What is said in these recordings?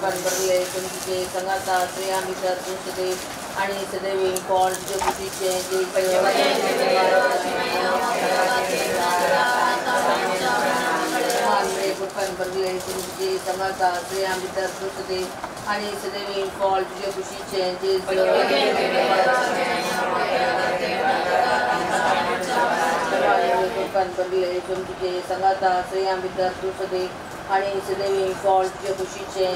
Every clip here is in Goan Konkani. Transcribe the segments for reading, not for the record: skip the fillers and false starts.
कृपेन भरले तुमचे संगाता स्त्रियां भितर तूं सदैव आणि सदैव फळ तुझे कुशीचे कृपेन भरले तुमचे संगाता स्त्रियां भितर तूं सदैव आणि सदैव फळ तुझे कुशीचे कृपेन भरले तुमचे संगाता स्त्रियां भितर तूं सदैव आणि सदैव फळ तुझे कुशीचे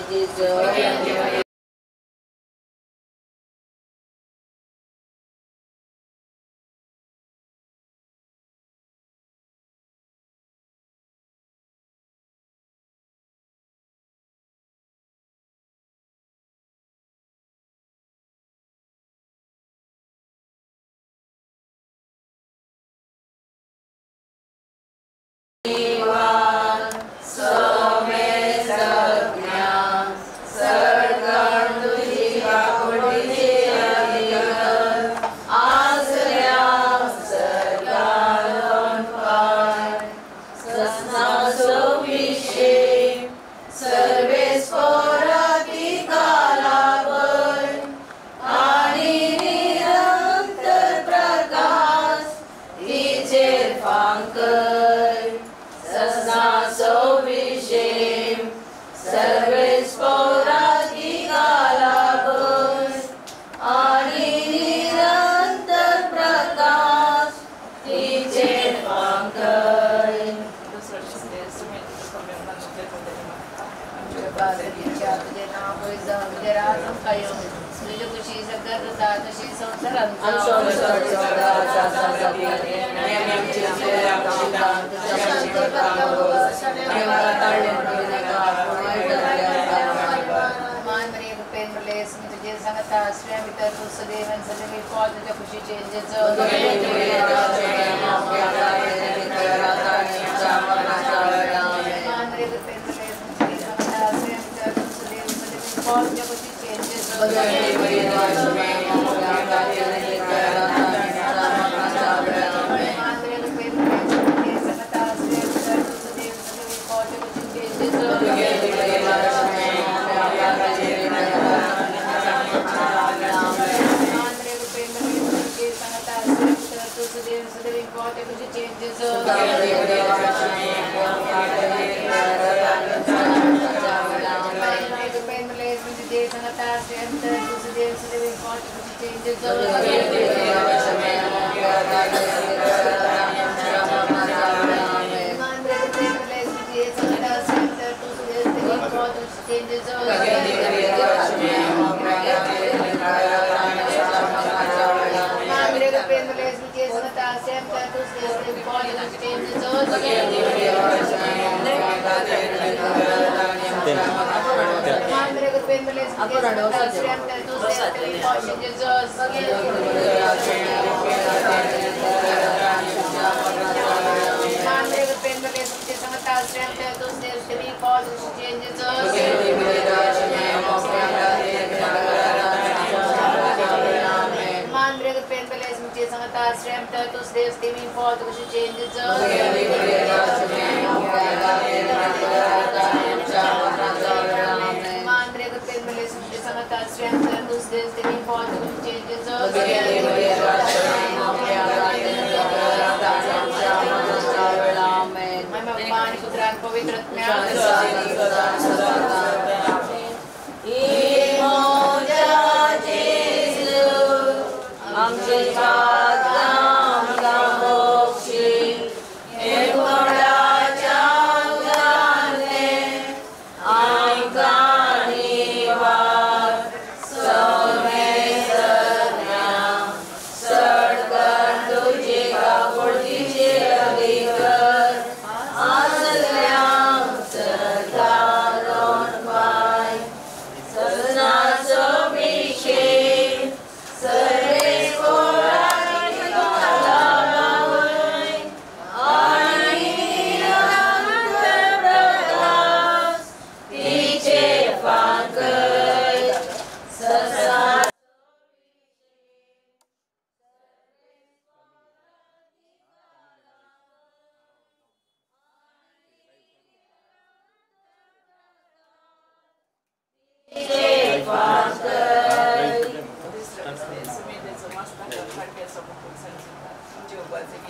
आसल्या सरकार। स्टार्ट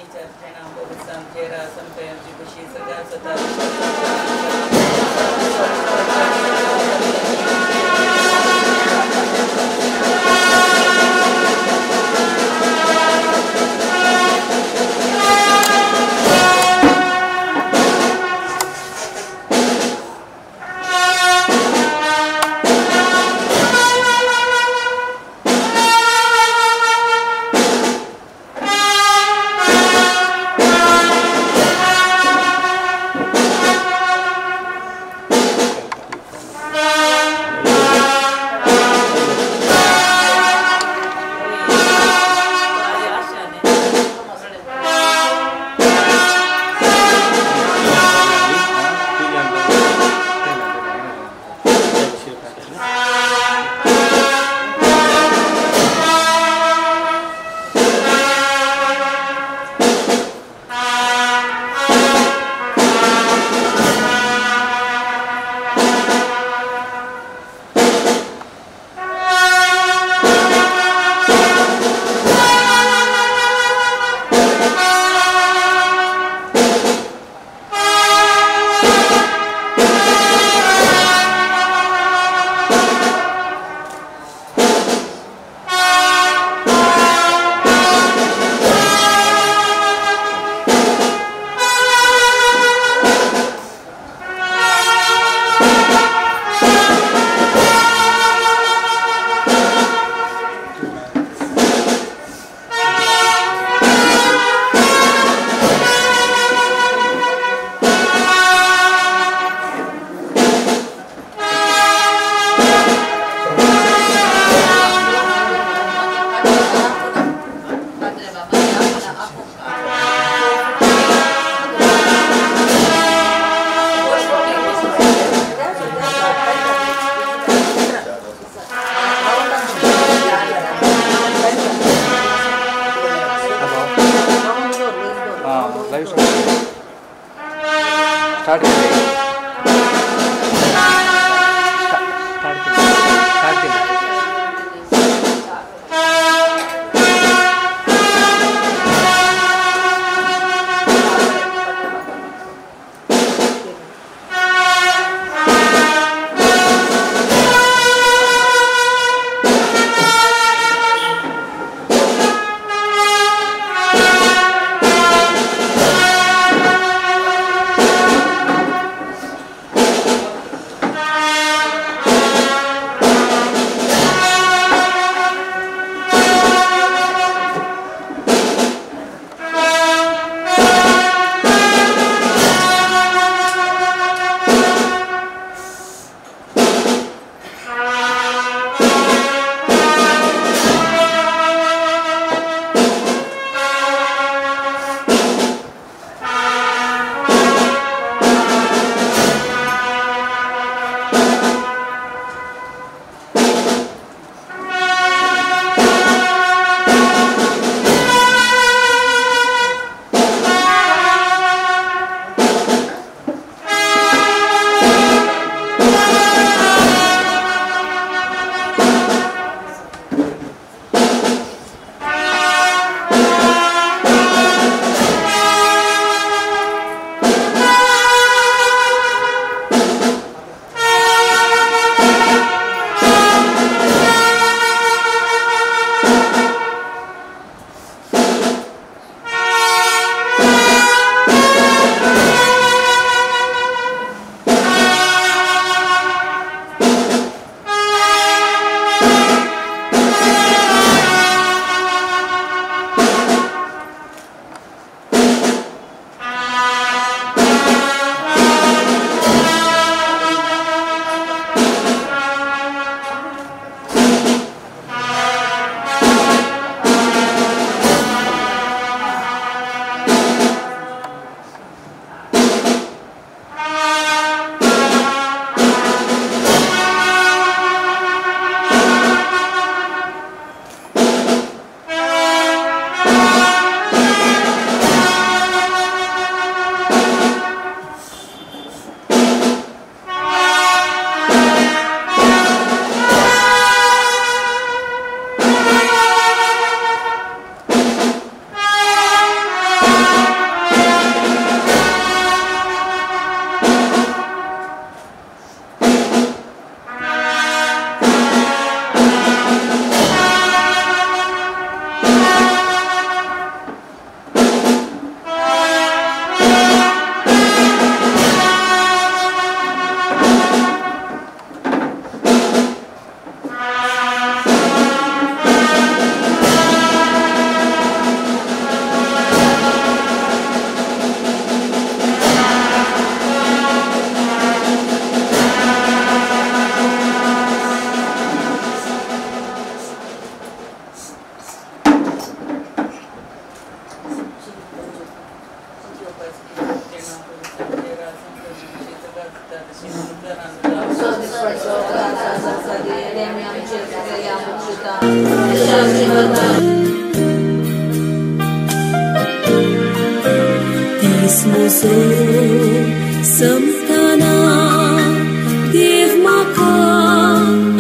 स्टार्ट Samtana Dev म्हाका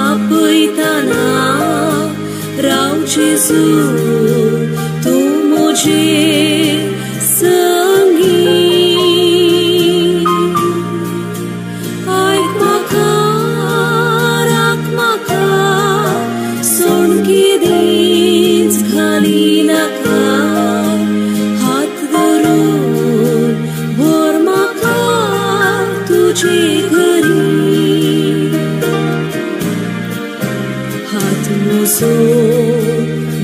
आपयतना राव जेजू तूं म्हजे संगी आयक म्हाका राख म्हाका सोडकी दीस घाली नाका हात धरून व्हर म्हाका तुझे घरी हात म्हजो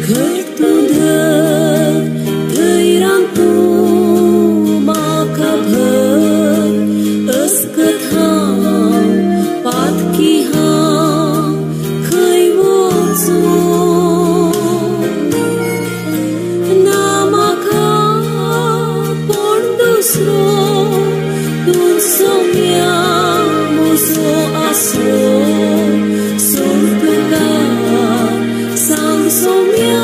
घट तूं धर धैर्यान तूं म्हाका भर अस्कत हांव पातकी हांव खंय वचूं ना म्हाका कोण दुसरो तूं सोम्या म्हजो आसरो सोड तुका सांग सोम्या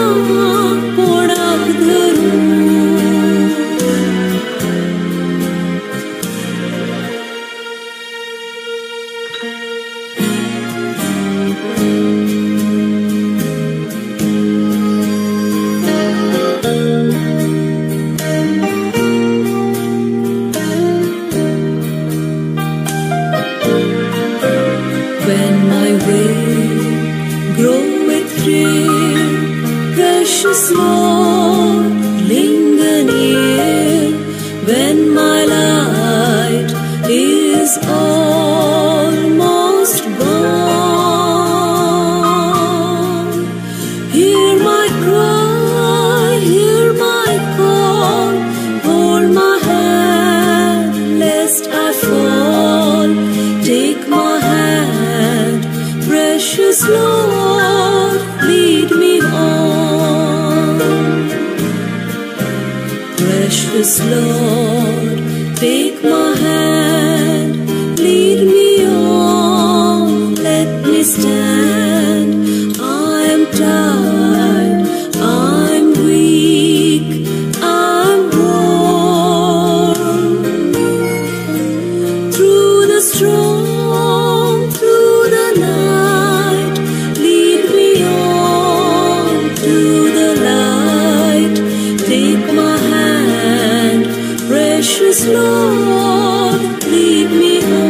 कोणाक धरूं. When my way groweth drear, precious Lord, linger near. When my light is almost gone, hear my cry, hear my call, hold my hand lest I fall. Take my hand, precious Lord, lead me on. Precious Lord, take my hand, lead me on, let me stand. I'm tired, I'm weak, I'm worn. Through the storm, through the night, lead me on to the light. Take my hand, precious Lord, lead me on.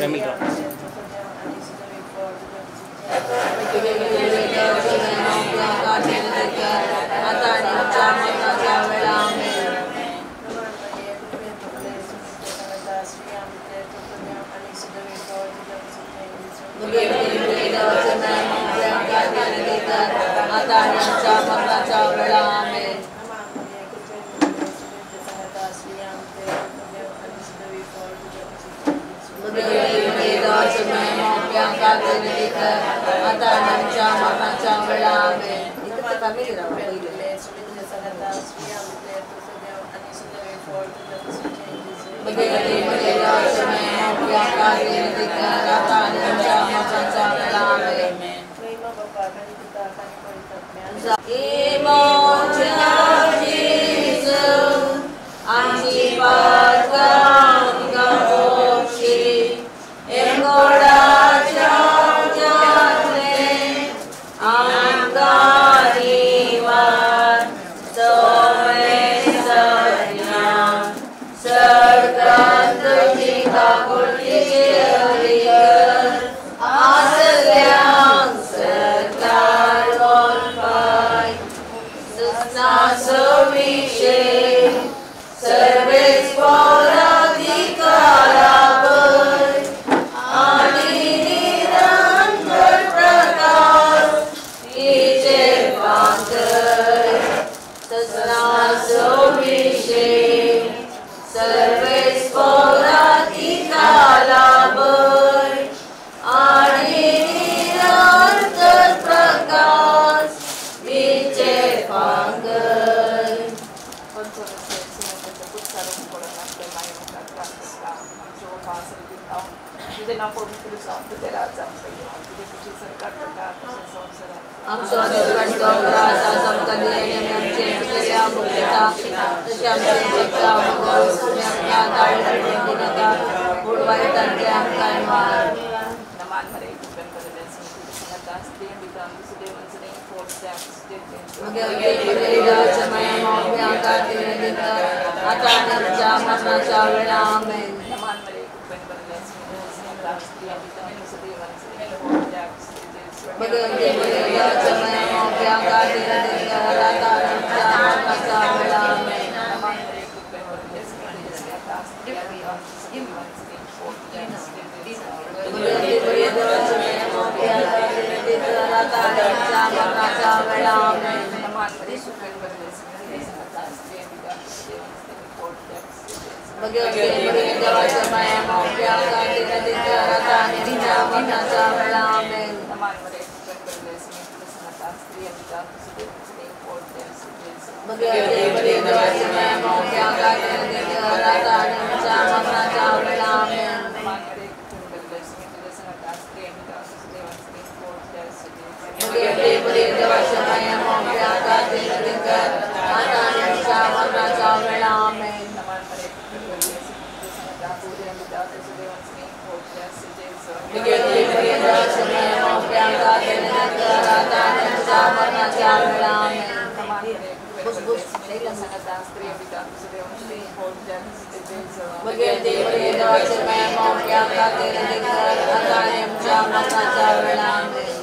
Family. आमकां विनंती कर आता आनी आमच्या मरणाच्या वेळा आमेन. आता आनी आमच्या मरणाच्या वेळा आमेन. आता आनी आमच्या मरणाच्या वेळा आमेन.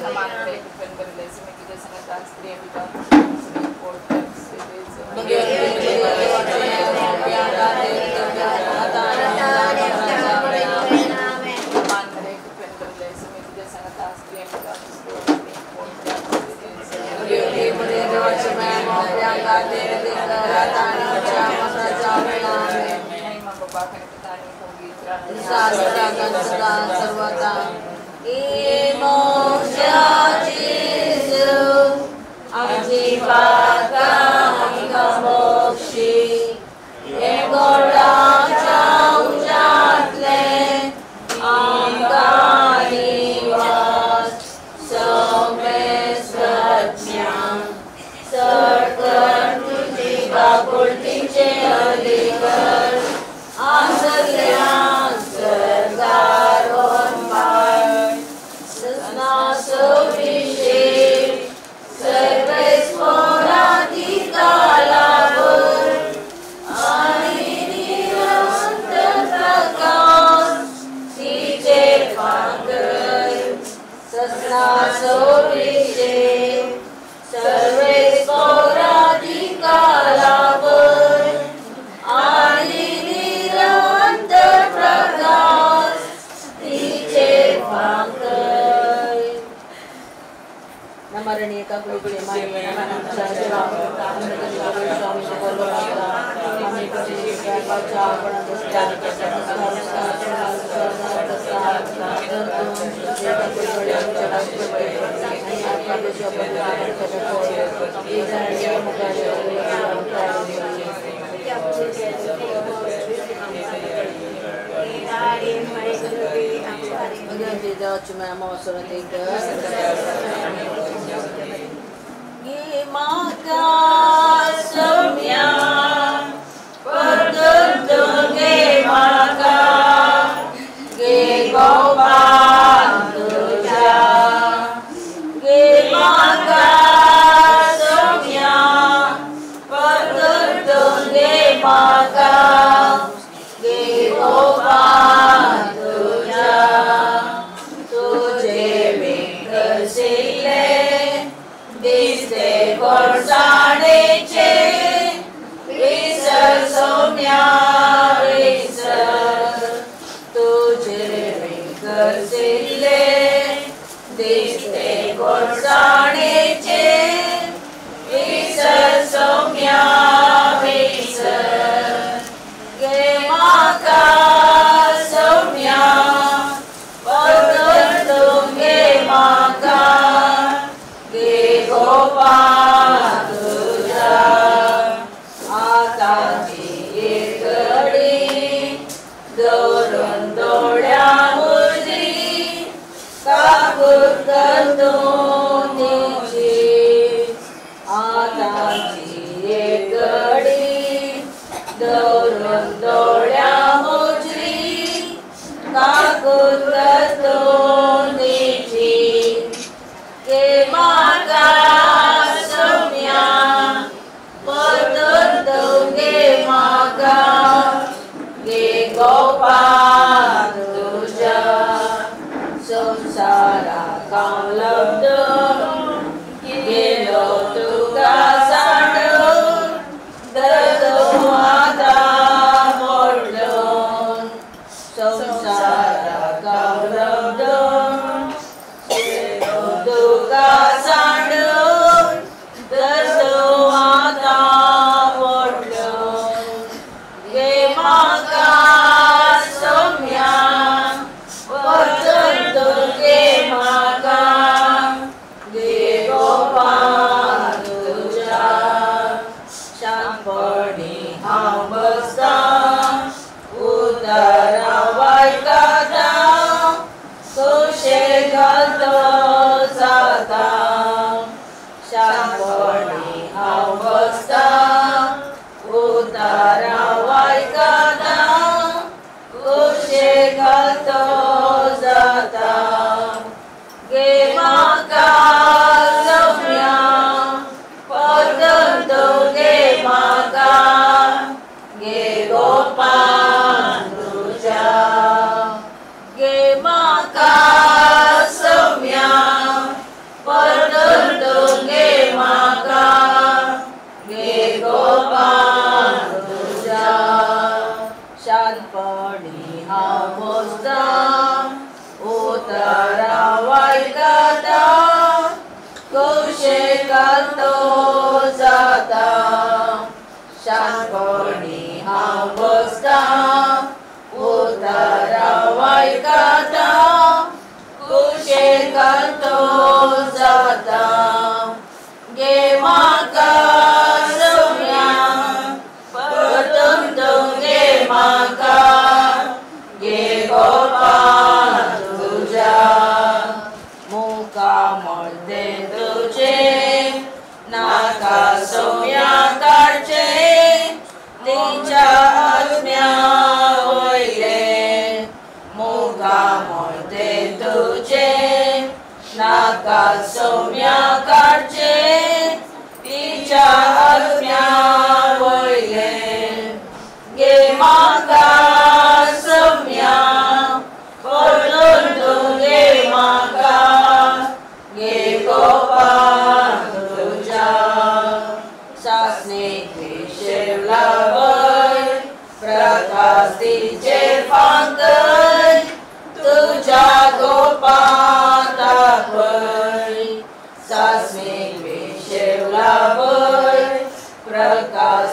So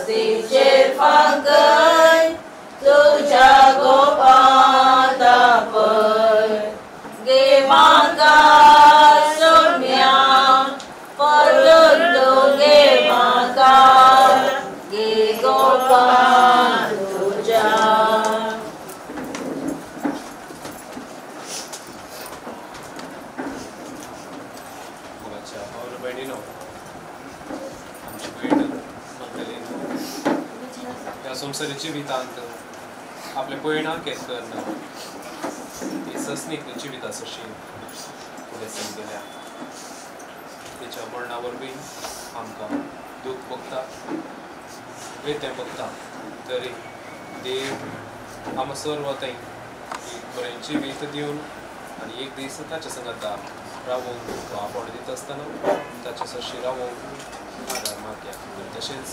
तिचेर फांकय तुज्या गोपांत आपय गे म्हाका सोम्या परतून तूं गे म्हाका गे गोपांत तुज्या. मोगाच्या भाव भयणीनो, आमची भयण मगदलीन ह्या संवसारी जिवितांत आपले भयणाक एक करना ती ससनीक जिविता सशी फुडें समजल्या. तिच्या मरणा वरवीं आमकां दूख भोगता, वेतें भोगता, तरी देव आमकां सर्व थंय एक बरें जिवीत दिवन आनी एक दीस ताच्या सांगाता रावोंक तो आपोवणें दिता आसतना ताचे सरशी रावोंक आदार मागया. तशेंच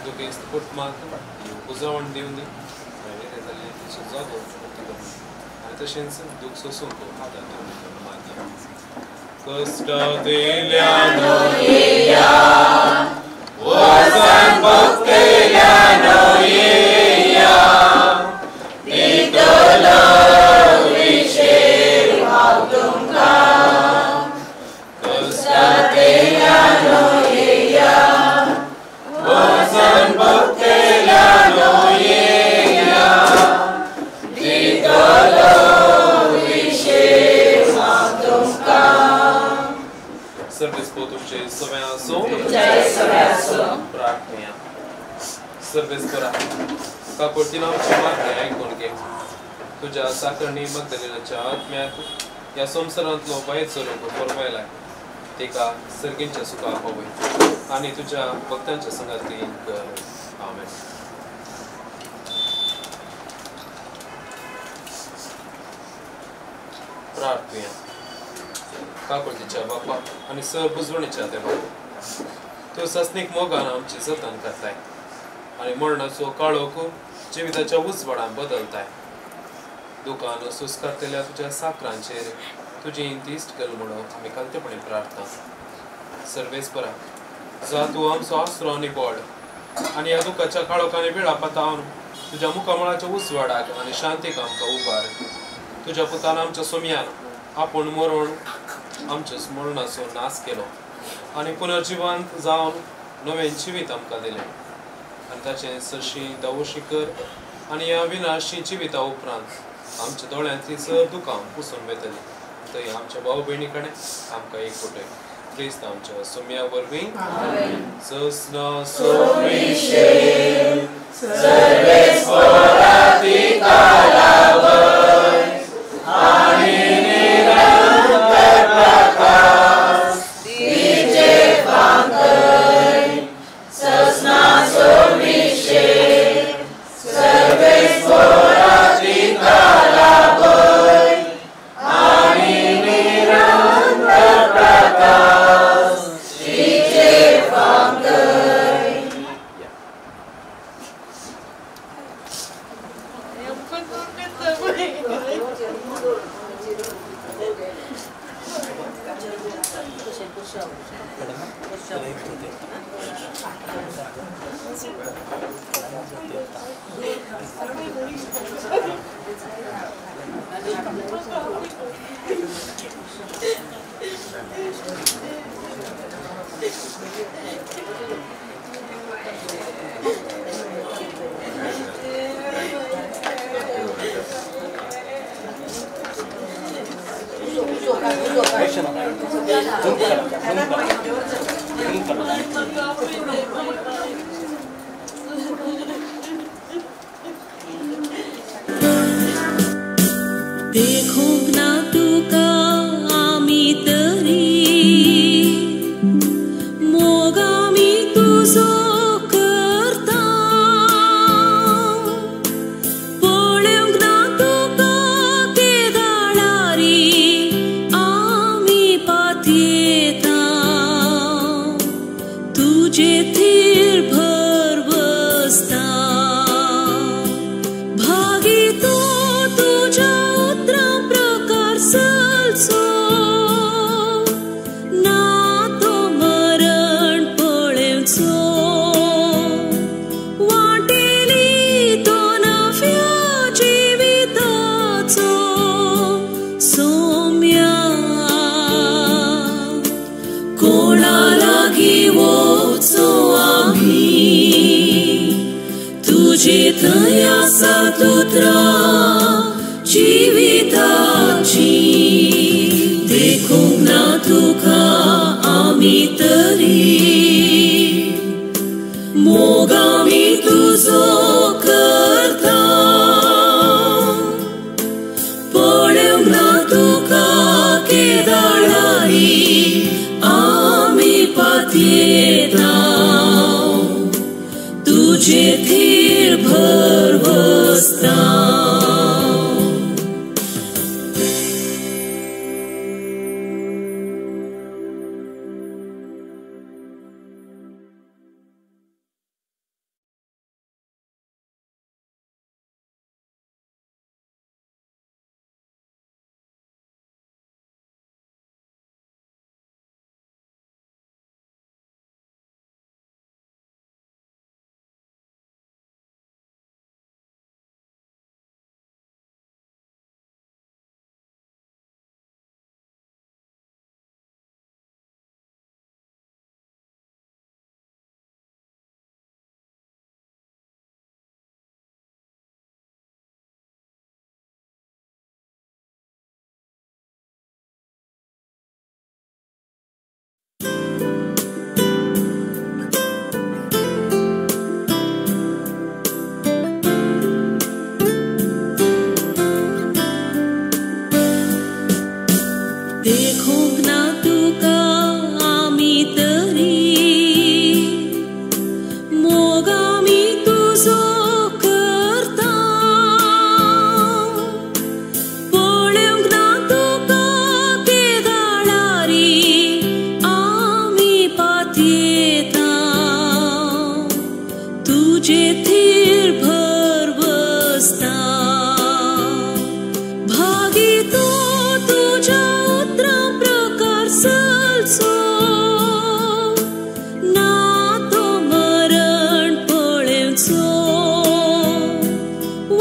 दुखेस्त कुटुंबाक उजवण दिवन दी आनी जाल्लें तिचो जागो आनी तशेंच दूख सोसूंक आदार दिवन मागया. कश्ट दिल्यानो येया, वचन भोगतल्यानो येया, दितलो विशेर हांव तुमकां. कश्ट दिल्यानो येया, वचन भोगतल्यानो येया, दितलो विशेर हांव तुमकां. सर्वेस्पो तुमचे सगळें आसूं, प्रार्थना. सर्वेस्परा काकुळतीन आमची मागणें आयकून घे. तुज्या साकरणी मगदलिनाच्या आत्म्याक ह्या संवसारांतलो वायट चलूंक फोरमायलाय, तिका सर्गींच्या सुखा पावय आनी तुज्या भक्तांच्या संगातीन कर. आमेन. प्रार्थना. काकुळतीच्या बापा आनी सर बुजवणेच्या देवा, तूं ससनीक मोगान आमची जतन करताय आनी मरणाचो काळोख जिविताच्या उजवाडान बदलताय. दुकान सुस्कारतल्या तुज्या साकरांचेर तुजी दिश्ट घाल म्हणून आमी कांतेपणी प्रार्थना. सर्वेस्परा, जा तूं आमचो आसरो आनी बळ आनी ह्या दुखाच्या काळोखांनी वेळा पातावन तुज्या मुखामळाच्या उजवाडाक आनी शांतीक आमकां उबार. तुज्या पुतान आमच्या सोमयान आपूण मरण आमच्या मरणाचो नाश केलो आनी पुनर्जिवंत जावन नवें जिवीत आमकां दिलें आनी ताचें सरशी दावोशी कर आनी ह्या विनाशी जिविता उपरांत आमच्या दोळ्यांतली सर दुकां पुसून वेतली. थंय आमच्या भाव भयणी कडेन आमकां एक फुटय. क्रिस्त आमच्या सोम्या वरवीं. ससना देखूंक ना तुका आमी तरी मोग आमी तुजो करता, पळोवंक ना तुका केदाळारी आमी पातयेता, तुजे थीर भर बसता. भागी तो तुज्या प्रकार चलचो ना तो मरण पळेवचो. थंय आसा उतरां जिविताची देखूंक ना तुका आमी तरी मोग आमी तुजो करता पळोवंक ना तुका केदाळारी आमी पातयेता तुजे थीर भरवसता. देखूंक ना तुका आमी तरी मोग आमी तुजो करता पळोवंक ना तुका केदाळारी आमी पातयेता तुजे थीर भरवसता. भागी तो तुज्या उतरां प्रकार चलचो ना तो मरण पळेवचो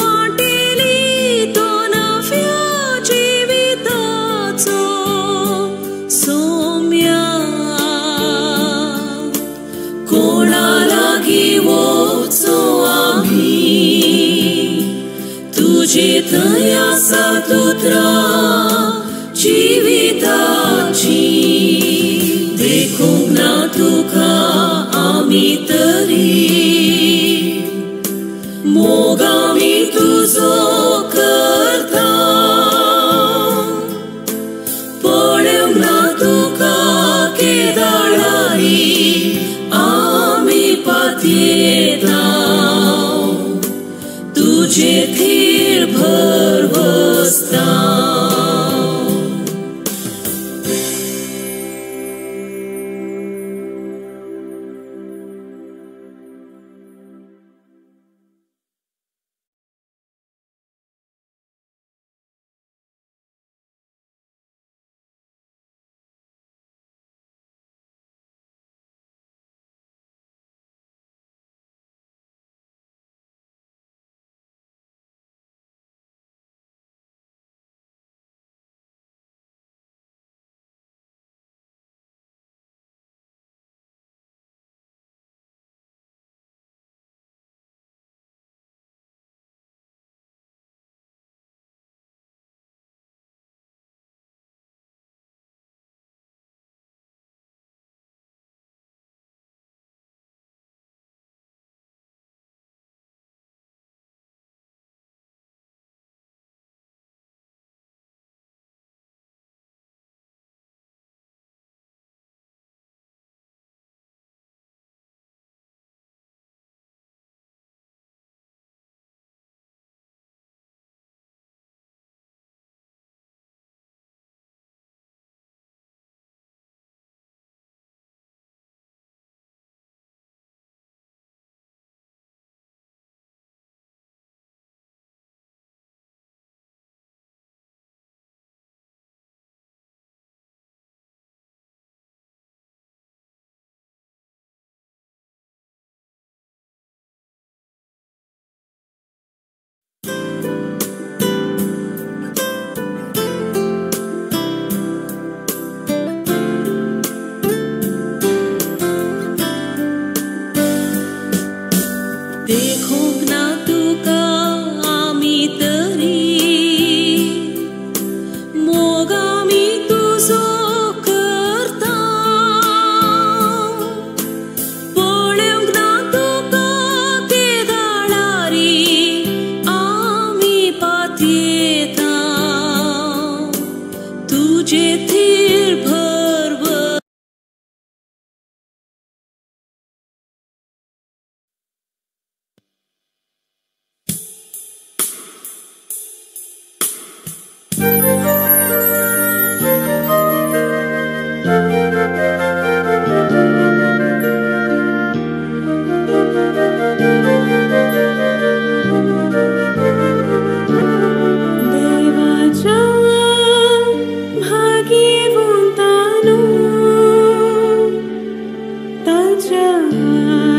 वाटेली तो नव्या जिविताचो सोम्या कोणा लागीं वचो आमी तुजे थंय आसा उतरां जिविताची देखूंक ना तुका आमी तरी मोग आमी तुजो करता पळोवंक ना तुका केदाळारी आमी पातयेता तुजे थीर भरवसता.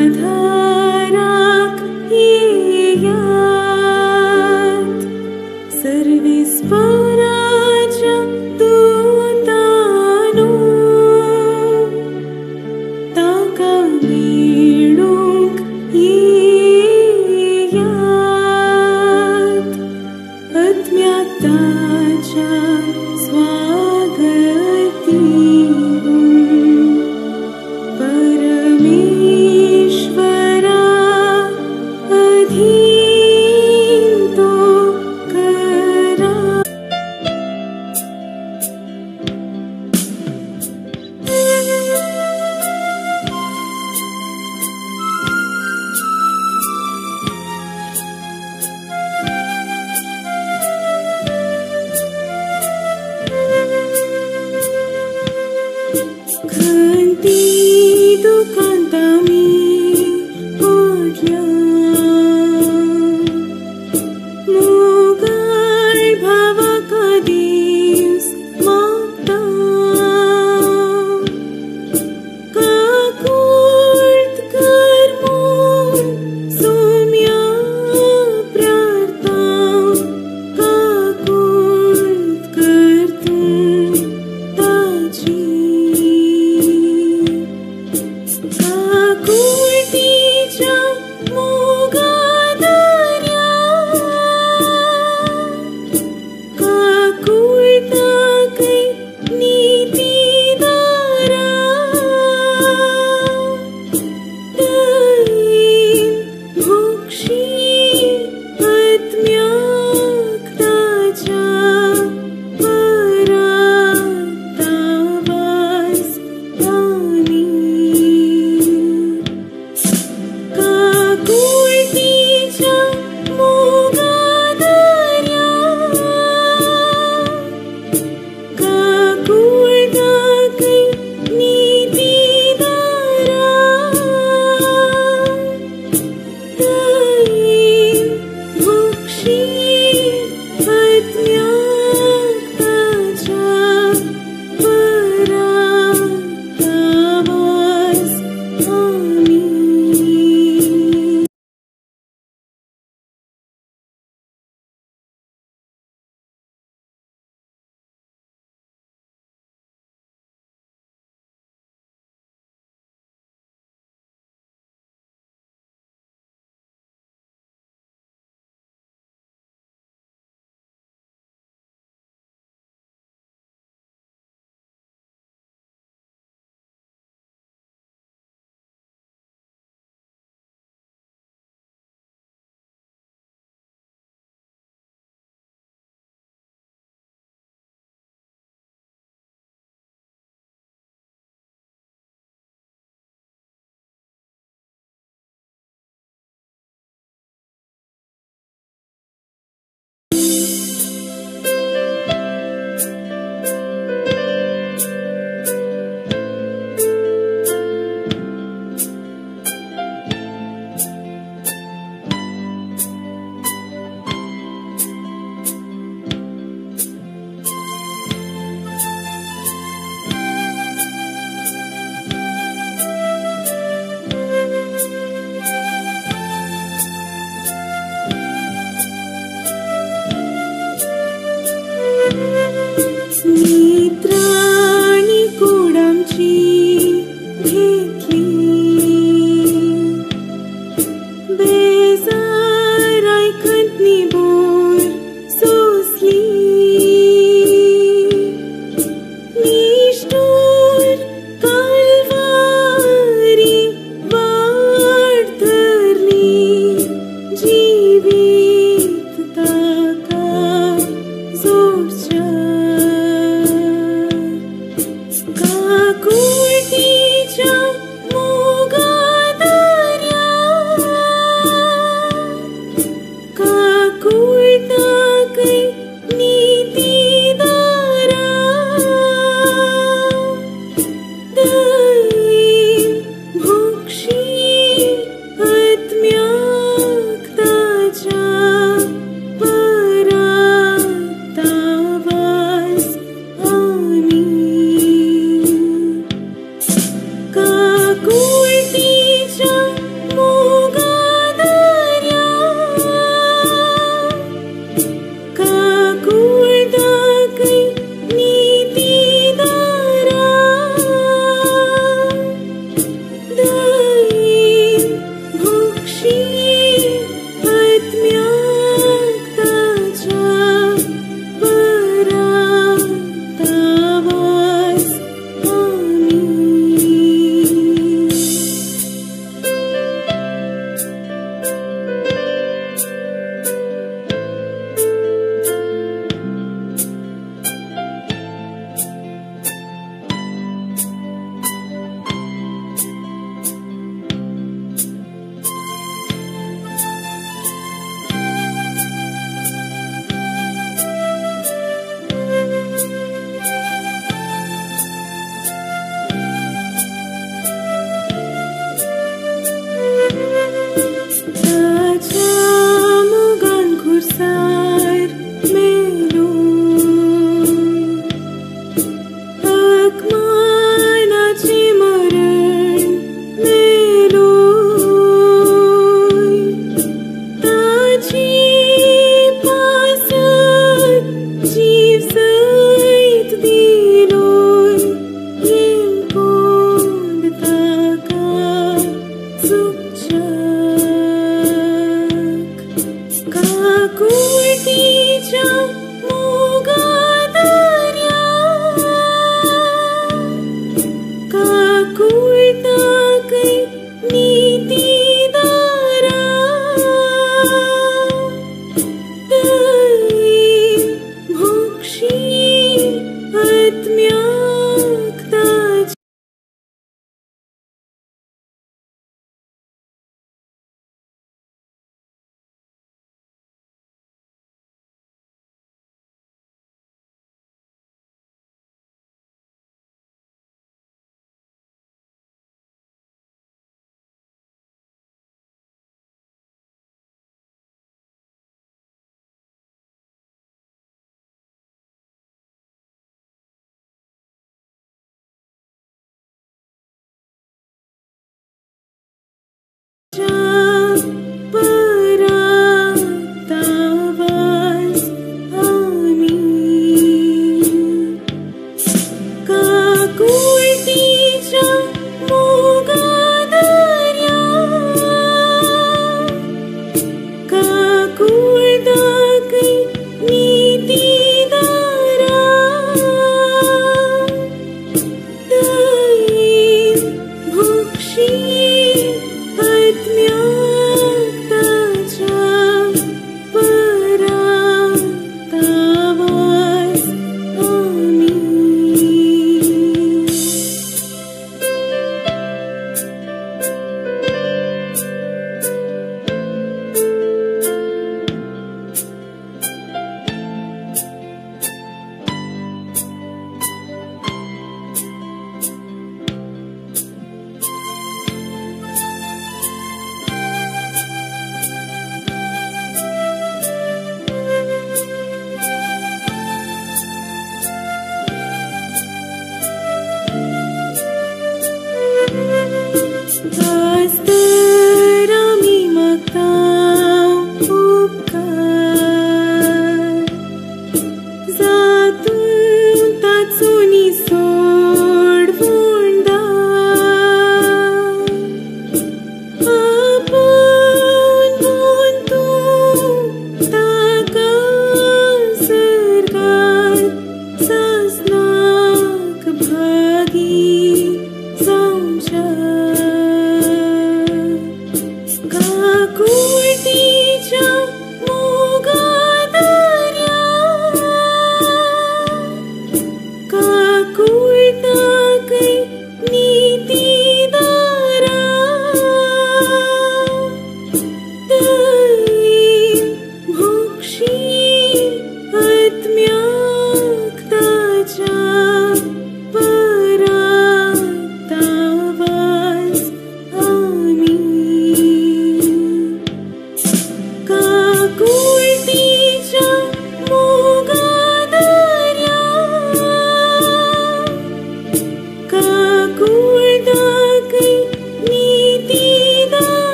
आधाराक येयात सर्वेस्पराच्या दूतानो ताका मेळूंक येयात आत्म्या ताच्या स्वागत दिवून परमेश्वराक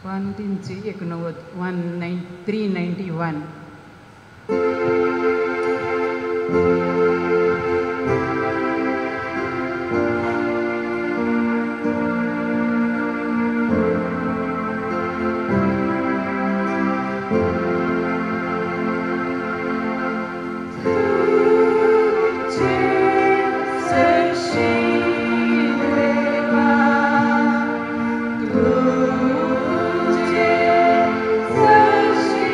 389, 391. तुझे सशी देवा, तुझे सशी।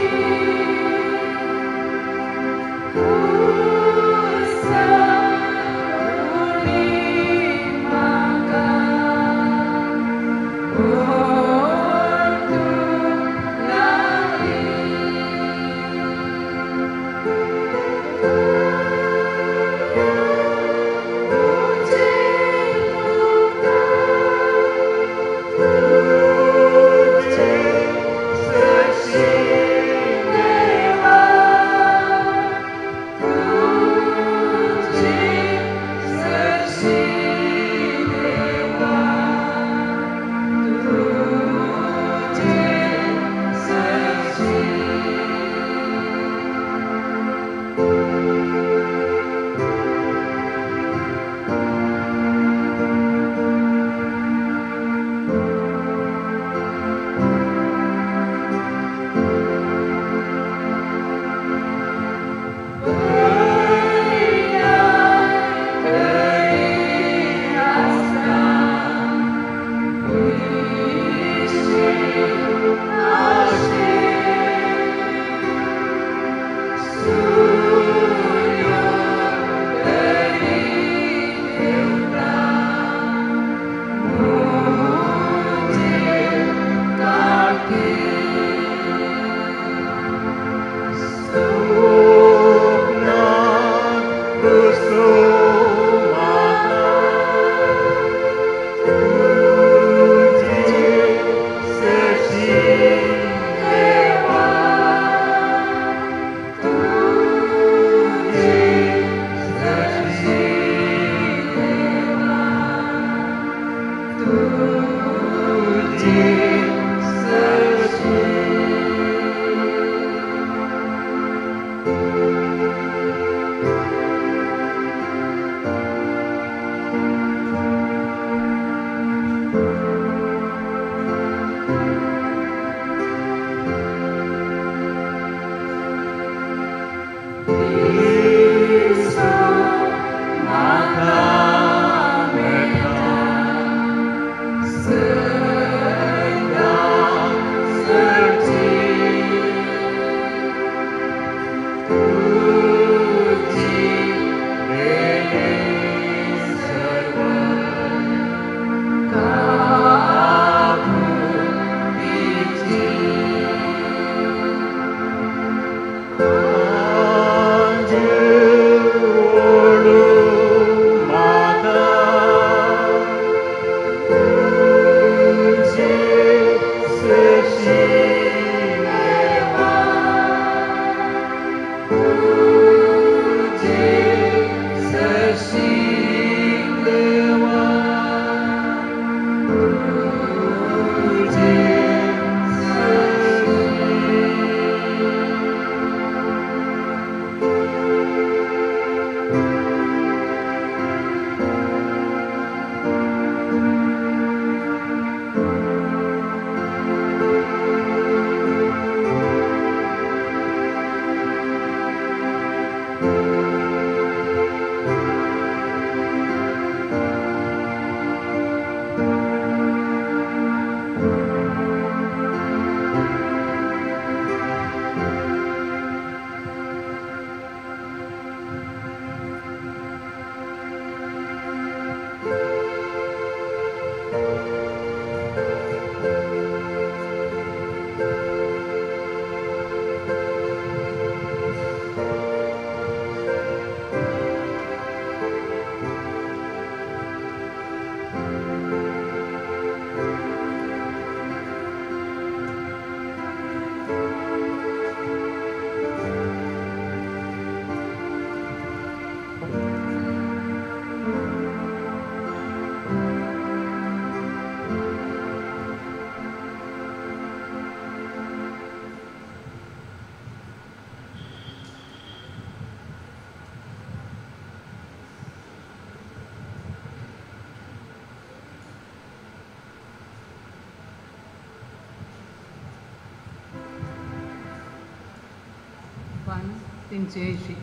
1 380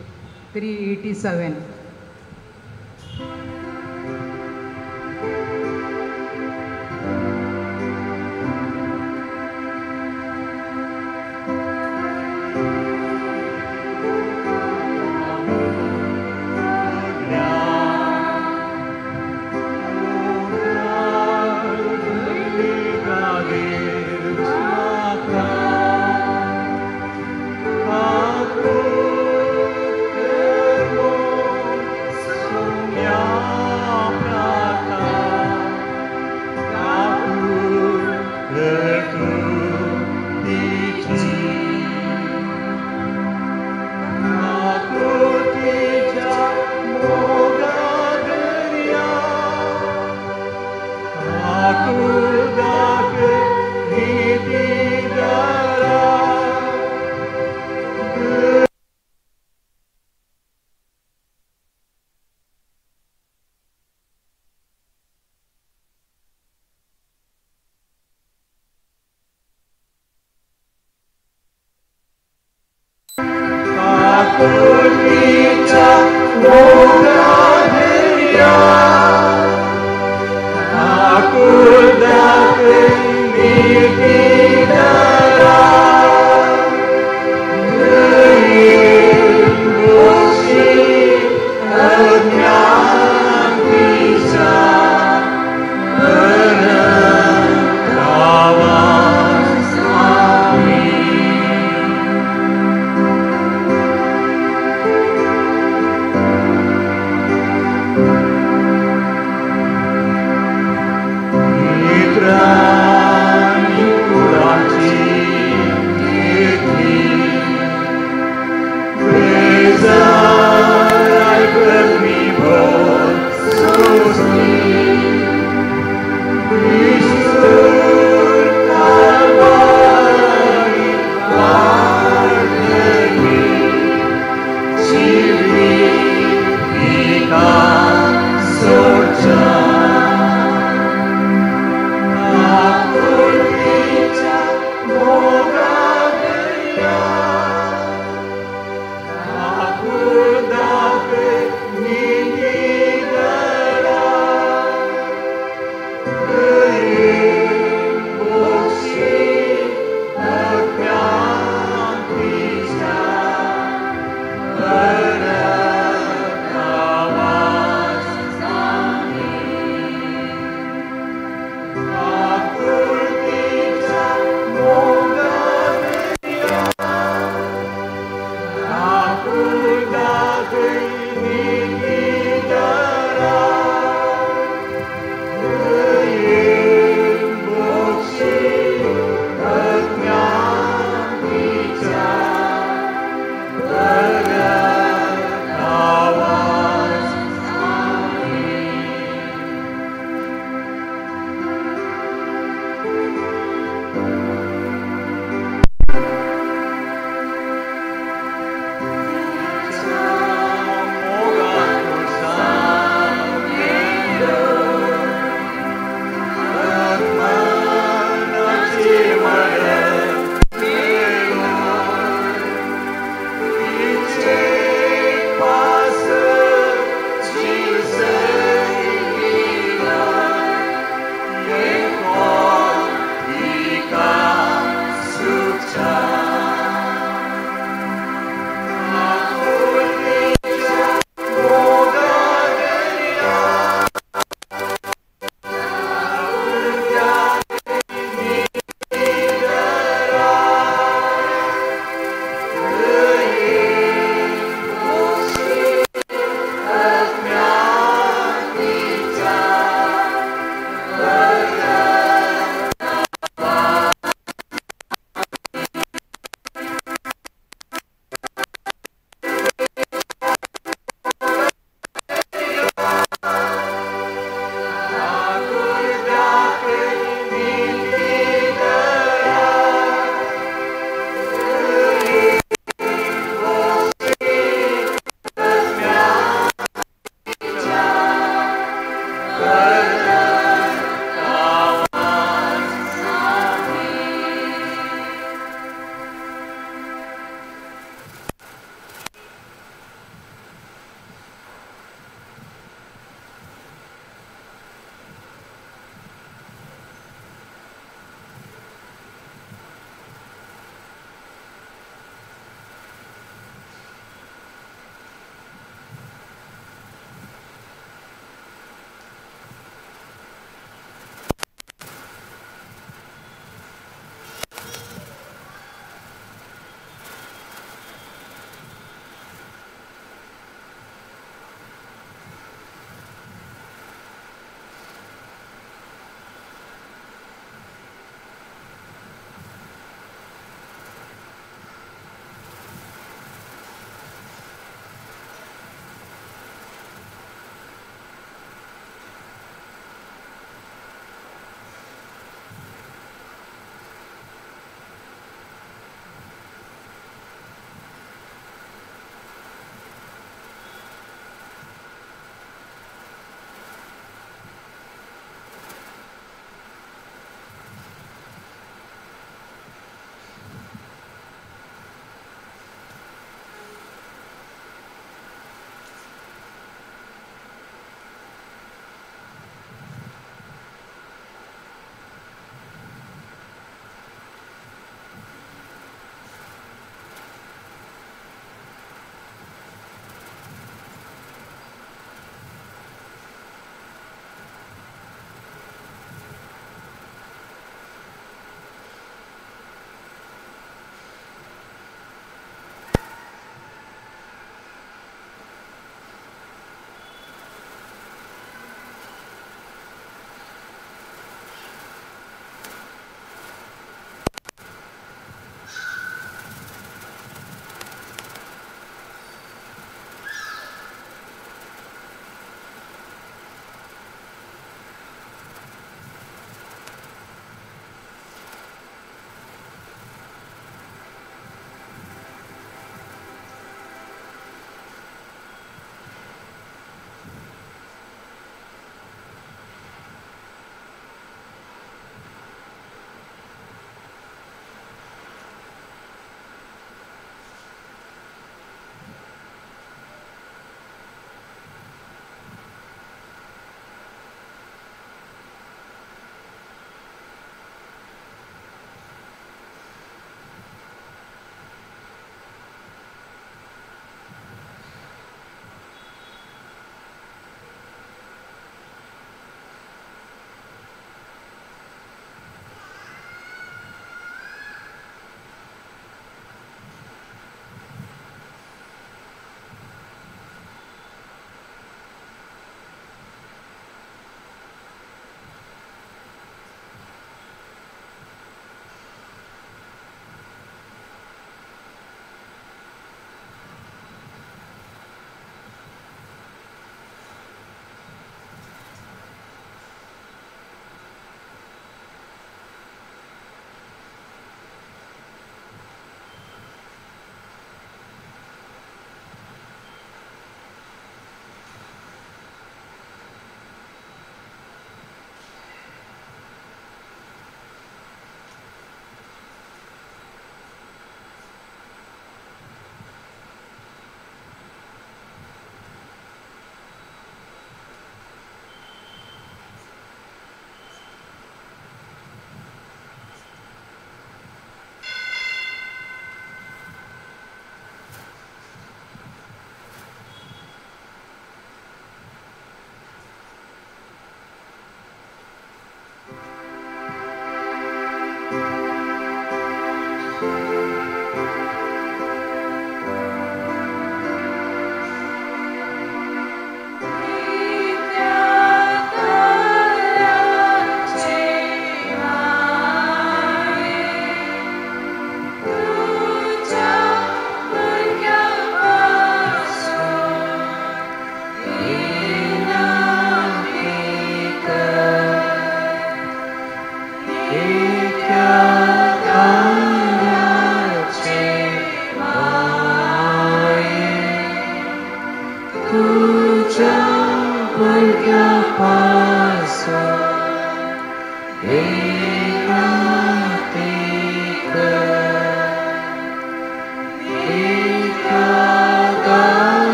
387. Mitra.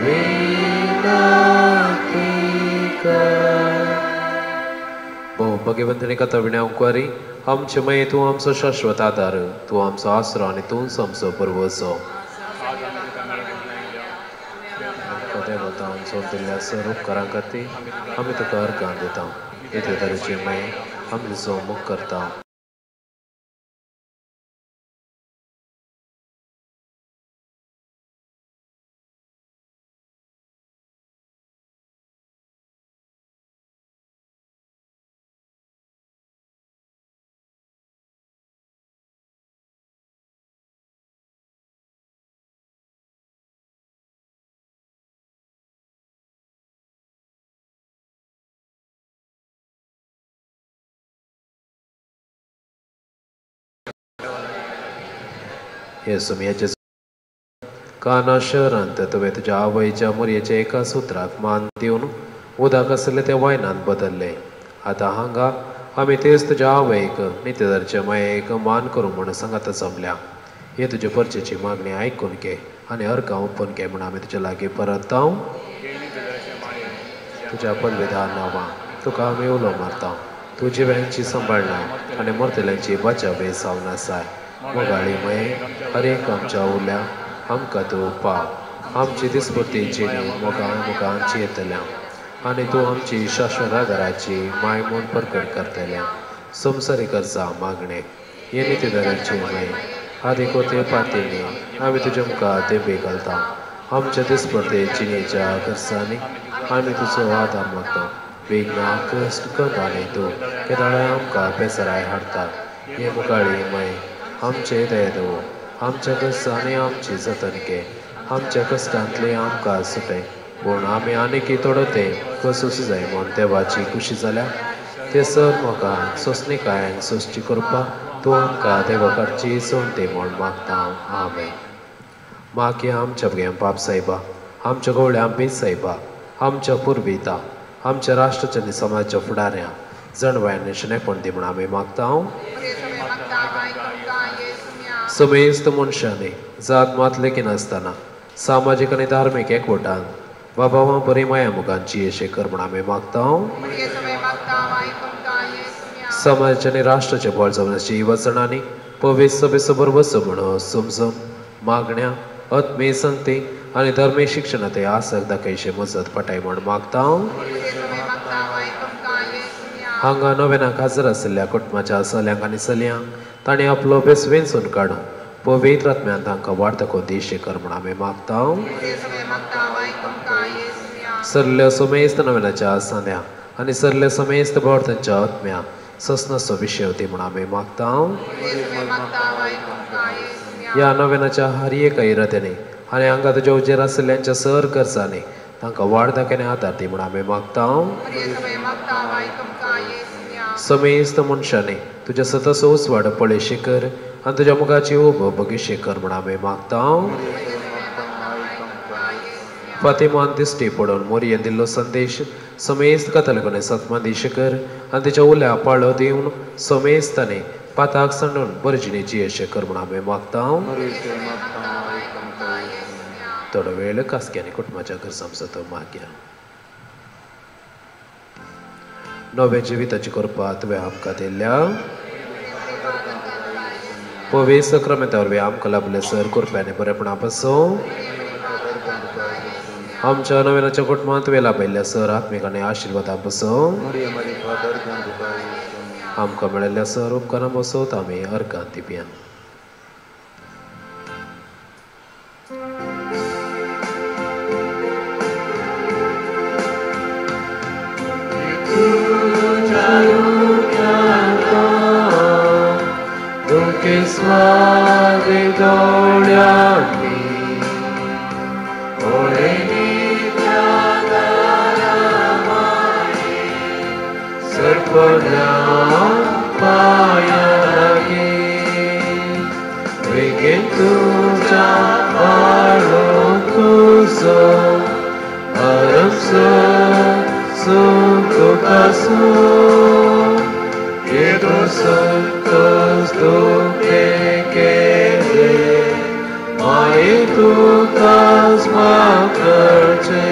विनंती कर. भगवंतणी कथा विण्या कुवारी आमचे मये तूं आमचो शाश्वत आदार, तूं आमचो आसरो आनी तूंच आमचो पुर्वजो. देवता आमचो दिल्ल्या सर उपकारां खातीर आमी तुका अर्गां दिता. येते तरेचे मये आमी तुजो मोग करता. हे सुमयाचे काना शहरांत तुवें तुज्या आवयच्या मोरयेच्या एका सुत्राक मान दिवन उदक आसलें तें वायनान बदल्लें. आतां हांगा आमी तेच तुज्या आवयक नित्यधरचे मायेक मान करूं म्हूण सांगाता जमल्या. हे तुजे परचेची मागणी आयकून घे आनी अर्गां ओपून घे म्हूण आमी तुज्या लागीं परत तुज्या पदवेदार नांवां तुका आमी उलो मारता. तूं जिव्यांची सांबाळणाय आनी मरतल्यांची बचाव जावन आसाय. मोगाळी मये हर एक आमच्या उरल्या आमकां तूं पाव. आमची दिसपट्टी जिणी मोगान मोगान येतल्या आनी तूं आमची शाश्वत आदाराची माय म्हूण परकट करतल्या. संवसारी गरजा मागणे हे नितीदाराची माय आदी कोते पातींनी आमी तुज्या मुखार देबे घालता. आमच्या दिसपट्टे जिणेच्या गरजांनी आमी तुजो आदार मागता. विघ्न कश्ट गंद आनी तूं केदाळाय आमकां बेजाराय हाडटा. हे मुखाळी माय आमचे दयेदो आमच्या गरजांनी आमची जतन घे. आमच्या कश्टांतले आमकां सुटय पूण आमी आनीक थोडो तें कसोस जाय म्हूण देवाची खुशी जाल्या ते सर म्हाका सोंसणीकायेन सोंसची करपाक तूं आमकां देवाकडची सोंती म्हूण मागता. आमेन. मागीर आमच्या भुरग्यां बाप सायबा, आमच्या गवळ्यां बीज सायबा, आमच्या पुर्विता, आमच्या राष्ट्राच्या आनी समाजाच्या फुडाऱ्यां जणवायन शणेपण दी म्हूण आमी मागता. समेस्त मनशांनी जात मात लेखिनासतना सामाजीक आनी धार्मीक एकवटान बाबावां बरी माया मुखांची येशे कर म्हूण आमी मागता. समाजाच्या आनी राष्ट्राचे बळ जावन युवजणांनी पवित्र सभेसबर वचूं म्हूण समजून मागण्या आत्मीय संगती आनी धर्मीक शिक्षणांत आसक्त दाखयशे मजत पटाय म्हूण मागता. हांगा नव्यानाक हाजर आशिल्ल्या कुटुंबाच्या चल्यांक आनी चलयांक तांणी आपलो बेस वेंचून काडून पवित्र आत्म्यान तांकां वाड दाखोवन दिशे कर म्हूण आमी मागता. सरल्या समेस्त नव्यानाच्या सांद्या आनी सरल्या समेस्त भोंवतणच्या आत्म्या ससनाचो विशय दी म्हूण आमी मागता. ह्या नव्यानाच्या हर एका इराद्यांनी आनी हांगा तुज्या उजेर आशिल्ल्यांच्या सर गरजांनी तांकां वाड दाखयने आदार दी म्हूण आमी मागता. समेस्त मनशांनी तुज्या सतत उजवाड पळयशी कर आनी तुज्या मुखाची उब बगीशी कर म्हूण आमी मागता. फातिमान दिश्टी पडून मोरयेन दिल्लो संदेश समेस्त कथलकोने सतमान कर आनी तिच्या उल्या पाळो दिवन समेस्तांनी पाताक सांडून बरजिणेची यश कर म्हूण आमी मागता. थोडो वेळ खासगी आनी कुटुंबाच्या गरजांचो तो मागया. नव्या जिविताची करपा तुवें आमकां दिल्ल्या पवित्र सक्रमेंता वरवीं आमकां लाभले सर करप्यांनी बरेपणा पासून आमच्या नव्याच्या कुटुंबांत तुवें लाभयल्ल्या सर आत्मीक आनी आशिर्वादां पासून आमकां मेळिल्ल्या सर उपकारां पासून आमी अर्गां दिवया. स्वादे दोळ्यांनी ओळे नित्यादारामाये सरपड्या पांया लागी वेगेन तुज्या पाळो तुजो अरमसो सुखुकासो येदो संतोष दुखे केले माये तुकाच कृपा करचे।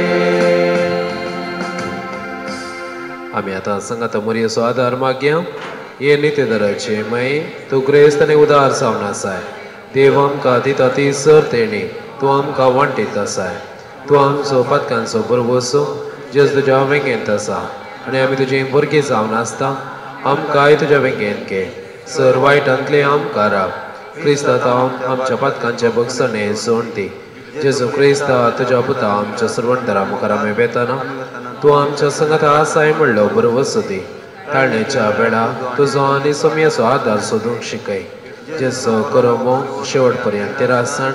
आमी आतां संगात मोरयेचो आदार मागया। हे नित्यदराचे माई तूं ग्रेस्त आनी उदार जावन आसाय। देव आमकां दिता ती सर तेणी तूं आमकां वांटीत आसाय। तूं आमचो पातकांचो बरवसो जेजू तुज्या वेंगेंत आसा आनी आमी तुजी भुरगीं जावन आसता। आमकांय तुज्या वेंगेंत घे, सर वायटांतले आमकां राव। क्रिस्ता आमच्या पातकांचे भोगसणे सोड दी। जेजू क्रिस्ता तुज्या पुता आमच्या सर्वंतरा मुखार आमी वेतना तूं आमच्या संगात आसाय म्हणलो बरवसो दी। ताळण्याच्या वेळा तुजो आनी सोमयाचो आदार सोदूंक शिकय। जेजो करमो शेवट पर्यंत तेरासण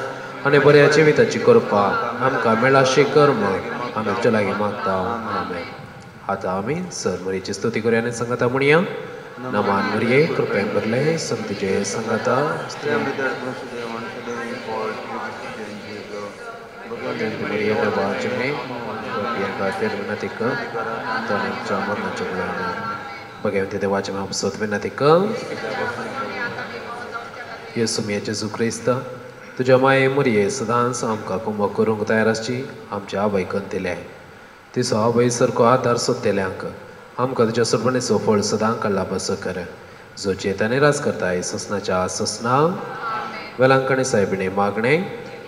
आनी बऱ्या जिविताची कृपा आमकां मेळाशी कर म्हूण आमी तुज्या लागीं मागता। आमेन। आतां आमी सर मरीची स्तुती करूया आनी संगाता म्हणया। नमान मरिये, कृपेन भरले, संत तुजे संगाता खातीर विनंती कर, आमच्या मरणाच्या वेळार बघेवती देवाचे मापसोत विनंती कर। येसू जेजू क्रिस्त तुज्या माये मुरये सदांच आमकां कुमक करूंक तयार आसची आमच्या आवयकन दिले। तिचो आवय सारको आदार सोदतल्यांक आमकां तुज्या सोडवणेचो फळ सदां काडला बसो कर, जो चेतानी राज करताय ससनाच्या ससना। वेलांकणी साहेबिणे मागणे।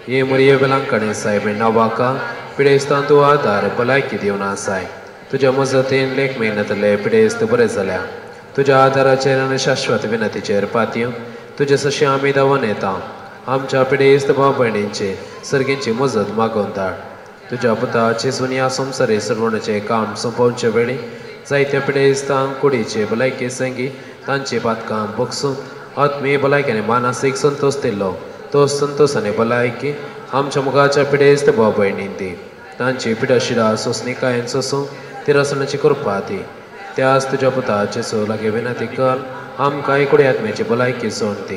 हे मुरये वेलांकणी साहेबिणे नावाका पिडेस्तान तूं आदार भलायकी दिवन आसाय। तुज्या मजतीन लेख मेहनतले पिडेस्त बरे जाल्या। तुज्या आदाराचेर आनी शाश्वत विनतीचेर पातयो तुजे सशें आमी धांवन येता। आमच्या पिडेस्त भाव भयणींचे सर्गींची मजत मागोवन धाड। तुज्या पुताचे सुनिया संवसारी सरवणाचें काम सोंपोवचे वेळी जायत्या पिडेस्तांक कुडीचे भलायके संगी तांची पातकां भोगसून आत्मीय भलायकी आनी मानसीक संतोश दिल्लो तो संतोश आनी भलायकी आमच्या मुखाच्या पिडेस्त भाव भयणीन दी। तांची पिडाशिडा सोंसणीकायेन सोंसून तिरसणाची कृपा दी। त्याच तुज्या पुताचे सो लागीं विनंती कर आमकां एकुडे आत्म्याची भलायकी सोड दी।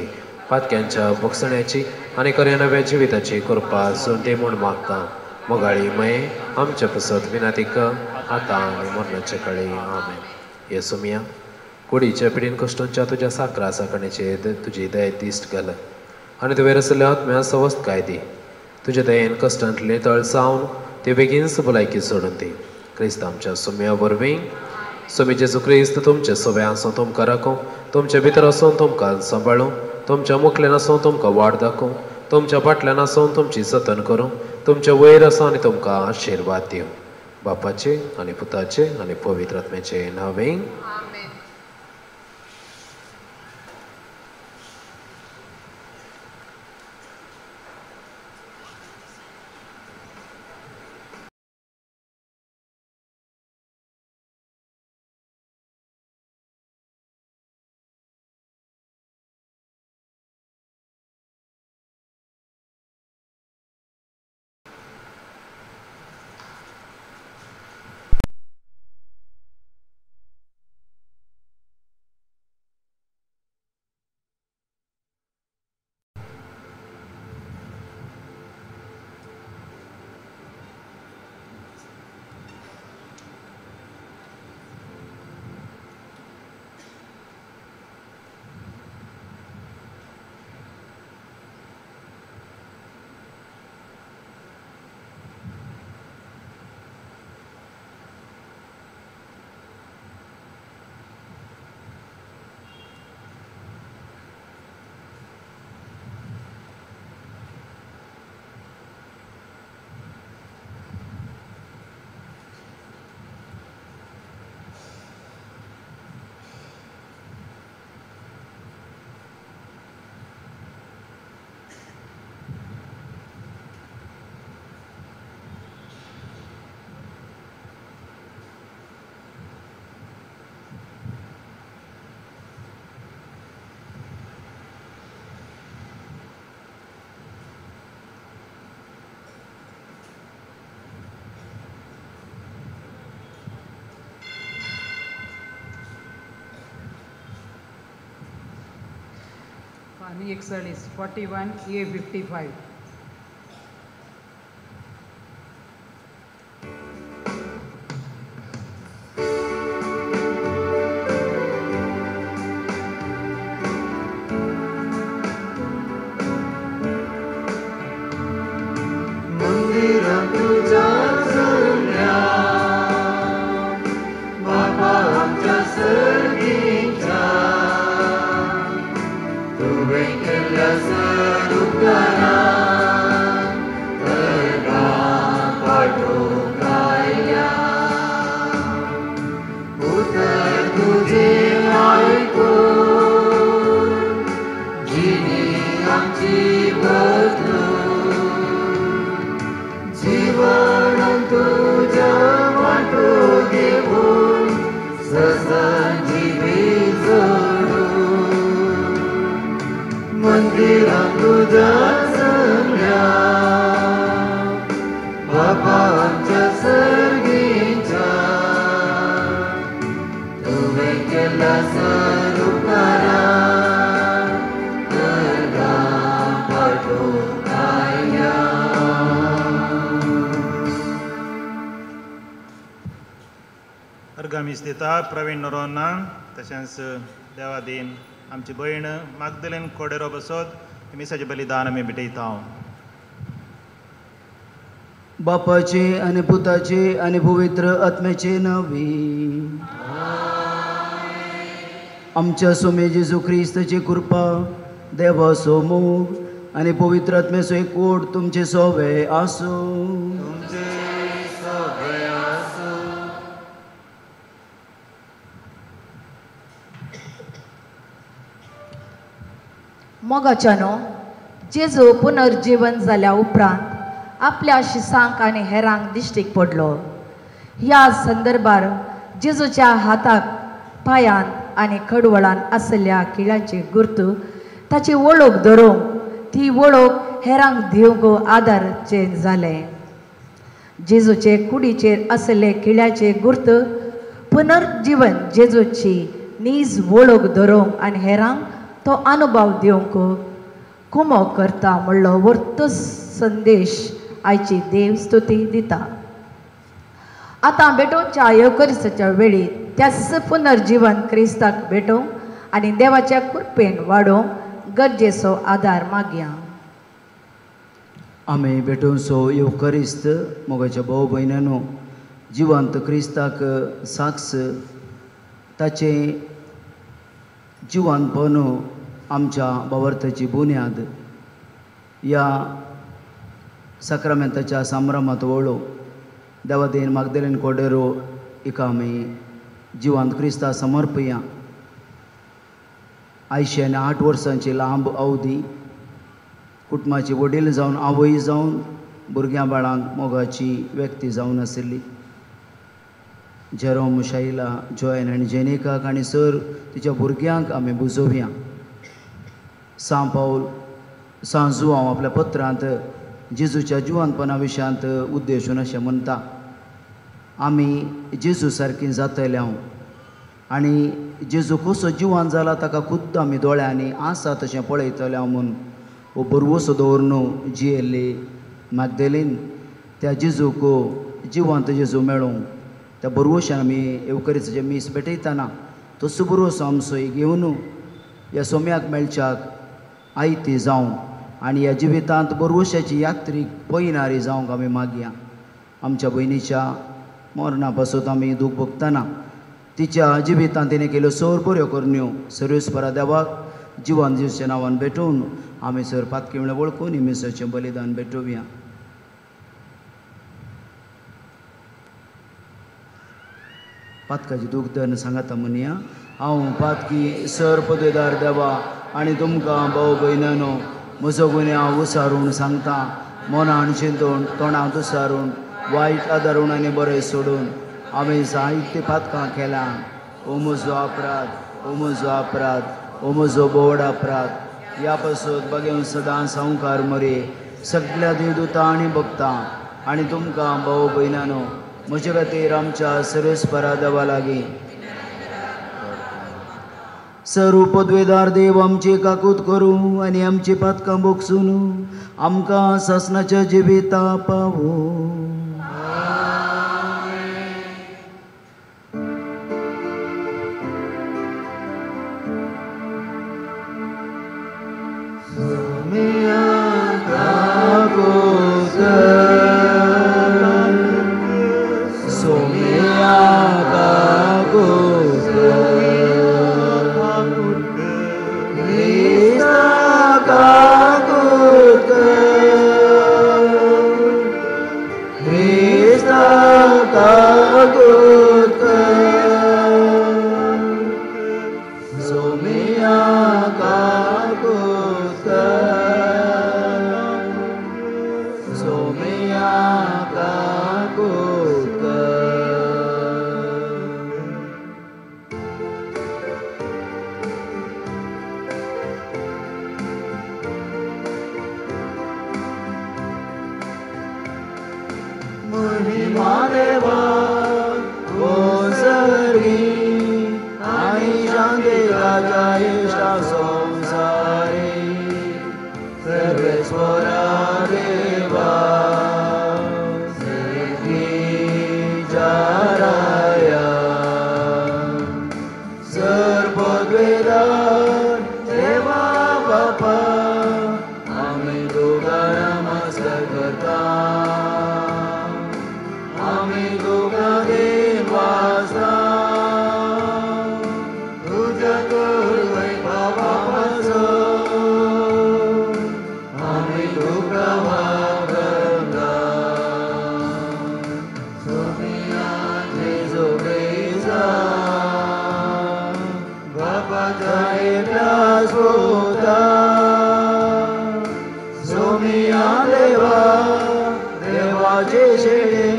पातक्यांच्या भोगसण्याची आनी खऱ्या नव्या जिविताची कृपा सोड दी म्हूण मागता। मोगाळी मये आमच्या पसत विनंती कर आतां आनी मरणाचे कळे। आमेन। येसू मिया कुडीच्या पिडीन कश्टांच्या तुज्या साकरा साकणेचेर तुजी दया दिश्ट घाल आनी तुवें आसल्या आत्म्या सवस्तकाय दी। तुज्या दयेन कश्टांतले तळसावन ते बेगीनच भलायकी सोडून दी। क्रिस्त आमच्या सोम्या वरवीं। सोमी जेजू क्रिस्त तुमचे सोबे आसूं तुमकां राखूं, तुमचे भितर आसून तुमकां सांबाळूं, तुमच्या मुखल्यान आसून तुमकां वाट दाखोवं, तुमच्या फाटल्यान आसून तुमची जतन करूं, तुमचे वयर आसून आनी तुमकां आशिर्वाद दिवं। बापाचे आनी पुताचे आनी पवित्र आत्म्याचे नांवे। 41 41 A 55. मंदिरम तुज्या सगळ्या बापा आमच्या सर्गीच्या तुवें केला सर उपकारा अर्गां पाठोवंक आयल्या. अर्गां मीस दिता प्रवीण नोरोन्ना तशेंच देवादीन आमची भयण मागदलीन कोडेरो बसत मिसाचें बलिदान आमी भेटयता. बापाचे आनी पुताचे आनी पवित्र आत्म्याचे नांवी आमच्या स्वामी जेजू क्रिस्ताची कृपा, देवाचो मोग आनी पवित्र आत्म्याचो एकवट तुमचे सोवे आसूं. तुमचे सगळे आसूं. मोगाच्यानो, जेजू पुनर्जीवन जाल्या उपरांत आपल्या शिसांक आनी हेरांक दिश्टीक पडलो. ह्या संदर्भार जेजूच्या हाताक, पांयांत आनी खडवळान आशिल्ल्या किळांची गुर्त ताची वळख धरूंक, ती वळख हेरांक दिवंक आदारचें जालें. जेजूचे कुडीचेर आशिल्ले किळ्याचे गुर्त पुनर्जीवन जेजूची नीज वळख धरूंक आनी हेरांक तो अनुभव दिवंक कुमो करता म्हणलो वर्त संदेश आयची देव स्तुती दिता. आतां भेटोवच्या येवकरिसाच्या वेळी त्याच पुनर्जीवन क्रिस्ताक भेटोवंक आनी देवाच्या कृपेन वाडोवंक गरजेचो आदार मागया. आमी भेटोवचो येवकरिस्त मोगाच्या भाव भयणांनो, जिवंत क्रिस्ताक साक्ष ताचें जिवनपण आमच्या भावार्थाची बुन्याद ह्या साक्रामेंताच्या संभ्रमांत वळो देवादेन मागदेलेन कोडेरो हिका आमी जिवंत क्रिस्ता समर्पया. आयशे आनी 8 वर्सांची लांब अवधी कुटुंबाची वडील जावन, आवय जावन, भुरग्यां बाळांक मोगाची व्यक्ती जावन आशिल्ली. जेरोम, शैला, जॉयन आनी जेनिकाक आनी सर तिच्या भुरग्यांक आमी बुजोवया. सांव पावल सांव जुआंव आपल्या पत्रांत जेजूच्या जिवनपणा विशयांत उद्देशून अशें म्हणटा, आमी जेजू सारकी जातले हांव आनी जेजू कसो जिवन जाला ताका खुद्द आमी दोळ्यांनी आसा तशें पळयतले हांव म्हूण हो बरवसो दवरून जियेल्ली मागदेलीन त्या जेजूक जिवंत जेजू मेळूंक त्या बरवशान आमी येवकरीचें मीस भेटयतना तसो बरवसो आमचो घेवन ह्या सोम्याक मेळच्याक आयती जावं आनी ह्या जिवितांत बरवशाची यात्रीक पयनारी जावंक आमी मागया. आमच्या भयणीच्या मरणा पासत आमी दूख भोगतना तिच्या जिवितांत तिणें केल्यो सर बऱ्यो करण्यो सर्वेस्परा देवाक जिवन जेजूच्या नांवान भेटोवन आमी सर पातकी म्हणल्यार वळखून मिसाचें बलिदान भेटोवया. पातकाची दूख धरून सांगाता म्हणया, हांव पातकी सर पदवेदार देवा आनी तुमकां भाव भयणांनो म्हजो गुन्यांव उसारून सांगता, मनान चिंतून, तोंडांत उसारून, वायट आदारून आनी बरें सोडून हांवें जायतीं पातकां केल्यां. ओ म्हजो अपराध, ओ म्हजो अपराध, ओ म्हजो बोड अपराध. ह्या पासत बगेवन सदां सावकार मरे सगल्या देवदूतां आनी भक्तां आनी तुमकां भाव भयणांनो म्हजे खातीर आमच्या सर्वेस्परा देवा लागीं. सरू पदवेदार देव आमची काकूत करूं आनी आमची पातकां भोगसून आमकां सासणाच्या जिविता पावूं. म्हादेवा सर्गी आनी शांती राजा इश्टा संसारी सर्वेस्वरा देवा सर्गीच्या राया सर्वद्वेदान देवा बापा आमी तुका नमस्कार करता आमी तुका देवासा तुज्या करवय बाबाचो आमी तुका वागता सोमिया जेजू क्रिस्ता बापाच्या एकल्या सुता सोमिया देवा देवाचे शेळे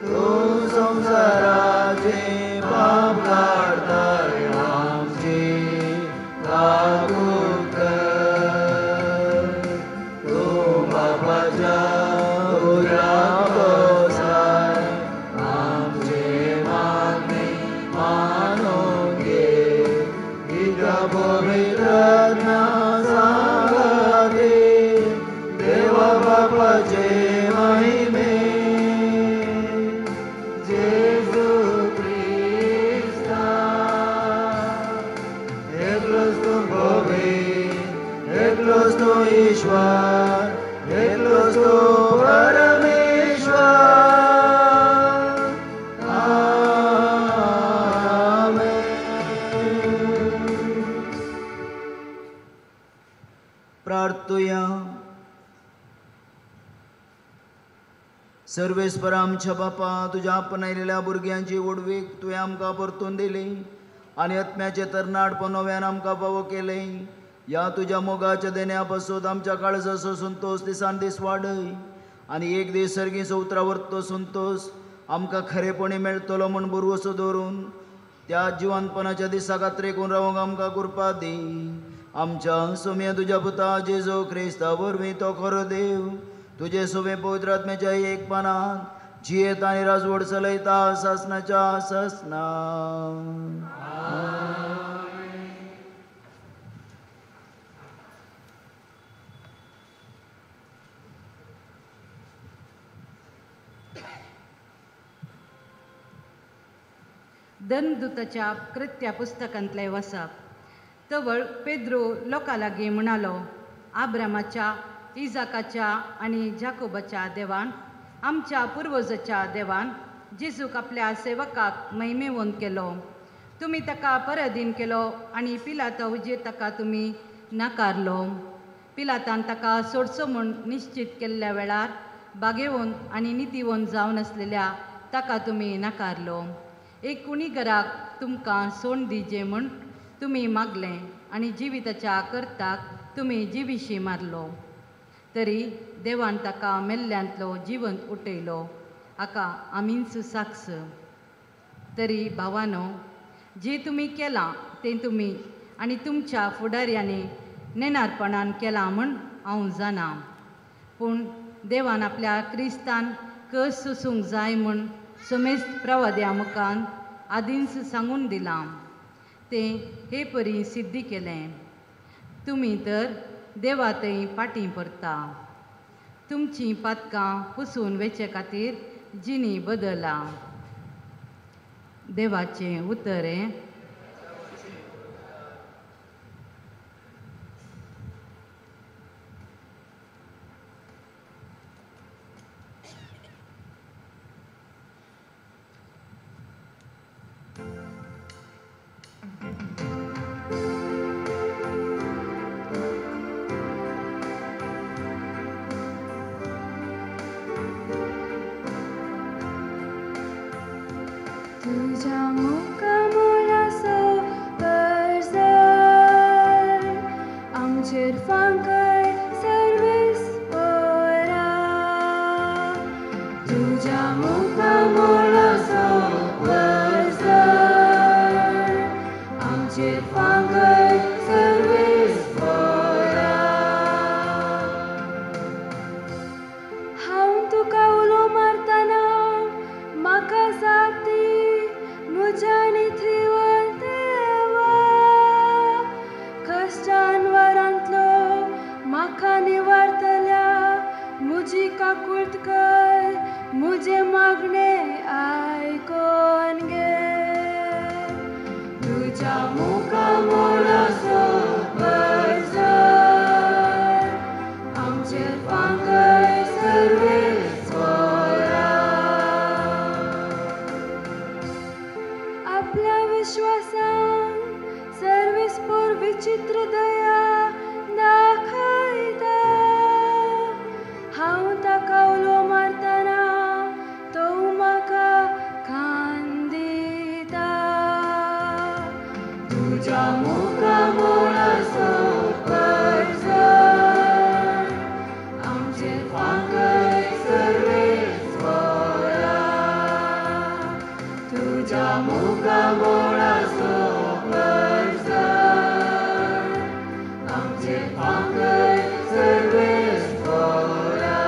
तूं संवसाराचे पाप काडताय आमची काकूट कर तूं बापाच्या उर्या बसाय आमचे मागणे मानून घे तुज्या पवित्र सांगाते देवा बापाचे महिमे जेजू क्रिस्ता एकलोच तूं गोविंद एकलोच तूं ईश्वर एकलोच तूं परमेश्वर आमेन. प्रार्थुया. सर्वेस्पर आमच्या बापा तुज्या आपणायलेल्या भुरग्यांची ओडवीक तुवें आमकां परतून दिली आनी आत्म्याचे तरणाटपण नव्यान आमकां फावो केलें. ह्या तुज्या मोगाच्या देण्या पासून आमच्या काळजाचो संतोश दिसान दीस वाडय आनी एक दीस सर्गी सवत्रावर तो संतोश आमकां खरेपणी मेळटलो म्हूण भरवसो दवरून त्या जिवनपणाच्या दिसा खात्रेकून रावंक आमकां कृपा दी. आमच्या सोम्या तुज्या पुता जेजू क्रिस्ता वरवीं तो खरो देव तुजे सोबे पवित्र आत्म्याच्या एकपणान जियेत आनी राजवट चलयता सासनाच्या सासना. धर्मदूताच्या कृत्या पुस्तकांतलें वसप. तवळ पेद्रो लोकां लागीं म्हणालो, आब्रामाच्या इजाकाच्या आनी जाकोबाच्या देवान आमच्या पुर्वजाच्या देवान जेजूक आपल्या सेवकाक महिमेवंत केलो. तुमी ताका पराधीन केलो आनी पिलाता हुजीर ताका तुमी नाकारलो. पिलातान ताका सोडचो म्हूण निश्चीत केल्ल्या वेळार बागेवन आनी नितीवंत जावन आसलेल्या ताका तुमी नाकारलो. एक कुणीगराक तुमकां सोंड दिजे म्हूण तुमी मागलें आनी जिविताच्या करताक तुमी जिविशी मारलो. तरी देवान ताका मेल्ल्यांतलो जिवंत उठयलो, हाका आमीच साक्ष. तरी भावानो, जें तुमी केलां तें तुमी आनी तुमच्या फुडाऱ्यांनी नेणारपणान केलां म्हूण हांव जाणा. पूण देवान आपल्या क्रिस्तान कस सोसूंक जाय म्हूण समेस्त प्रवाद्या मुखान आदींच सांगून दिलां, तें हे परी सिद्धी केलें. तुमी तर देवा थंय फाटीं परता, तुमचीं पातकां पुसून वेचे खातीर जिणी बदला. देवाचें उतर हें. तुझ्या मुखामळाचो परजळ आमचेर फांकय सर्वेस्परा. तुझ्या मुखामळाचो परजळ आमचेर फांकय सर्वेस्परा. हांव तुका उलो मारतना तुजें मागणें आयकोन घे. तुज्या मुखामळाचो परजळ आमचेर फांकय सर्वेस्परा. आपल्या विश्वासान सर्वेस्पर विचित्र दया दाखयता. हांव ताका उलो मारतना तो म्हाका कान दिता. तुज्या मुखामळाचो परजळ आमचेर फांकय सर्वेस्परा. तुज्या मुखामळाचो परजळ आमचेर फांकय सर्वेस्परा.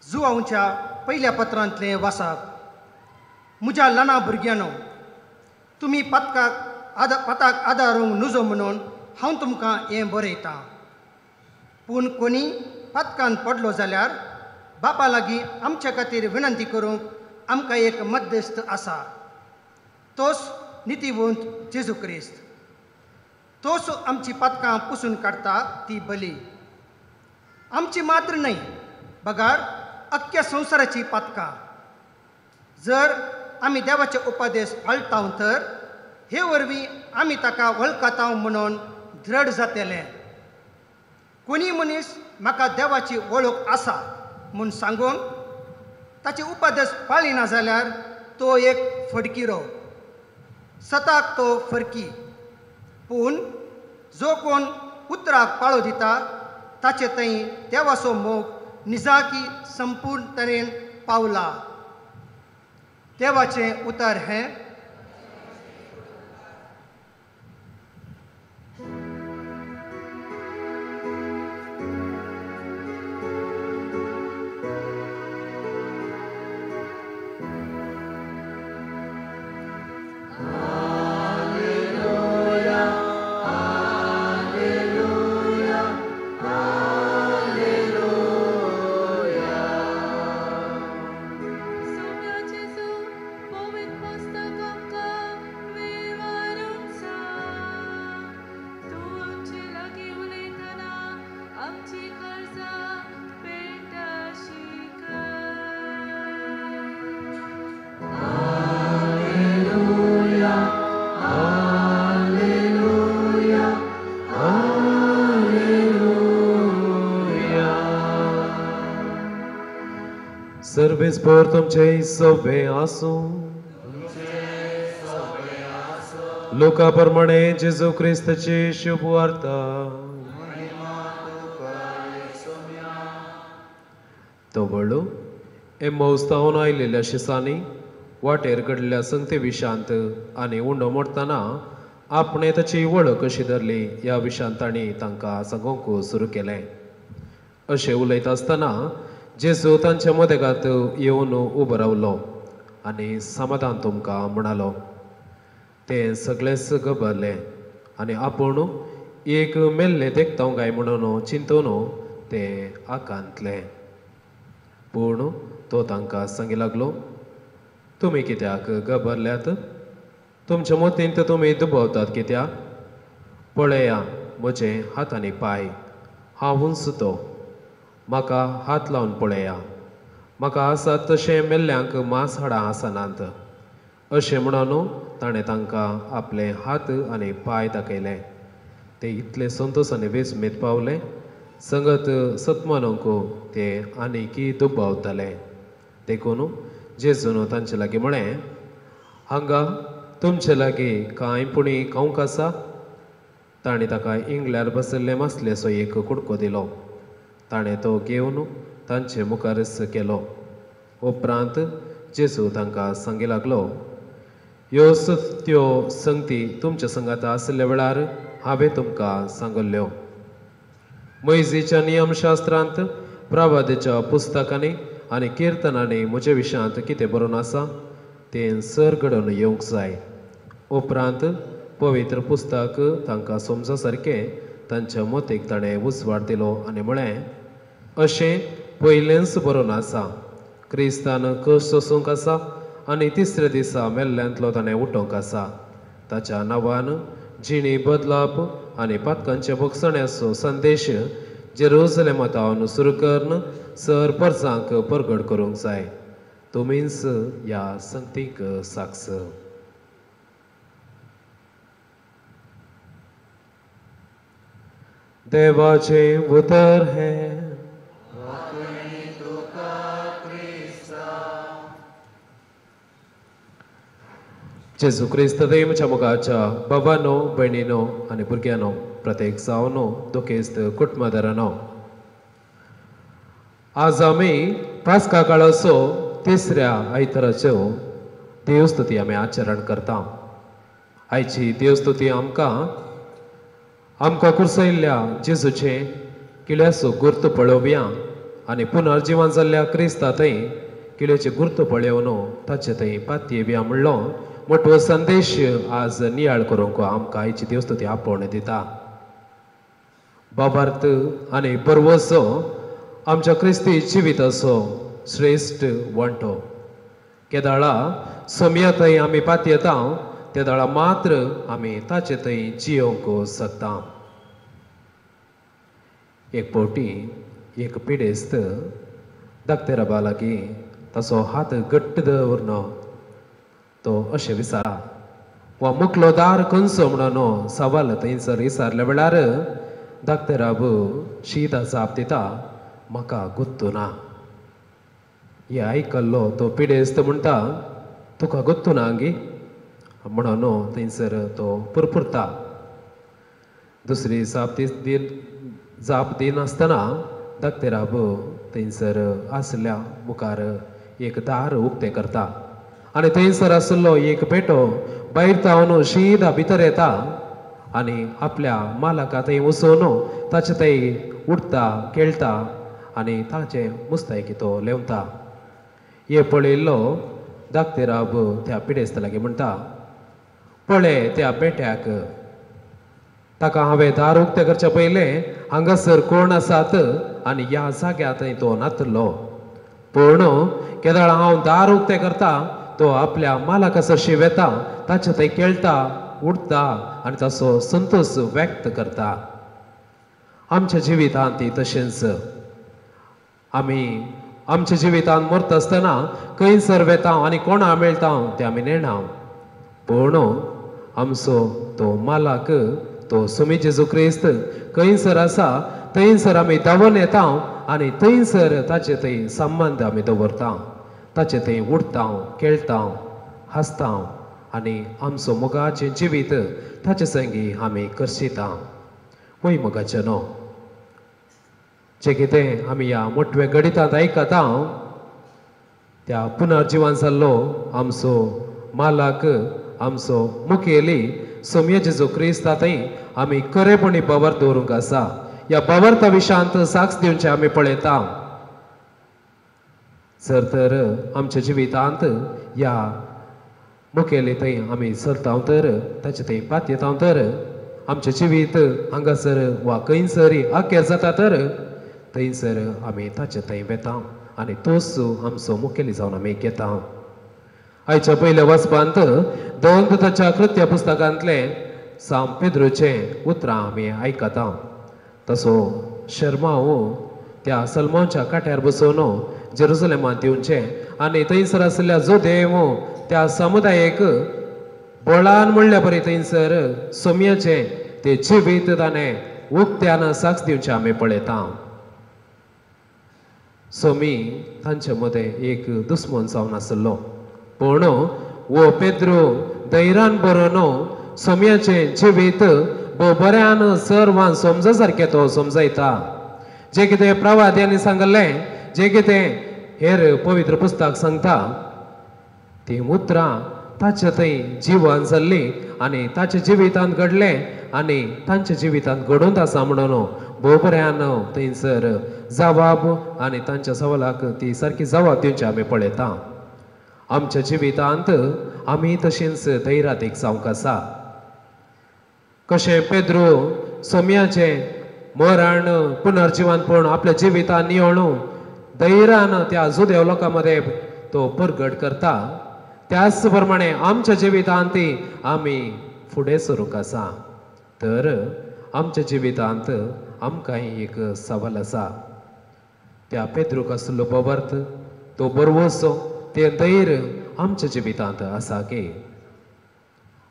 जुवांच्या पयल्या पत्रांतलें वासाप. म्हज्या ल्हाना भुरग्यांनो, तुमी पताक पताक आदारूंक नुजो म्हणून हांव तुमकां हें बरयतां. पूण कोणी पतकान पडलो जाल्यार बापा लागीं आमच्या खातीर विनंती करूंक आमकां एक मध्यस्थ आसा, तोच नितीवंत जेजू क्रिस्त. तोच आमची पतकां पुसून काडटा ती बली आमची मात्र न्हय बगार अख्ख्या संवसाराची पातकां. जर आमी देवाचे उपदेश पाळटाव तर हे वरवीं आमी ताका वळखताव म्हणून दृढ जातले. कोणी मनीस म्हाका देवाची वळख आसा म्हूण सांगून ताचे उपदेश पाळिना जाल्यार तो एक फडकिरो, सताक तो फरकी. पूण जो कोण उतराक पाळो दिता ताचे थंय देवाचो मोग निजाकी संपूर्ण तरेन पावला. देवाचें उतर हें. सोम्या जेजू, पवित्र पुस्तक आमकां विवरून सांग. तूं आमचे लागीं उलयतना आमची काळजां पेट्टा शिकय. Alleluia, alleluia, alleluia. सर्वेस्पर तुमचे सवे आसूं. लोका प्रमाणे जेजू क्रिस्ताची शुभ वार्ता. तो व्हडलो एम्मौस्तावन आयलेल्या शिसांनी वाटेर घडलेल्या संगते विशांत आनी उंडो मोडटना आपणें ताची वळख कशी धरली ह्या विशांत तांणी तांकां सांगूंक सुरू केलें. अशें उलयता आसतना जेजू तांच्या मदेगात येवन उबो रावलो आनी समाधान तुमकां म्हणालो. ते सगळेच घबरले आनी आपूण एक मेल्लें देखता काय म्हणून चिंतून ते आकांतले. पूण तो तांकां सांगी लागलो, तुमी कित्याक घबरल्यात? तुमच्या मतींत तुमी दुबावतात कित्याक? पळया म्हजे हात आनी पांय, हांवूच तो. म्हाका हात लावन पळया, म्हाका आसात तशें मेल्ल्यांक मांस हाडां आसनात. अशें म्हणून ताणें तांकां आपले हात आनी पांय दाखयले. ते इतले संतोश आनी विस्मीत पावले, संगत सतमानूंक ते आनीकी दुबावताले. देखून जेजून तांचे लागीं म्हळें, हांगा तुमचे लागीं कांय पुणी खावंक आसा? ताणें ताका इंगल्यार बशिल्ले मासलेचो एक कुडको दिलो. ताणें तो घेवन तांचे मुखारच केलो. उपरांत जेजू तांकां सांगी लागलो, ह्यो त्यो संगती तुमच्या संगात आशिल्ल्या वेळार हांवें तुमकां सांगल्ल्यो. मोयजेच्या नियमशास्त्रांत, प्रवादेच्या पुस्तकांनी आनी किर्तनांनी म्हज्या विशयांत कितें बरोवन आसा तें सर घडोवन येवंक जाय. उपरांत पवित्र पुस्तक तांकां समजा सारकें तांच्या मतीक ताणें उजवाड दिलो आनी म्हळें, अशें पयलेंच बरोवन आसा, क्रिस्तान कश्ट सोसूंक आसा आनी तिसऱ्या दिसा मेल्ल्यांतलो ताणें उठोवंक आसा. ताच्या नांवान जिणी बदलाप आनी पातकांच्या भोगसण्याचो संदेश जेरुजलेमा थावन सुरू करून सर परसांक परगट करूंक जाय. तुमीच ह्या संगतीक साक्ष. देवाचें उतर हें. जेजू क्रिस्त देवाच्या मोगाच्या बाबानो, भयणीनो आनी भुरग्यांनो, प्रत्येक जावनो दुखेस्त कुटुंबदारांनो, आज आमी पास्का काळाचो तिसऱ्या आयताराच्यो देवस्तुती आमी आचरण करता. आयची देवस्तुती आमकां आमकां कुर्सयल्ल्या जेजूचें किळ्याचो गुर्त पळोवया आनी पुनर्जिवन जाल्ल्या क्रिस्ता थंय किळ्याचें गुर्त पळोवन ताचे थंय पातयेवया म्हणलो मोटो संदेश आज नियाळ करूंक आमकां आयची देवस्तुती आपोवणें दिता. बाबार्थ आनी परवसो आमच्या क्रिस्ती जिविताचो श्रेश्ठ वांटो. केदाळा सोमया थंय आमी पातयेता ते दाळा मात्र आमी ताचे थंय जियोवंक शकता. एक फावटी एक पिडेस्त दाक्तेराबा लागीं ताचो हात घट्ट दवरून तो अशें विचारा, वा मुकलो दार खंयचो म्हणून सवाल थंयसर विचारल्या वेळार दाक्तेराब शीत जाप दिता, म्हाका गुत्तू ना. हे आयकल्लो तो पिडेस्त म्हणटा, तुका गुत्तू ना गी म्हणून थंयसर तो पुरपुरता. दुसरी जाप दिनासतना दाक्तेराब थंयसर आसल्या मुखार एक दार उक्तें करता आनी थंयसर आशिल्लो एक पेटो भायर थावन शीदा भितर येता आनी आपल्या मालका थंय वचून ताचे थंय उठता, खेळटा आनी ताचे मुस्तायकी तो लेवता. हे पळयल्लो दाक्तेराब त्या पिडेस्ता लागीं म्हणटा, पळय त्या पेट्याक, ताका हांवें दार उक्तें करच्या पयलें हांगासर कोण आसात आनी ह्या जाग्यार थंय तो नातलो, पूण केदळ हांव दार उक्तें करता तो आपल्या मालका सरशी वेता, ताचे थंय खेळटा, उठता आनी ताचो संतोश व्यक्त करता. आमच्या जिवितांत ती तशेंच आमी आमच्या जिवितांत मरता आसतना खंयसर वेता आनी कोणा मेळटा तें आमी नेणा, पूण आमचो तो मालक तो सुमी जेजू क्रिस्त खंयसर आसा थंयसर आमी धांवन येता आनी थंयसर ताचे थंय संबंद आमी दवरता, ताचे थंय उठता, खेळटा, हांसता आनी आमचो मोगाचें जिवीत ताचे संगी आमी करशिता. वय मोगाचें न्हू जें कितें आमी ह्या मोटव्या गणितांत आयकता त्या पुनर्जिवन जाल्लो आमचो मालक आमचो मुखेली सोमया जेजू क्रिस्ता थंय आमी खरेपणी पावर दवरूंक आसा. ह्या पावर्ता विशयांत साक्ष दिवचें आमी पळयता. जर तर आमच्या जिवितांत ह्या मुखेली थंय आमी चलता तर ताचे थंय पातयेता तर आमचें जिवीत हांगासर वा खंयसर आखेर जाता तर थंयसर आमी ताचे थंय वेता आनी तोच आमचो मुखेली जावन आमी घेता. आयच्या पयल्या वाचपांत दोन दुताच्या कृत्य पुस्तकांतलें सांत पेद्रूचें उतरां आमी आयकता. तसो शर्माव त्या सलमाच्या काट्यार बसोवन जेरुजलेमांत येवचें आनी थंयसर आशिल्ल्या जो देव त्या समुदायेक बळान म्हणल्या बरें थंयसर सोमयाचें ते जिवीत ताणें उक्त्यान साक्ष दिवचें आमी पळयता. सोमी तांचे मदें एक दुस्मन जावन आशिल्लो, पूण वो पेद्रू धैर्यान बरोवन सोमयाचें जिवीत बऱ्यान सर्वान समजा सारकें तो समजायता. जें कितें प्रवाद्यांनी सांगलें, जें कितें हेर पवित्र पुस्तक सांगता ती उतरां ताचे थंय जिवन जाल्लीं आनी ताच्या जिवितांत घडलें आनी तांच्या जिवितांत घडून आसा म्हणून भोव बऱ्यान थंयसर जबाब आनी तांच्या सवालाक ती सारकी जबाब दिवची आमी पळयता. आमच्या जिवितांत आमी तशेंच धैर्यादीक जावंक आसा. कशें पेद्रो सोम्याचें मरण पुनर्जिवनपण आपल्या जिवितान निवळून धैर्यान त्या जुदेव लोकां मदें तो परगट करता, त्याच प्रमाणे आमच्या जिवितांत आमी फुडें सरूंक आसा. तर आमच्या जिवितांत आमकां एक सवाल आसा. त्या पेद्रूक आसलो बवर्त तो बरवसो तें धैर्य आमच्या जिवितांत आसा की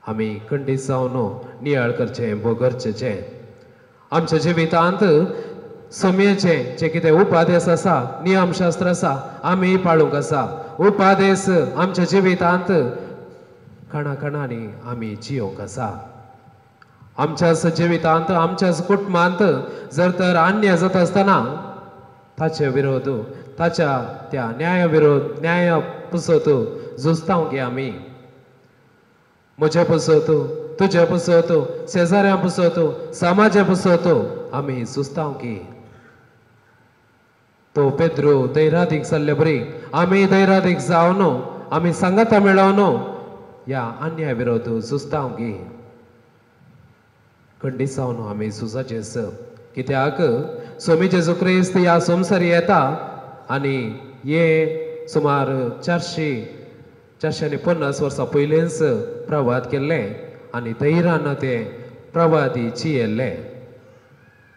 आमी खंडीत जावन नियाळ करचें भोगरचें. आमच्या जिवितांत सम्याचें जे कितें उपादेस आसा, नियमशास्त्र आसा, आमी पाळूंक आसा. उपादेस आमच्या जिवितांत कणा कणांनी आमी जियोंक आसा. आमच्याच जिवितांत आमच्याच कुटुंबांत जर तर अन्याय जाता आसतना ताचे विरोध ताच्या त्या न्याय विरोध न्याय पुसत झुजता की आमी म्हजे पुसत तुजे पुसत शेजाऱ्यां पुसत समाजा पुसत आमी झुजता की तो पेद्रो धैर्यादीक जाल्ले बरी आमी धैर्यादीक जावन आमी सांगाता मेळोवन ह्या अन्याय विरोध झुजता की खंडीत जावन आमी झुजाचें. कित्याक स्वामी जेजू क्रिस्त ह्या संवसारी येता आनी हे सुमार 450 वर्सां पयलींच प्रवाद केल्लें आनी धैर्यान ते प्रवादी जियेल्ले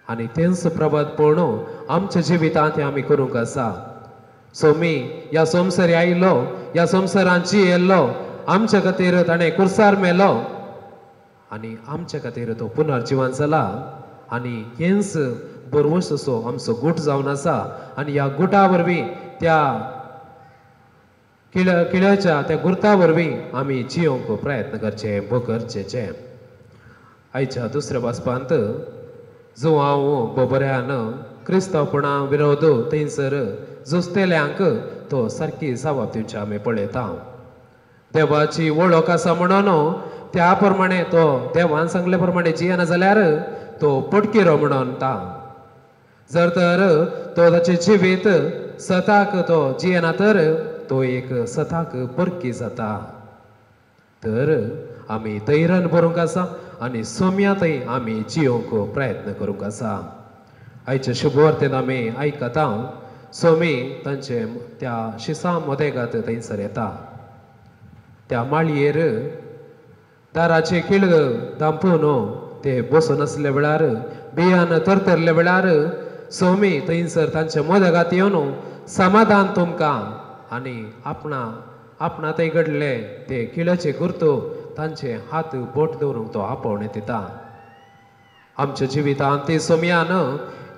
आनी तेंच प्रवाद पळोवन आमच्या जिवितांत आमी करूंक आसा. स्वामी ह्या संवसारी आयलो, ह्या संवसारान जियेल्लो, आमच्या खातीर ताणें कुर्सार मेलो आनी आमच्या खातीर तो पुनर्जिवन जाला आनी हेंच बरवस असो आमचो गूट जावन आसा. आनी ह्या गुटा वरवीं त्या किळ्याच्या त्या गुर्ता वरवीं आमी जियोंक प्रयत्न करचे भोगरचें. आयच्या दुसऱ्या वाचपांत जो हांव बऱ्यान क्रिस्तांवपणा विरोध थंयसर झुजतेल्यांक तो सारकी जबाब दिवची आमी पळयता. देवाची वळख आसा म्हणून त्या प्रमाणे तो देवान सांगले प्रमाणे जियेना जाल्यार तो पटकिरो म्हणून ता. जर तर तो ताचें जिवीत सताक तो जियेना तर तो एक सताक परकी जाता. तर आमी धैर्यान बरोवंक आसा आनी सोम्यांतय आमी जियोंक प्रयत्न करूंक आसा. आयचे शुभवार्तेन आमी आयकता सोमी तांचे त्या शिसा मदेगात थंयसर येता. त्या माळयेर दाराचे किळ धांपून ते बसून आसले वेळार बियान तरतरले वेळार सोमी थंयसर तांच्या मदेगात येवन समाधान तुमकां आनी आपणा थंय घडले ते किळ्याचे गुर्तो तांचे हात बोट दवरूंक तो आपोवणें दिता. आमच्या जिवितांत ते सोमयान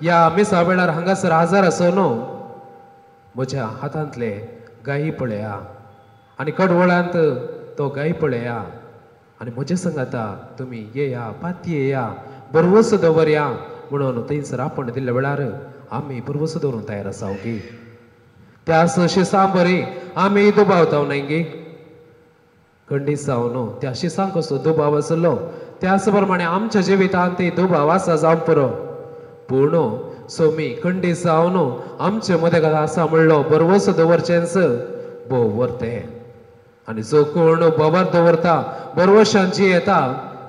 ह्या मिसा वेळार हांगासर हाजर आसून म्हज्या हातांतले गायी पळया आनी कडवळांत तो गायी पळया आनी म्हजे संगाता तुमी येया पाती येया बरवस दवरया म्हणून थंयसर आपोवणें दिल्ल्या वेळार आमी बरवस दवरूंक तयार आसा की त्या शिसां बरी आमी दुबावता न्हय गी खंडीत जावन त्या शिसांक कसो दुबाव आसलो त्याच प्रमाणे आमच्या जिवितांत ते दुबाव आसा जावंक पुरो, पूण सोमी खंडीत जावन आमचे मदें आसा म्हणलो बरवस दवरचेंच भोव वरतें. आनी जो कोण बोवार दवरता बरवशान जियेता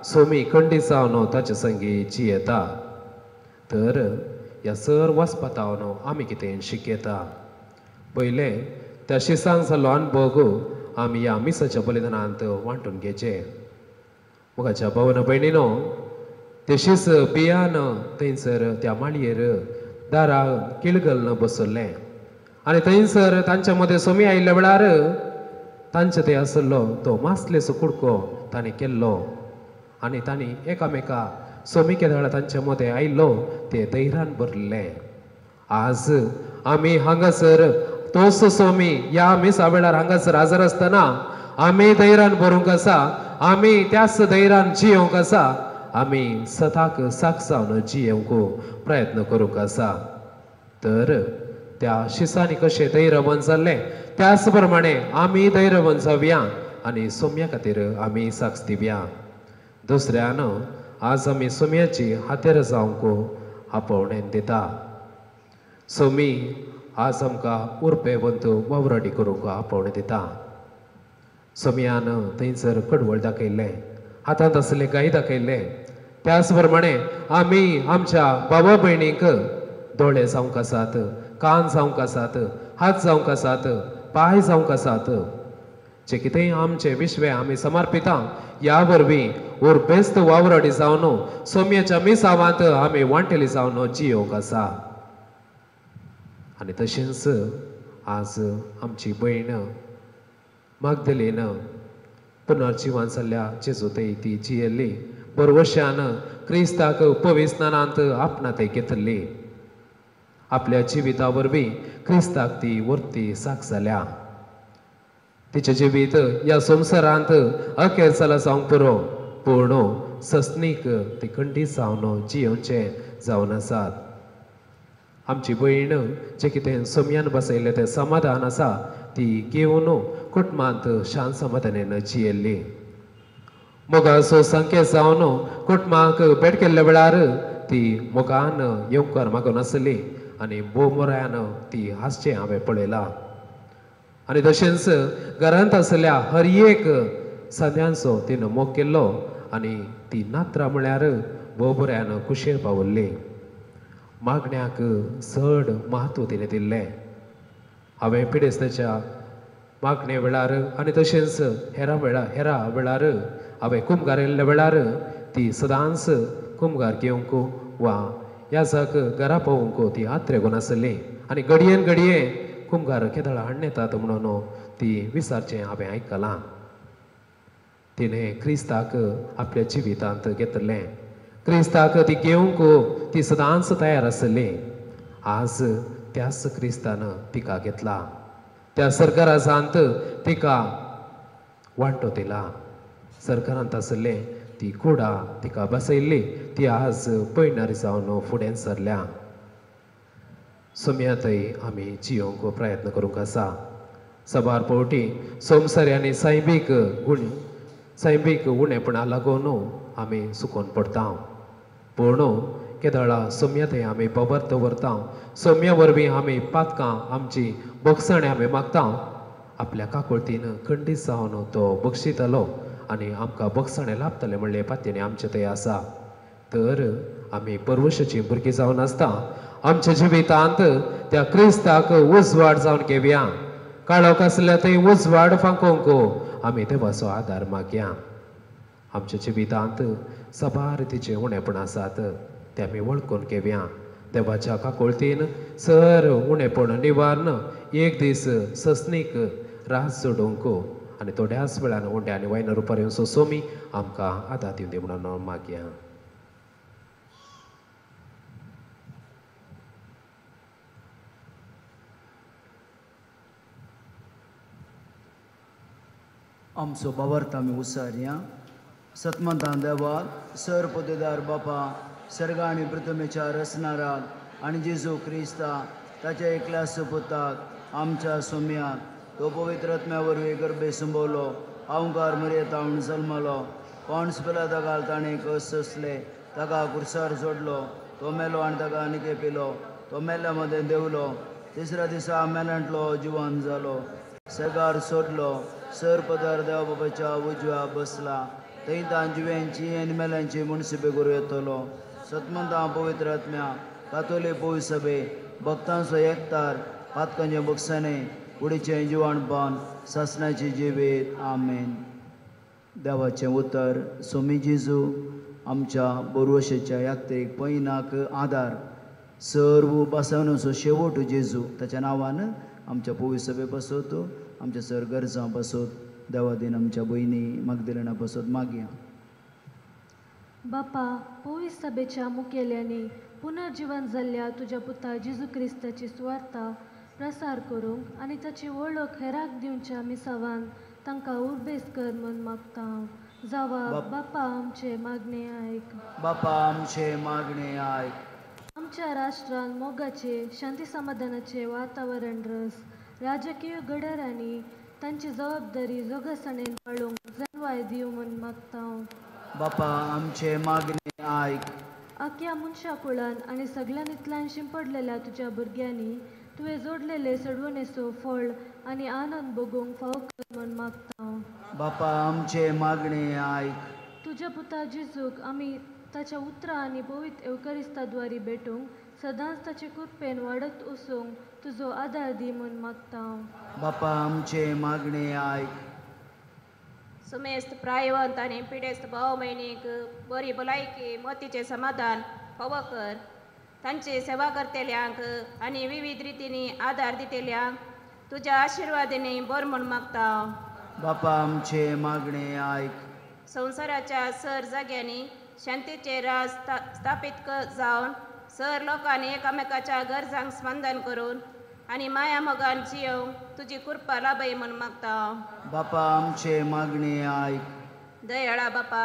सोमी खंडीत जावन ताचे संगी जियेता. तर ह्या सर वाचपातावन आमी कितें शिकयता. पयलें त्या शिसांक जाल्लो अनभोग आमी ह्या मिसाच्या बलिदानांत वांटून घेवचें. मोगाच्या भावन भयणीनो तशीच बियान थंयसर त्या माळयेर दारा किळगल्न बसल्लें आनी थंयसर तांच्या मदें सोमी आयिल्ल्या वेळार तांचे थंय आसलो तो मासलेचो कुडको तांणी केल्लो आनी तांणी एकामेका सोमी केदळा तांच्या मदें आयिल्लो ते धैर्यान भरलें. आज आमी हांगासर तोच सोमी ह्या मिसा वेळार हांगासर हाजर आसतना आमी धैर्यान भरूंक आसा, आमी त्याच धैर्यान जियोंक आसा, आमी सताक साक जावन जियोंक प्रयत्न करूंक आसा. तर त्या शिसांनी कशें धैर्यवन जाल्लें त्याच प्रमाणे आमी धैर्यवन जावया आनी सोम्या खातीर आमी साक्ष दिवया. दुसऱ्यान आज आमी सोम्याची हातेर जावंक आपोवणें दिता. सोमी आज आमकां उर्बेवंत वावराडी करूंक आपोवणें दिता. सोमयान थंयसर कडवळ दाखयल्लें, हातांत आसले गाय दाखयल्ले. त्याच प्रमाणे आमी आमच्या बाबा भयणींक दोळे जावंक आसात, कान जावंक आसात, हात जावंक आसात, पांय जावंक आसात. जे कितें आमचें विश्वें आमी समर्पिता ह्या वरवीं उर्बेस्त वावराडी जावन सोमयेच्या मिसावांत आमी वांटेली जावन जियोंक आसा. आनी तशेंच आज आमची भयण मागदलीन पुनर्जिवन जाल्ल्या जेजू थंय ती जियेल्ली, बरवशान क्रिस्ताक पविस्नानांत आपणा थंय घेतली. आपल्या जिविता वरवीं क्रिस्ताक ती वर्ती साक जाल्या. तिचें जिवीत ह्या संवसारांत अखेर जाला जावंक पुरो, पूण सस्नीक ती खंडीत जावन जियोवचें जावन आसात. आमची भयण जें कितें सोमयान बसयल्लें तें समाधान आसा ती घेवन कुटुंबांत शांत समाधानान जियेल्ली. मोगाचो संकेत जावन कुटुंबाक भेट केल्ल्या वेळार ती मोगान येवकार मागून आसली आनी भोव ती हांसचें हांवें पळयलां. आनी तशेंच घरांत आसल्या हर एक सद्यांचो तिणें मोग केल्लो आनी ती नात्रां म्हळ्यार भोव बऱ्यान कुशेर पावल्ली. मागण्याक चड म्हत्व तिणें दिल्लें. हांवें पिडेस्ताच्या मागणे वेळार आनी तशेंच हेरा वेळार हांवें कुमगार येयल्ल्या वेळार ती सदांच कुमगार घेवंक वा याजाक घरा पावोवंक ती आत्रेगून आसली आनी घडयेन घडये कुमगार केदळा हाडून येतात म्हणून ती विचारचें हांवें आयकलां. तिणें क्रिस्ताक आपल्या जिवितांत घेतलें. क्रिस्ताक ती घेवंक ती सदांच तयार आसली. आज त्याच क्रिस्तान तिका घेतला, त्या सरकारांत तिका वांटो दिला. सरकारांत आसलें ती कुडा तिका बसयल्ली, ती आज पयणारी जावन फुडें सरल्या. सोमयांतय आमी जियोवंक प्रयत्न करूंक आसा. सबार फावटी संवसारी आनी सैमीक गुण सैमीक उणेपणा लागून आमी सुकोन पडटा, पूण केदळा सोमयांतय आमी बबर दवरता. सोम्या वरवीं आमी पातकां आमची बक्षाणे आमी मागता. आपल्या काकुळतीन खंडीत जावन तो बक्षितलो आनी आमकां बक्षाणे लाभतलें म्हणलें पातयेणी आमचें थंय आसा. तर आमी परवशाचीं भुरगीं जावन आसता आमच्या जिवितांत त्या क्रिस्ताक उजवाड जावन घेवया. काळोख आसल्या थंय उजवाड फांकोवंक आमी देवाचो आदार मागया. आमच्या जिवितांत साबार तिचें उणेपण आसात ते आमी वळखून घेवया. देवाच्या काकुळतीन सर उणेपण निवारण एक दीस सस्नीक रास जोडूंक आनी थोड्याच वेळान उंड्या आनी वायन रुपार येवन सोमी आमकां आदार दिवं दी म्हणून मागया. आमचो बाबार्थ आमी उसारया. सतमंतान देवा सर पदेदार बापा सर्ग आनी पृथ्वीच्या रचणाराक आनी जेजू क्रिस्ता ताच्या एकल्या सुपुताक आमच्या सोम्याक तो पवित्र आत्म्या वरवीं गर्भे संबवलो, अहंकार मरयेतावन जल्मलो, कोण पिलाता ताणें कस सोंसले, ताका कुर्सार जोडलो, तो मेलो आनी ताका निके पिलो, तो मेल्ल्या मदें देंवलो, तिसऱ्या दिसा मेल्यांतलो जिवन जालो, सर्गार सोडलो, सर पदार देवा बाबाच्या उजव्या बसला, थंय तां जिव्यांची आनी मेल्यांची मुनसिबे करूं येतलो. सतमंतां पवित्र आत्म्या कातोले पवित्र सभे भक्तांचो एकतार पातकांचे बक्षाणे कुडीचें जिवाणपण सासणाचें जिवीत. आमेन. देवाचें उतर सोमी जेजू आमच्या बोरवशेच्या यात्रेक पयनाक आदार सर्व बासावनाचो शेवट जेजू ताच्या नांवान आमच्या पवित्र सभे पासत आमच्या सर गरजां पासत देवा दीन आमच्या भयणी मागदिलना पासत मागया. बापा पवित्र सभेच्या मुखेल्यांनी पुनर्जिवन जाल्ल्या तुज्या पुता जेजू क्रिस्ताची सुवार्ता प्रसार करूंक आनी ताची वळख हेराक दिवच्या मिसावान तांकां उर्बेस कर म्हूण मागता हांव. जावा बापा आमचे मागणे आयक. बापा आमचे मागणे आयक. आमच्या राष्ट्रान मोगाचे शांती समाधानाचे वातावरण रस राजकीय घडरांनी तांची जबाबदारी जोगसाणेन पाळूंक जनवाय दिवं म्हूण मागता हांव. बापा आमचे मागणे आयक. आख्या मनशा कुळान आनी सगळ्यांतल्यान शिंपडलेल्या तुज्या भुरग्यांनी तुवें जोडलेले सडवणेचो फळ आनी आनंद भोगूंक फावो कर म्हूण मागता. बापा आमचे मागणे आयक. तुज्या पुता जेजूक आमी ताच्या उतरां आनी पवित्र एवकरिस्ता द्वारी भेटूंक सदांच ताचे कृपेन वाडत वचूंक तुजो आदार दी म्हूण मागता. बापा आमचे मागणे आयक. सुमेस्त प्रायवंत आनी पिडेस्त भाव भयणीक बरी भलायकी मोतीचें समाधान फावो कर. तांची सेवा करतल्यांक आनी विविध रितींनी आदार दितल्यांक तुज्या आशिर्वादांनी बरो म्हूण मागता. बापा आमचे मागणे आयक. संवसाराच्या सर जाग्यांनी शांतीचे राज स्थापीत जावन सर लोकांनी एकामेकाच्या गरजांक स्पंदन करून आनी माया मोगान जियोवंक तुजी कृपा लाभय म्हूण मागता. बापा आमचे मागणे आयक. दयाळा बापा,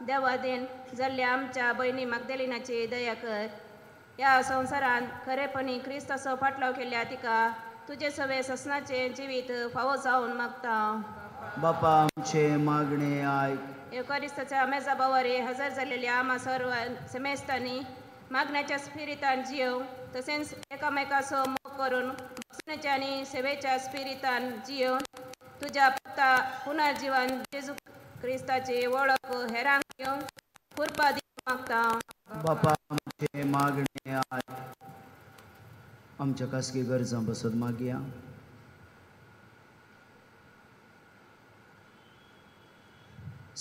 देवादेन जाल्ल्या आमच्या भयणी मागदेलिनाची दया कर. ह्या संवसारांत खरेपणी क्रिस्ताचो फाटलाव केल्या तिका तुजे सवे ससनाचें जिवीत फावो जावन मागता. बापा आमचे मागणे आयक. एवकारिस्ताच्या मेजा बावारी हजर जाल्लेल्या आमा सर्व समेस्तांनी मागण्याच्या स्पिरितान जियोवंक तशेंच एकामेकाचो मोग करून भक्षणाच्या आनी सेवेच्या स्पिरितान जियोवन तुज्या पुता पुनर्जिवन जेजू क्रिस्ताची वळख हेरांक घेवन कृपा दिवंक मागता. बापा आमचे मागणे आयक. आमच्या खासगी गरजां बसत मागया.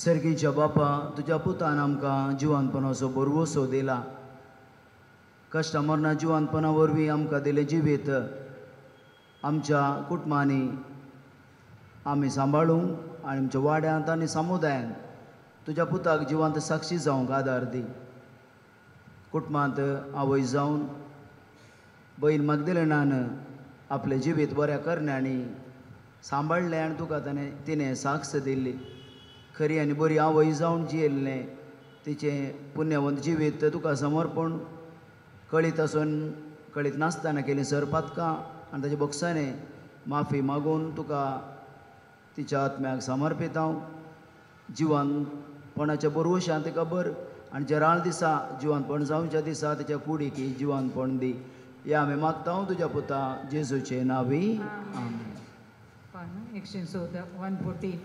सर्गीच्या बापा, तुज्या पुतान आमकां जिवानपणाचो भरवंसो दिला. कश्टां मरणां जिवानपणा वरवीं आमकां दिलें जिवीत आमच्या कुटुंबांनी आमी सांबाळूंक आनी आमच्या वाड्यांत आनी समुदायांत तुज्या पुताक जिवांत साक्षी जावंक आदार दी. कुटुंबांत आवय जावन बहीण मागदेलेनान आपलें जिवीत बऱ्या करण्यांनी सांबाळ्ळें आनी तुका ताणें तिणें साक्ष दिल्ली. खरी आनी बरी आवय जावन जियेल्लें तिचें पुण्यवंत जिवीत तुका समर्पण कळीत आसून कळीत नासतना केली सरपातकां आनी ताच्या बोक्सांनी माफी मागून तुका तिच्या आत्म्याक समर्पीत हांव. जिवानपणाच्या बरवशान तिका बर आनी जेराळ दिसा जिवानपण जावच्या दिसा तिच्या कुडीक ही जिवानपण दी. ह्या आमी मागता तुज्या पुता जेजूचे नांवी. आमेन. 114 114.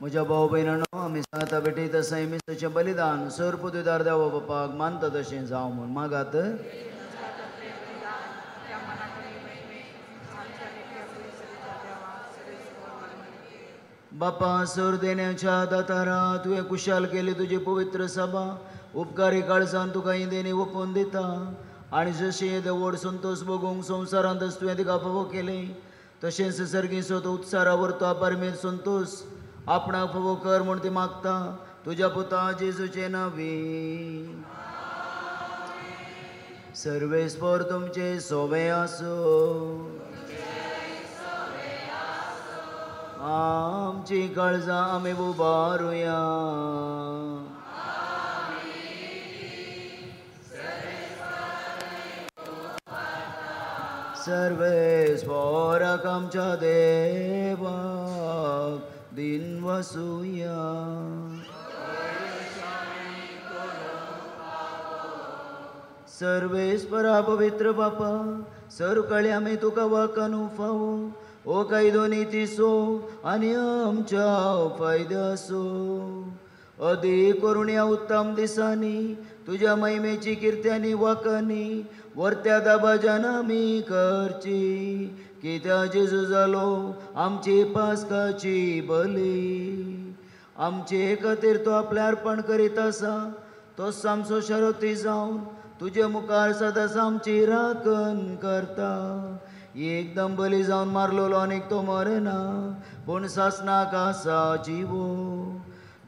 म्हज्या भाव भयणांनो, आमी सांगता भेटयता सैमिसाचें बलिदान सर पदवीदार देवा बापाक मानता तशें जावं म्हूण मागात. बापा, सर देण्याच्या दातारा तुवें कुशाल केली तुजी पवित्र सभा उपकारी काळजान तुका ही देणी ओपून दिता आनी जशी येदे व्हड संतोश भोगूंक संवसारांतच तुवें तिका फावो केली तशेंच सर्गीचो तो उत्सारा व्हरता परमेत संतोश आपणाक फावो कर म्हूण ती मागता तुज्या पुता जेजूचे नांवी. सर्वेस्पर तुमचे सोवे आसूं. आमची काळजां आमी उबारुया. सर्वेस्पोराक आमच्या देवाक दिन वसुया. सर्वेस्परा पवित्र बापा सरकाळी आमी तुका वाकानू फावो ओ कायदो नितीचो आनी आमच्या फायद्याचो. अदीक करून ह्या उत्तम दिसांनी तुज्या महिमेची किर्त्यांनी वाकांनी वर्त्या दाबाजान आमी करची कित्या जेजू जालो आमची पास्काची बली. आमचे खातीर तो आपलें अर्पण करीत आसा तो आमचो शरती जावन तुजे मुखार सदांच आमची राखण करता. एकदम बली जावन मारलेलो आनीक तो मरना पूण सासणाक आसा जिवो.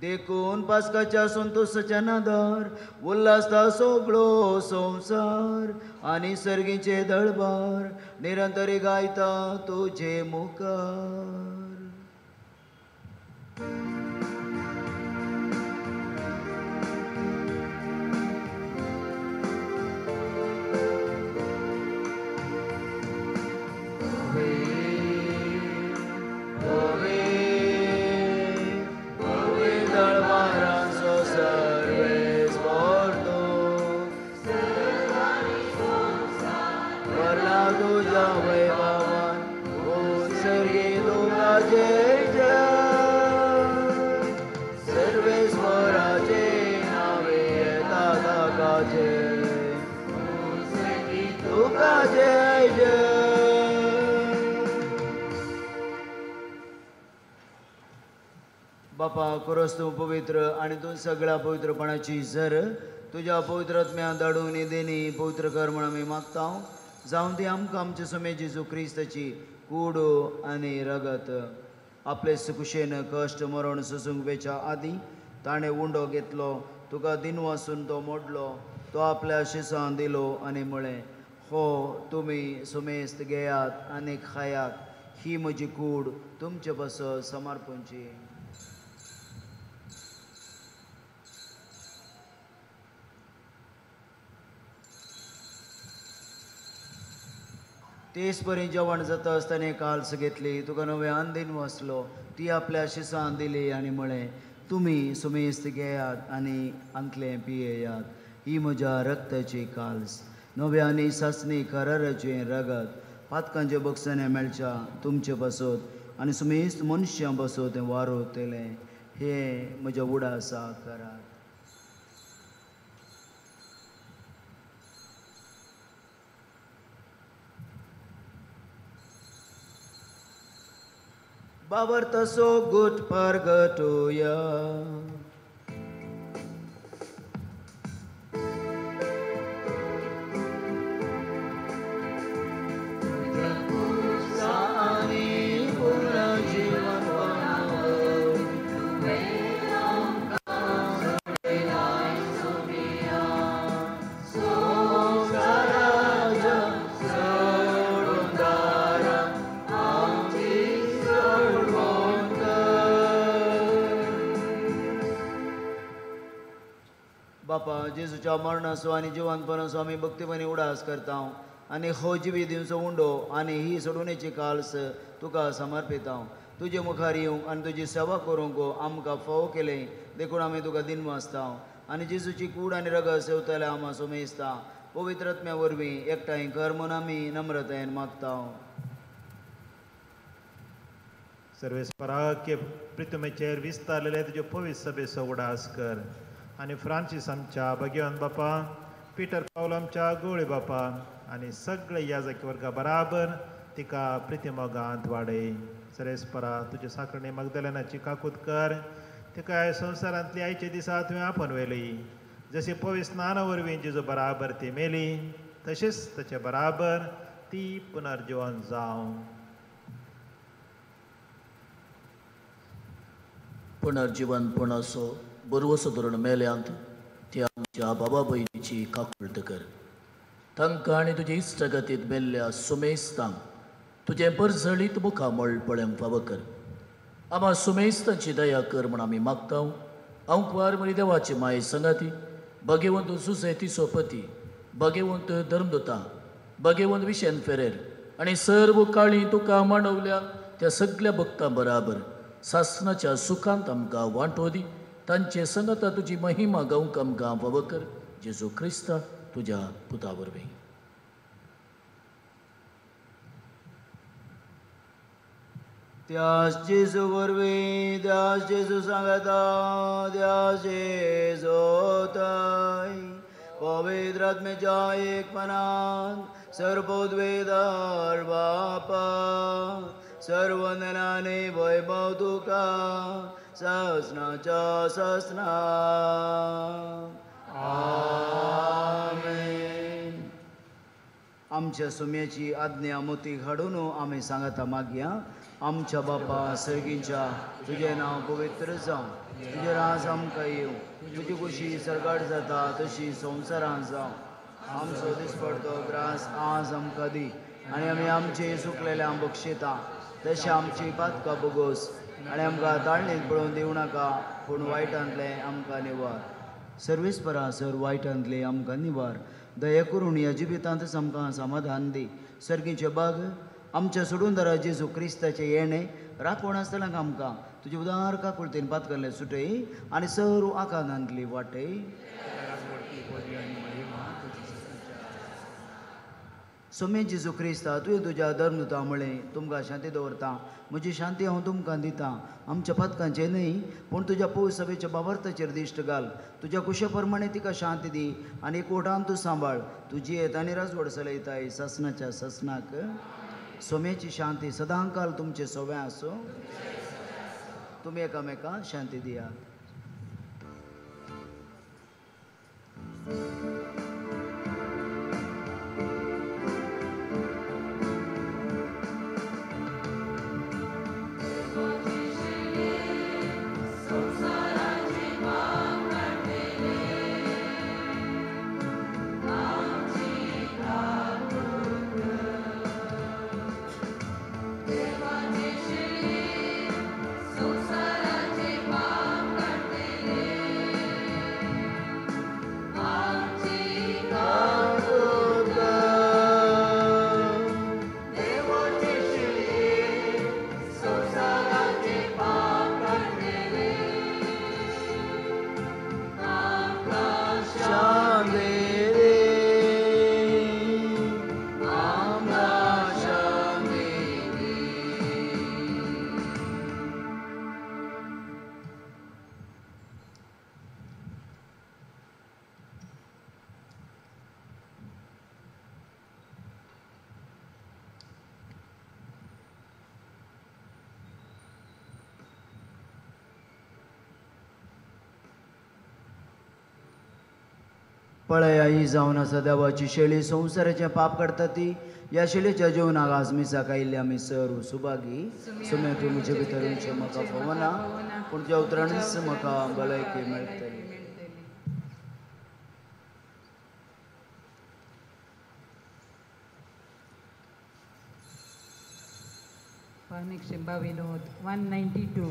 देखून पास्काच्या संतोशाच्या नादार उल्हासता सगळो संवसार आनी सर्गीचे दळबार निरंतरी गायता तुजे मुखार. बापा खरोच तूं पवित्र आनी तूं सगळ्या पवित्रपणाची जर तुज्या पवित्र आत्म्या धाडून देणी पवित्र कर म्हण आमी मागता. जावं ती आमकां आमचे सुमे जेजू क्रिस्ताची कूड आनी रगत. आपले सुकुशेन कश्ट मरण सोसूंक वेच्या आदीं ताणें उंडो घेतलो, तुका दिनवासून तो मोडलो, तो आपल्या शिसान दिलो आनी म्हळें, हो तुमी सुमेस्त घेयात आनी खायात, ही म्हजी कूड तुमचे पासत समर्पणची. तेच परी जेवण जाता आसतना काल्स घेतली, तुका नव्यान दिन वाचलो, ती आपल्या शिसान दिली आनी म्हळें, तुमी सुमेस्त घेयात आनी आंतलें पियेयात, ही म्हज्या रक्ताची काल्स, नव्या आनी सासणी कराराचें रगत, पातकांचे बक्षाने मेळच्या तुमचे पासत आनी सुमेस्त मनशां पासत तें वारोवतलें, हें म्हज्या उडासा करात. बाबर तसो गुट परगटुया. बापा जेजूच्या मरणाचो आनी जिवनपणाचो आमी भक्तीपणी उडास करता आनी हो जिवी दिवचो उंडो आनी ही सोडवणेची काल्स तुका समर्पिता. तुजे मुखार येवंक आनी तुजी सेवा करूंक आमकां फावो केलें देखून आमी तुका दिनवासता आनी जेजूची कूड आनी रगत सेवतले आमा सुमेजता पवित्र आत्म्या वरवीं एकठांय कर म्हूण आमी नम्रतायेन मागता. सर्वेस्पराक प्रितुमेचेर विस्तारलेले तुज्यो पवित्र सभेचो उडास कर आनी फ्रांसीस आमच्या भगवान बापा, पिटर पावल आमच्या गोळे बापा आनी सगळे याजकी वर्गा बराबर तिका प्रितिमोगांत वाडय. सरेस्परा तुज्या साखरणी मगदलेनाची काकूत कर, तिका संवसारांतली आयच्या दिसा तुवें आपोवन व्हेली, जशी पवित्र स्नाना वरवीं जेजू बराबर ती मेली तशेंच ताचे बराबर ती पुनर्जिवन जावं. पुनर्जिवनपणाचो बरवसो धरून मेल्यांत त्या आमच्या बाबा भयणीची काकुळट कर. तांकां आनी तुजे इश्टगतींत मेल्ल्या सुमेस्तांक तुजें परजळीत मुखामळ पळोवंक फावो कर. आमा सुमेस्तांची दया कर म्हूण आमी मागता. अंकवार म्हणी देवाची माये संगाती भगेवंत सुसे तिसोपती, भगेवंत धर्मदुता, भगेवंत विशेन फेरेर, आनी सर्व काळी तुका मांडवल्या त्या सगळ्या भक्तां बराबर सासनाच्या सुखांत आमकां वांटो दी. तांचे संगता तुजी महिमा गावंक आमकां फावो कर, जेजू क्रिस्ता तुज्या पुता वरवीं. त्यास जेजू वरवीं, त्यास जेजू सांगता, त्यास जेजोताय पवित्र आत्म्याच्या एकपणान सर्वोद्वेदार बापा सर्वंदनाने वैभव तुका ससनाच्या ससना. आमेन. आमच्या सुम्याची आज्ञा मोती घडून आमी सांगता मागया. आमच्या बापा सर्गींच्या, तुजें नांव पवित्र जावं, तुजें राज आमकां येवं, तुजी खुशी सर्गाट जाता तशी संवसारांत जावं. आमचो दिसपडतो ग्रास आज आमकां दी आनी आमी आमचे सुकलेल्या बक्षिता तशें आमची पातकां बोगोस आनी आमकां ताळणीत पळोवन दिवं नाका, पूण वायटांतलें आमकां निवार. सर्वेस्परा सर वायटांतलें आमकां निवार. दया करून ह्या जिवितांतच आमकां समाधान दी. सर्गीचे बाग आमच्या सोडून जेजू क्रिस्ताचें येणें राखण आसतलें आमकां तुजे उदार काकुळतेन पातकल्लें सुटय आनी सर्व आकांतांतली वाटय. सोमे जेजू क्रिस्ता तुवें तुज्या धर्मदूता म्हळें, तुमकां शांती दवरता, म्हजी शांती हांव तुमकां दितां. आमच्या पातकांचें न्हय पूण तुज्या पवित्र सभेच्या बाबर्थाचेर दिश्ट घाल. तुज्या कुशे प्रमाणे तिका शांती दी आनी एकवटान तूं सांबाळ. तुजी येत आनी राजवड चलयताय सासनाच्या सासनाक. सोम्याची शांती सदांकाल तुमचे सोवे आसूं. तुमी एकामेका शांती दियात. पळया ही जावन आसा देवाची शेळी, संवसाराचें पाप काडटा ती. ह्या शेळीच्या जेवणाक आज मिसाक आयिल्ले आमी सर्व सुभागी. सुम्या तूं म्हजे भितर येवचें म्हाका फावना, पूण तुज्या उतरांनीच म्हाका भलायकी मेळटली. Vinod 192.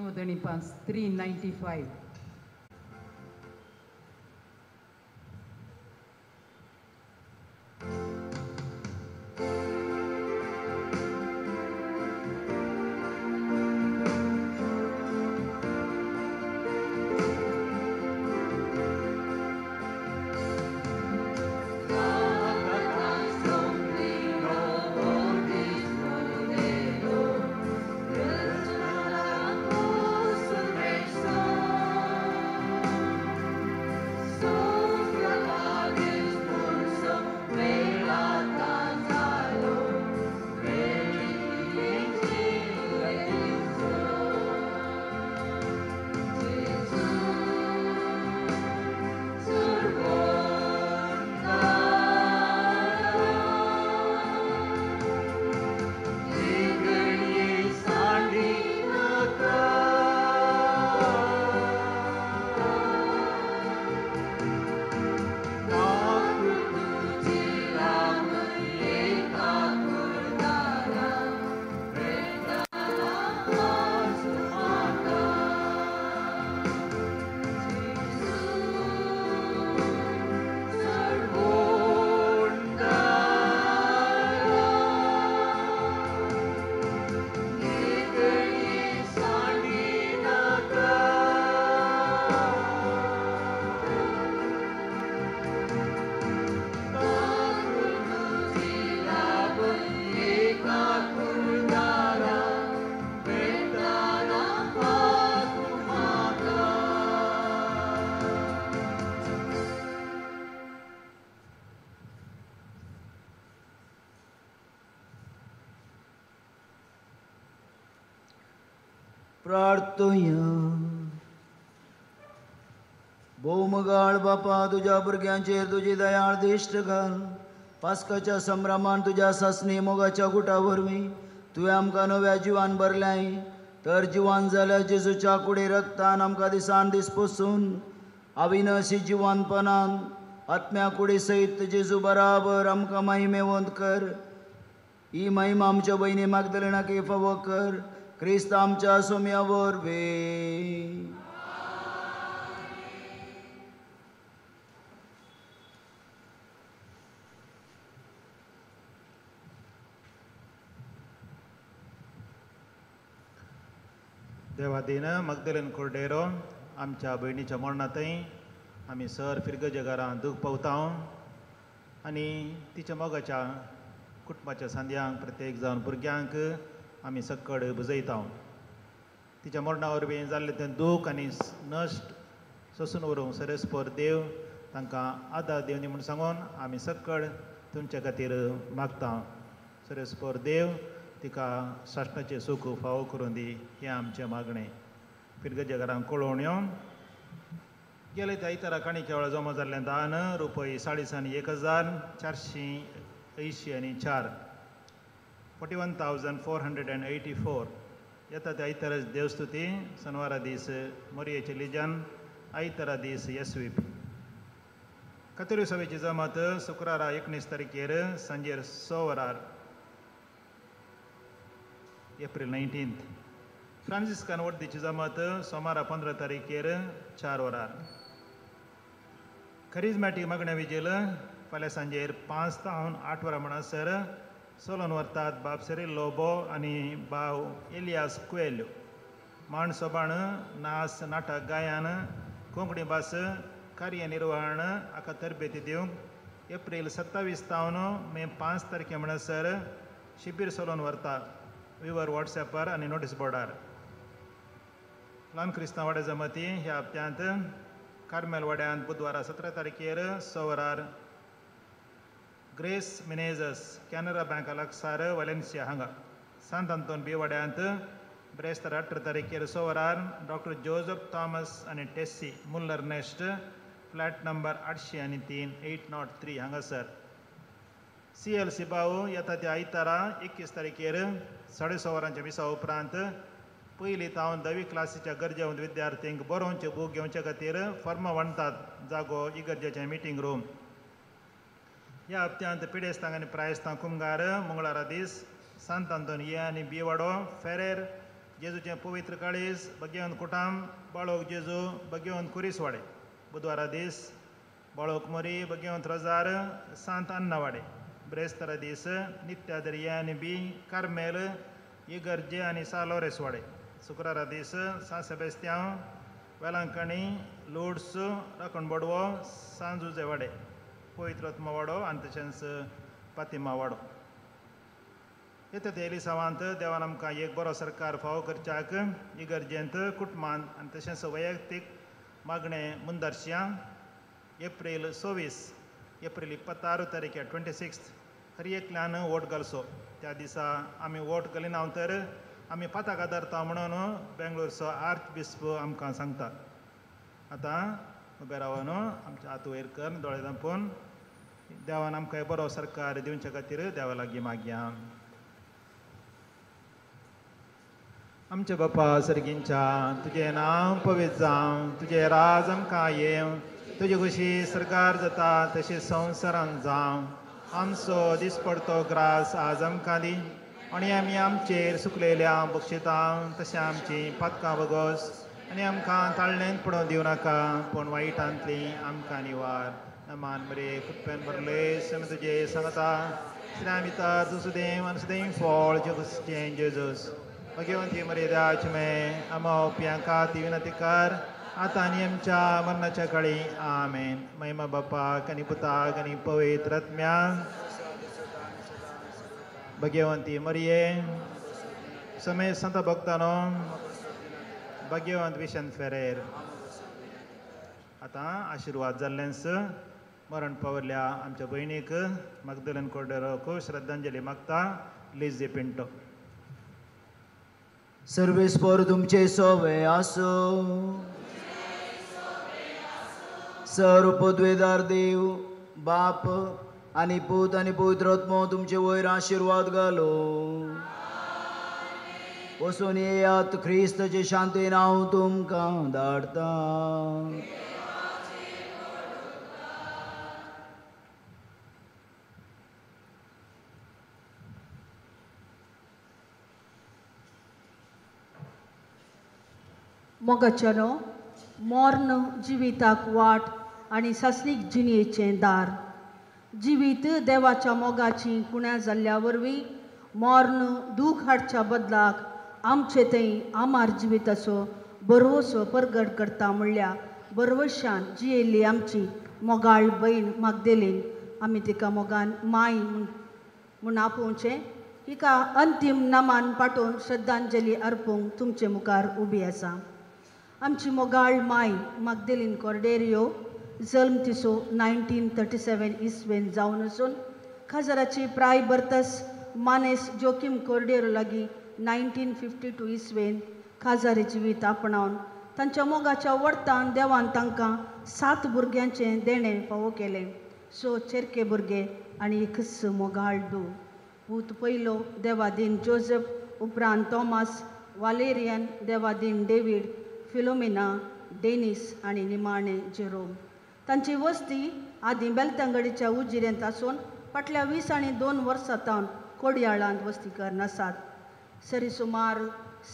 395, 395. प्रार्थया. भोवमगाळ बापा, तुज्या भुरग्यांचेर तुजी दयाळ दिश्ट घाल. पास्काच्या संभ्रमान तुज्या सासणी मोगाच्या गुटा वरवीं तुवें आमकां नव्या जिवान भरल्याय, तर जिवान जाल्या जेजूच्या कुडी रक्तान आमकां दिसान दीस पोसून अविनाशी जिवानपणान आत्म्या कुडी सयत जेजू बराबर आमकां महिमेवंत कर. ही महिमा आमच्या भयणी मागदलेनाक फावो कर, क्रिस्त आमच्या सोम्या वरवीं. देवादीन मगदलीन कोर्डेरो आमच्या भयणीच्या मरणांतय आमी सर फिरगजे घरां दूख पावता आनी तिच्या मोगाच्या कुटुंबाच्या सांद्यांक प्रत्येक जावन भुरग्यांक आमी सक्कड बुजयता. तिच्या मरणा वरवीं जाल्लें तें दूख आनी नश्ट सोसून व्हरूंक सरेस्पर देव तांकां आदार दिवनी म्हूण सांगून आमी सक्कड तुमच्या खातीर मागता. सरेस्पर देव तिका सासणाचें सूख फावो करून दी हें आमचें मागणें. फिरगजे घरांक कळोवण्यो गेले त्या आयतारा काणिक्या वेळार जमा जाल्लें दान रुपय 41,484, 41,484. येता त्या आयतारा देवस्तुती, शनवारा दीस मोरयेचें लिजन, आयतारा दीस एस वी पी. कतेरी सभेची जमात शुक्रारा 19 तारखेर सांजेर 6 वरार, एप्रील 19. फ्रांसिस्कान वर्दीची जमात सोमारा 15 तारखेर 4 वरार. करिज्मॅटीक मागण्या विजेल फाल्यां सांजेर 5 तावन 8 वरां म्हणसर सोलोन व्हरतात बाब सेरील लोबो आनी भाव एलियास कुएल्यो. मांड सोबाण, नाच, नाटक, गायन, कोंकणी भास कार्यनिर्वहण हाका तरबेती दिवंक एप्रील 27 तावन मे 5 तारखे म्हणसर शिबीर सोलोन व्हरता. विवर वॉट्सॅपार आनी नोटीस बोर्डार. ल्हान क्रिस्तांव वाड्या जमाती ह्या हप्त्यांत कार्मेल वाड्यांत बुधवारा 17 तारखेर 6 वरार ग्रेस मिनेजस कॅनरा बँका लागसार वलेन्सिया हांगा. सांत आंतोन बी वाड्यांत ब्रेस्तार 18 तारखेर 6 वरार डॉक्टर जोजफ थॉमस आनी Tessy Muller nest flat number 803 803 हांगासर. सी एल सी बाऊ येता त्या आयतारा 21 तारखेर 6:30 वरांच्या मिसा उपरांत पयली तावन 10वी क्लासीच्या गरजेवंत विद्यार्थ्यांक बरोवचे बूक घेवचे खातीर फॉर्मां वणतात. जागो इगर्जेचें मिटींग रूम. ह्या हप्त्यांत पिडेस्तांक आनी प्रायस्तांक कुमगार मंगळारा दीस सांत आंतोन ए आनी बी वाडो फेरेर जेजूचें पवित्र काळीज बगेवन कुटाम बाळोक जेजू बगेवन कुरीसवाडे बुधवारा दीस बाळोक मोरी बगेवन रोजार सांत अन्नावाडे ब्रेस्तारा दीस नित्यादरिया आनी बी कार्मेल इगर्जे आनी सालोरेसवाडे शुक्रारा दीस सान सेबेस्त्यांव वेलांकणी लोड्स राखणबडवो सांजुजे वाडे पवित्र वाडो आनी तशेंच पातिमा वाडो. येता ते एलिसावांत देवान आमकां एक बरो सरकार फावो करच्याक इगर्जेंत कुटुंबांत आनी तशेंच वैयक्तीक मागणें मुंदरश्यां एप्रील 26 एप्रील 26 तारीख 26 हर एकल्यान वोट घालचो. त्या दिसा आमी वोट घालिना तर आमी पाताक आदारता म्हणून बेंगलोरचो आर्च बिस्प आमकां सांगता. आतां उबे रावन आमच्या हात वयर करून दोळे धांपून देवान आमकां बरो सरकार दिवचे खातीर देवा लागीं मागया. आमच्या बापा सर्गींच्या तुजें नांव पवित्र जावं, तुजें राज आमकां येवं, तुजी खुशी सरकार जाता तशें संवसारांत जावं. आमचो दिसपडतो ग्रास आज आमकां दी आनी आमी आमचेर सुकलेल्या बक्षितां तशें आमची पातकां बगोस आनी आमकां ताळणेंत पडोवन दिवं नाका पूण वायटांतली आमकां निवार. नमान मरे कृपेन भरले सम तुजे सांगता श्री भितर तूं सुदेव आनी सुदेव फळ जेजूस जेजूस भगवंती मर्यादाची मे आमा ओप्यांका ती विनंती कर आतां आनी आमच्या मरणाच्या काळी. आमेन. महिमा बापाक आनी पुताक आनी पवित्र आत्म्याक. भगवंती मरिये समय संत भक्तानो भाग्यवंत विशन फेरेर. आतां आशिर्वाद जाल्लेंच मरण पावल्ल्या आमच्या भयणीक मगदलन कोर्डेरोक श्रद्धांजली मागता लिजी पिंटो. सर्वेस्पर तुमचे सोवे आसो. सर्व पदवेदार देव बाप आनी पूत आनी पवित्र आत्मो तुमचे वयर आशिर्वाद घालो. वचून येयात ख्रिस्ताचे शांतीन हांव तुमकां धाडटा. मोगाच्यानो मर्ण जिविताक वाट आनी सासणीक जिणेचें दार. जिवीत देवाच्या मोगाची कुण्या जाल्ल्या वरवीं मर्ण दूख हाडच्या बदलाक आमचे थंय आमार जिविताचो बरवसो परगट करता म्हणल्या बरवशान जियेल्ली आमची मोगाळ भयण मागदेलीन आमी तिका मोगान माय म्हूण आपोवचें. हिका अंतीम नामान पाठोवन श्रद्धांजली अर्पूंक तुमचे मुखार उबी आसा. आमची मोगाळ माय मागदेलीन कॉर्डेरियो जल्म तिसो 1937 इसवेन जावन आसून खाजराची प्राय बर्तस मानेस जोकीम कोर्डेरो लागीं 1952 इसवेन खाजारी जिवीत आपणावन तांच्या मोगाच्या वडतान देवान तांकां 7 भुरग्यांचें देणें फावो केलें. 6 चेरके भुरगे आनी एकच मोगाळ दू. पूत पयलो देवादीन जोजफ, उपरांत थॉमस वालेरियन, देवादीन डेवीड, फिलोमिना, डेनिस आनी निमाणे जेरोम. तांची वस्ती आदीं बेलतंगडीच्या उजिरेंत आसून फाटल्या 22 वर्सां तावन कोडयाळांत वस्ती करून आसात. सरी सुमार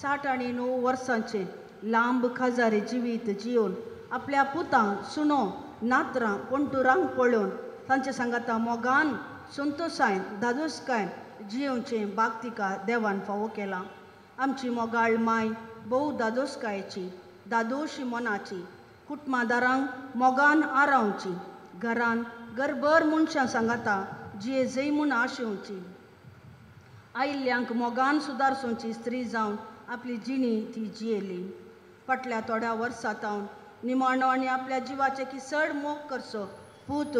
69 वर्सांचें लांब खाजारी जिवीत जियोवन आपल्या पुतांक सुनो नातरां पणटुरांक पळोवन तांचे सांगाता मोगान संतोसायन धादोसकायन जियोवचें बाग तिका देवान फावो केलां. आमची मोगाळ माय भोव धादोसकायेची, दादोशी मनाची, कुटुंबादारांक मोगान आरावची, घरान घरभर मनशां सांगाता जिये जय म्हूण आशेवची, आयिल्ल्यांक मोगान सुदारसोवची स्त्री जावन आपली जिणी ती जियेली. फाटल्या थोड्या वर्सां तावन निमाणो आनी आपल्या जिवाचे की चड मोग करचो पूत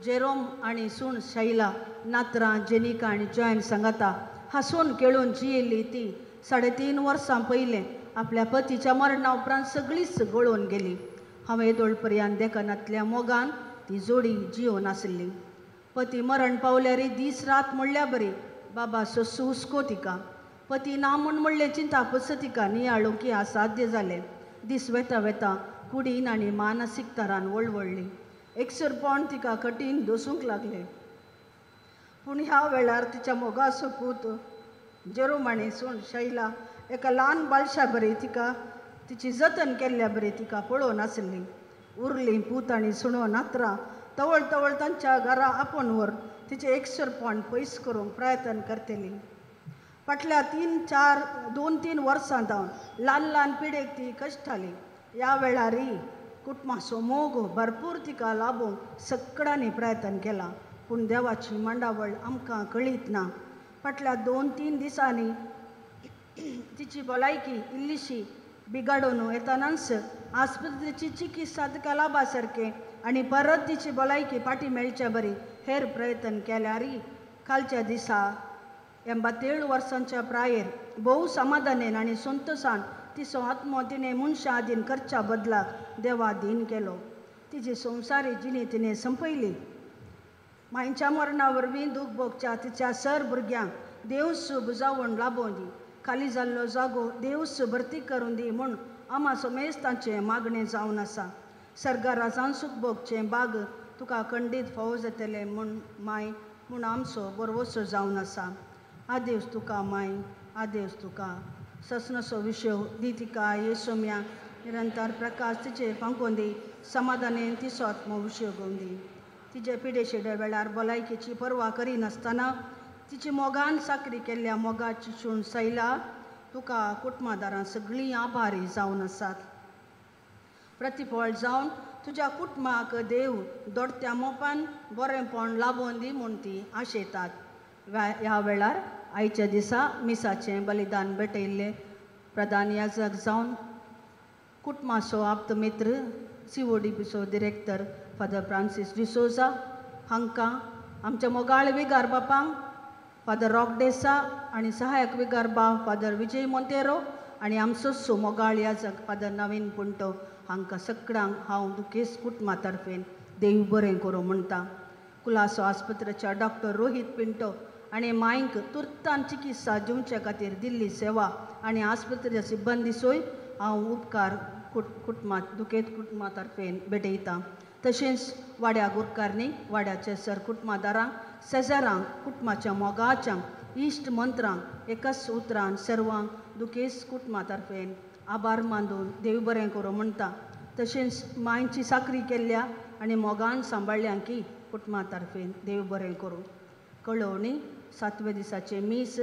जेरोम आनी सून शैला, नातरां जेनिका आनी जॉयन सांगाता हांसून खेळून जियेली ती 3.5 वर्सां पयलें आपल्या पतीच्या मरणा उपरांत सगळीच गळोवन गेली. हांवें येदोळ पर्यंत देखनातल्या मोगान ती जोडी जियोवन आसली. पती मरण पावल्यार दीस रात म्हणल्या बरी बाबा सस्सू हुस्को तिका. पती ना म्हूण म्हणलें चिंता पस तिका नियाळूंक असाध्य जालें. दीस वेता वेता कुडीन आनी मानसीक तरान वळवळ्ळी. एकसुरपण तिका कठीण दसूंक लागलें. पूण ह्या वेळार तिच्या मोगाचो पूत जेरोम आनी सून शैला एका ल्हान बाळशा बरी तिका तिची जतन केल्ल्या बरी तिका पळोवन आसली. उरली पूत आनी सुणो नातरां तवळ तवळ तांच्या घरा आपोवन व्हर तिचें एकसुरपण पयस करूंक प्रयत्न करतली. फाटल्या 2-3 वर्सां जावन ल्हान ल्हान पिडेक ती कश्टाली. ह्या वेळारय कुटुंबाचो मोग भरपूर तिका लाबोवंक सगळ्यांनी प्रयत्न केला, पूण देवाची मांडावळ आमकां कळीत ना. फाटल्या 2-3 दिसांनी तिची भलायकी इल्लीशी बिगाडून येतनाच आस्पत्रेची चिकित्सा तिका लाबा सारकें आनी परत तिची भलायकी फाटीं मेळचे बरी हेर प्रयत्न केल्यारय कालच्या दिसा 87 वर्सांच्या प्रायेर भोव समाधानेन आनी संतोशान तिचो आत्मो तिणें मनशां आदीन करच्या बदलाक देवा दीन केलो. तिची संवसारी जिणी तिणें संपयली. मांयच्या मरणा वरवीं दूख भोगच्या तिच्या सर भुरग्यांक देवस बुजावण लाबोवं दी, खाली जाल्लो जागो देवस भरती करूं दी म्हूण आमा समेज तांचें मागणें जावन आसा. सर्गाराजान सूख भोगचें बाग तुका खंडीत फावो जातलें म्हूण माय म्हूण आमचो बरवसो जावन आसा. आदेवस तुका माय, आदेवस तुका. ससनसो विशय दी तिका येसोम्या निरंतर प्रकाश तिचेर फांकोवन दी, समाधानेन तिचो आत्मो विशय घेवन दी. तिचे पिडेशिडे वेळार भलायकेची पर्वा करिनासतना तिची मोगान साकरी केल्ल्या मोगाची शूण सैला तुका कुटुंबादारां सगळीं आभारी जावन आसात. प्रतिफळ जावन तुज्या कुटुंबाक देव दोडत्या मोपान बरेंपण लाबोवन दी म्हूण ती आशेतात. ह्या वेळार आयच्या दिसा मिसाचें बलिदान भेटयल्लें प्रधान याजक जावन कुटुंबाचो आप्तमित्र CODPचो डिरेक्टर फादर फ्रांसीस डिसोजा हांकां, आमच्या मोगाळ विगार बापांक फादर रॉक डेसा आनी सहायक विगार बाब फादर विजय मोंतेरो आनी आमचो मोगाळ याजक फादर नवीन पुंटो हांकां सगळ्यांक हांव दुखेस्त कुटुंबा तर्फेन देव बरें करूं म्हणटा. कुलासो आस्पत्रेच्या डॉक्टर रोहीत पिंटो आनी मांयक तुर्तान चिकित्सा दिवचे खातीर दिल्ली सेवा आनी आस्पत्रेच्या सिब्बंदी सोय हांव उपकार कुटुंबा दुखेत कुटुंबा तर्फेन भेटयतां. तशेंच वाड्या गुरकारणी वाड्याचे सर कुटुंबादारांक, शेजारांक, कुटुंबाच्या मोगाच्यांक, इश्ट मंत्रांक एकाच उतरान सर्वांक दुखेस्त कुटुंबा तर्फेन आभार मानून देव बरें करूं म्हणटा. तशेंच मांयची साकरी केल्ल्या आनी मोगान सांबाळ्ळ्या की कुटुंबा तर्फेन देव बरें करूं. कळोवणी 7व्या दिसाचें मीस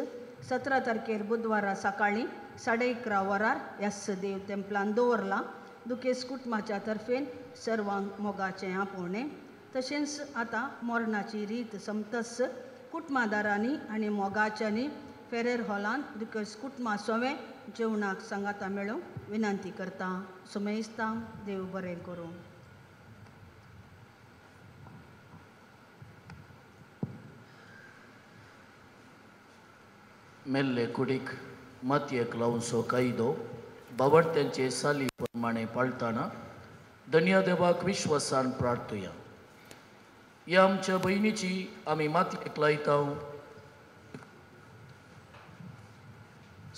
17 तारखेर बुधवारा सकाळीं 11:30 वरार ह्याच देव तेंपलान दवरलां. दुखेस्त कुटुंबाच्या तर्फेन सर्वांक मोगाचें आपोवणें. तशेंच आतां मरणाची रीत समतस कुटुंबादारांनी आनी मोगाच्यांनी फेरेर हॉलान दुखेस्त कुटुंबा सोवें जेवणाक सांगाता मेळूंक विनंती करता. सुमेस्तां देव बरें करूं. मेल्ले कुडीक मातयेक लावचो कायदो बावडत्यांचे साली प्रमाणे पाळटाना धन्या देवाक विश्वासान प्रार्थुया. ह्या आमच्या भयणीची आमी मातयेक लायता.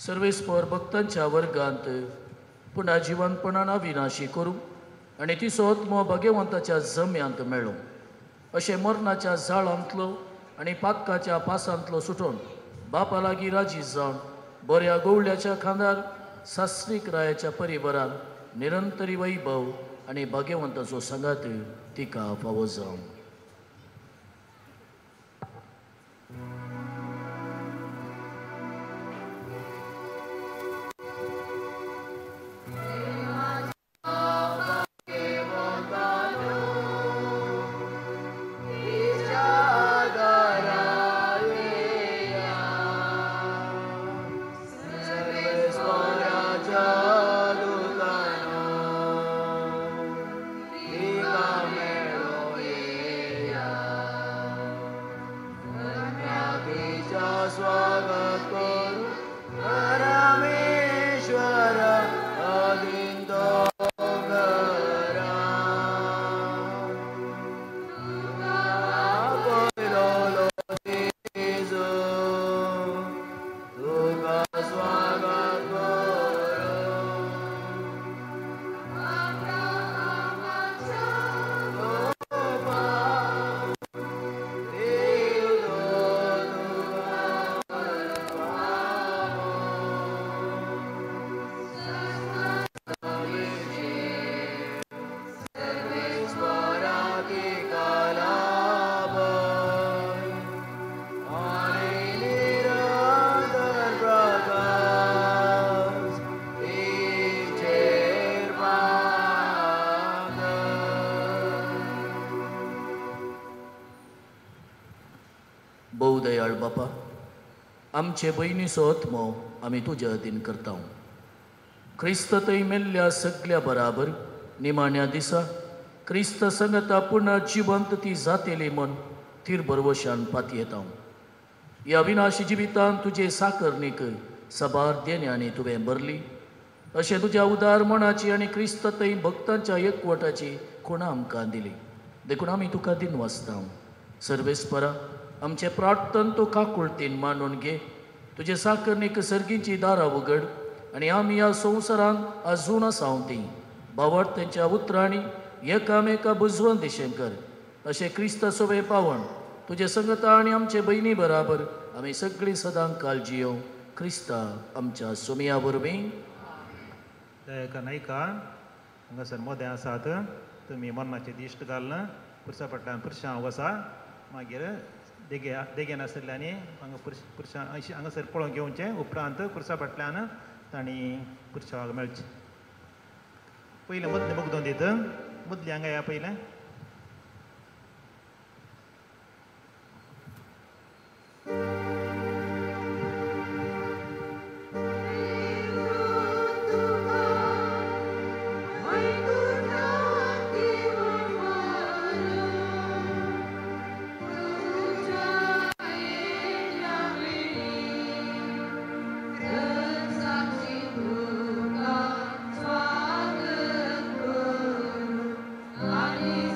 सर्वेस्पर भक्तांच्या वर्गांत पुणा जिवनपणान अविनाशी करूं आनी तिचो आत्मो भगवंताच्या जम्यांत मेळूं अशें मरणाच्या जाळांतलो आनी पातकाच्या पासांतलो सुटोवन बापा लागीं राजी जावन बऱ्या गोवळ्याच्या खांदार सास्त्रीक रायाच्या परिवारान निरंतरी वैभव आनी भाग्यवंताचो सांगात तिका फावो जावं. Yeah. भोव दयाळ बापा, आमचे भयणीचो आत्मो आमी तुज्या अधीन करता. क्रिस्त थंय मेल्ल्या सगल्या बराबर निमाण्या दिसा क्रिस्त संगता पुनः जिवंत ती जातेली म्हूण थीर भरवशान पातयेता. ह्या विनाशी जिवितान तुजे साकरणीक सबार देण्यांनी तुवें भरली अशें तुज्या उदार मनाची आनी क्रिस्त थंय भक्तांच्या एकवटाची खुणा आमकां दिली. देखून आमी तुका दिनवासता. सर्वेस्परा, आमचें प्रार्थन तूं काकुळतीन मानून घे. तुजे साकरणीक सर्गींची दारां उगड आनी आमी ह्या संवसारांत अजून आसा ती भावार्थ तेंच्या उतरांनी एकामेका बुजवण दिशें कर. अशें क्रिस्त सोवे पावण तुजे संगता आनी आमचे भयणी बराबर आमी सगळीं सदां काल जियो क्रिस्ता आमच्या सोमया वरवीं. दयाकर नायका हांगासर मोदें आसात, तुमी मरणाचे दिश्ट घालून पुरसा फाटल्यान पुरशां वसा, मागीर देगे देगेन आशिल्ल्यांनी हांगा पुरशां हांगासर पळोवन घेवचें, उपरांत पुरसा फाटल्यान तांणी पुरशाक मेळचें. पयलें मदलें मुगदोन दित मदलें हांगा या पयलें. I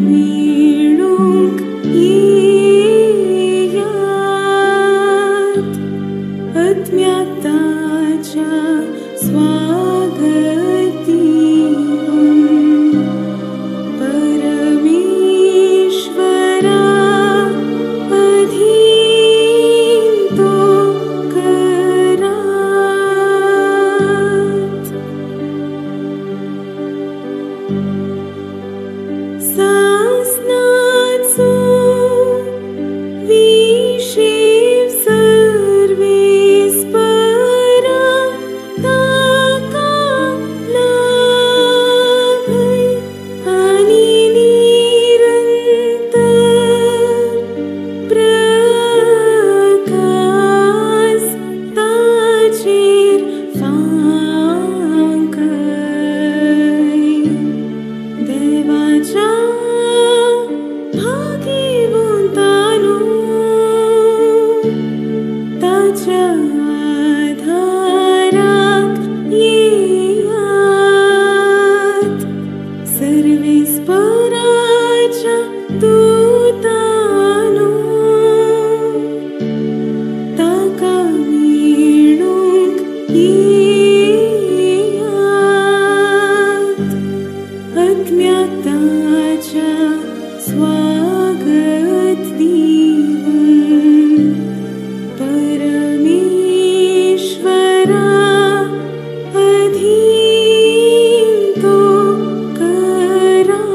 मेळूंक येयात आत्म्याताच्या स्वागत दिवन परमेश्वरा अधीन तो करात. सासनाचो विशेव सर्वेस्परा ताका लाभय आनी निरंतर प्रकाश ताचेर फांकय. देवाच्या भाग्यवंतानो ताच्या आधाराक येयात सर्वेस्पराच्या दूतानो ताका मेळूंक येयात आत्म्याताच्या स्वागत दिवन परमेश्वरा अधीन तो करात.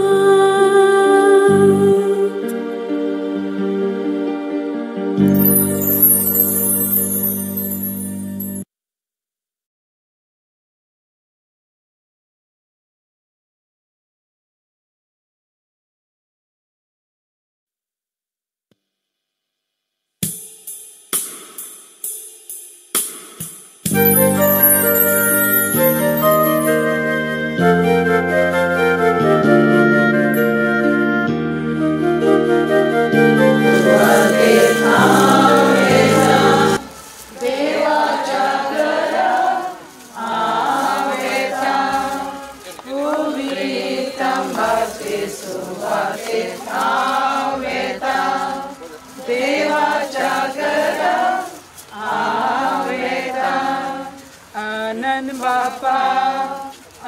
आनंद बापा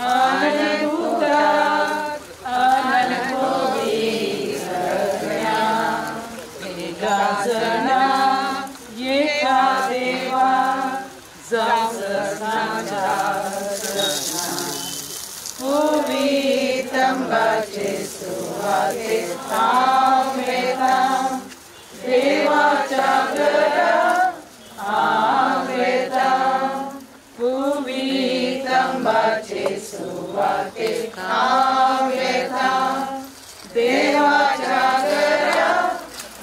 आनंद पुता आनंद पवित्रत्म्या एका जना एका देवा जावं पवित्रंबाचे सुवातेक हांव वेता देवाच्या घरा हांव वेता पवित्रंबाचे सुवातेक हांव वेता देवाच्या घरा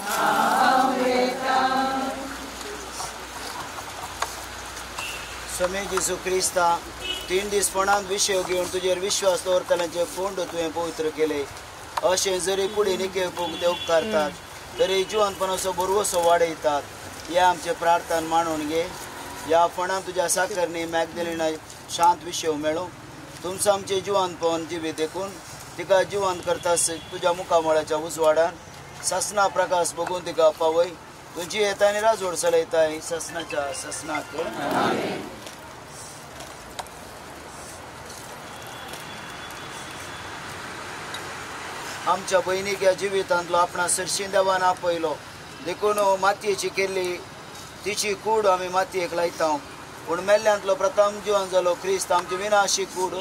हांव वेता. स्वामी जेजू क्रिस्ता 3 दीस फोंडांत विशय घेवन तुजेर विश्वास दवरतल्यांचे फोंड तुवें पवित्र केले. अशें जरी कुडी निकेवूंक ते उपकारतात तरी जिवनपणाचो बरवसो वाडयतात. ह्या आमचे प्रार्थना मांडून घे. ह्या फोंडांत तुज्या साकरणी मॅगदलिना शांत विशय मेळूं. तुमचो आमचें जिवनपण जिवीत देखून तिका जिवन करता तुज्या मुखामळाच्या उजवाडान सासना प्रकाश बघून तिका पावय. तुजी येता आनी राजवड चलयताय सासनाच्या सासनाक. आमच्या भयणीक ह्या जिवितांतलो आपणा सरशी देवान आपयलो देखून मातयेची केल्ली तिची कूड आमी मातयेक लायता. पूण मेल्ल्यांतलो प्रथम जिवन जालो क्रिस्त आमची विनाशी कूड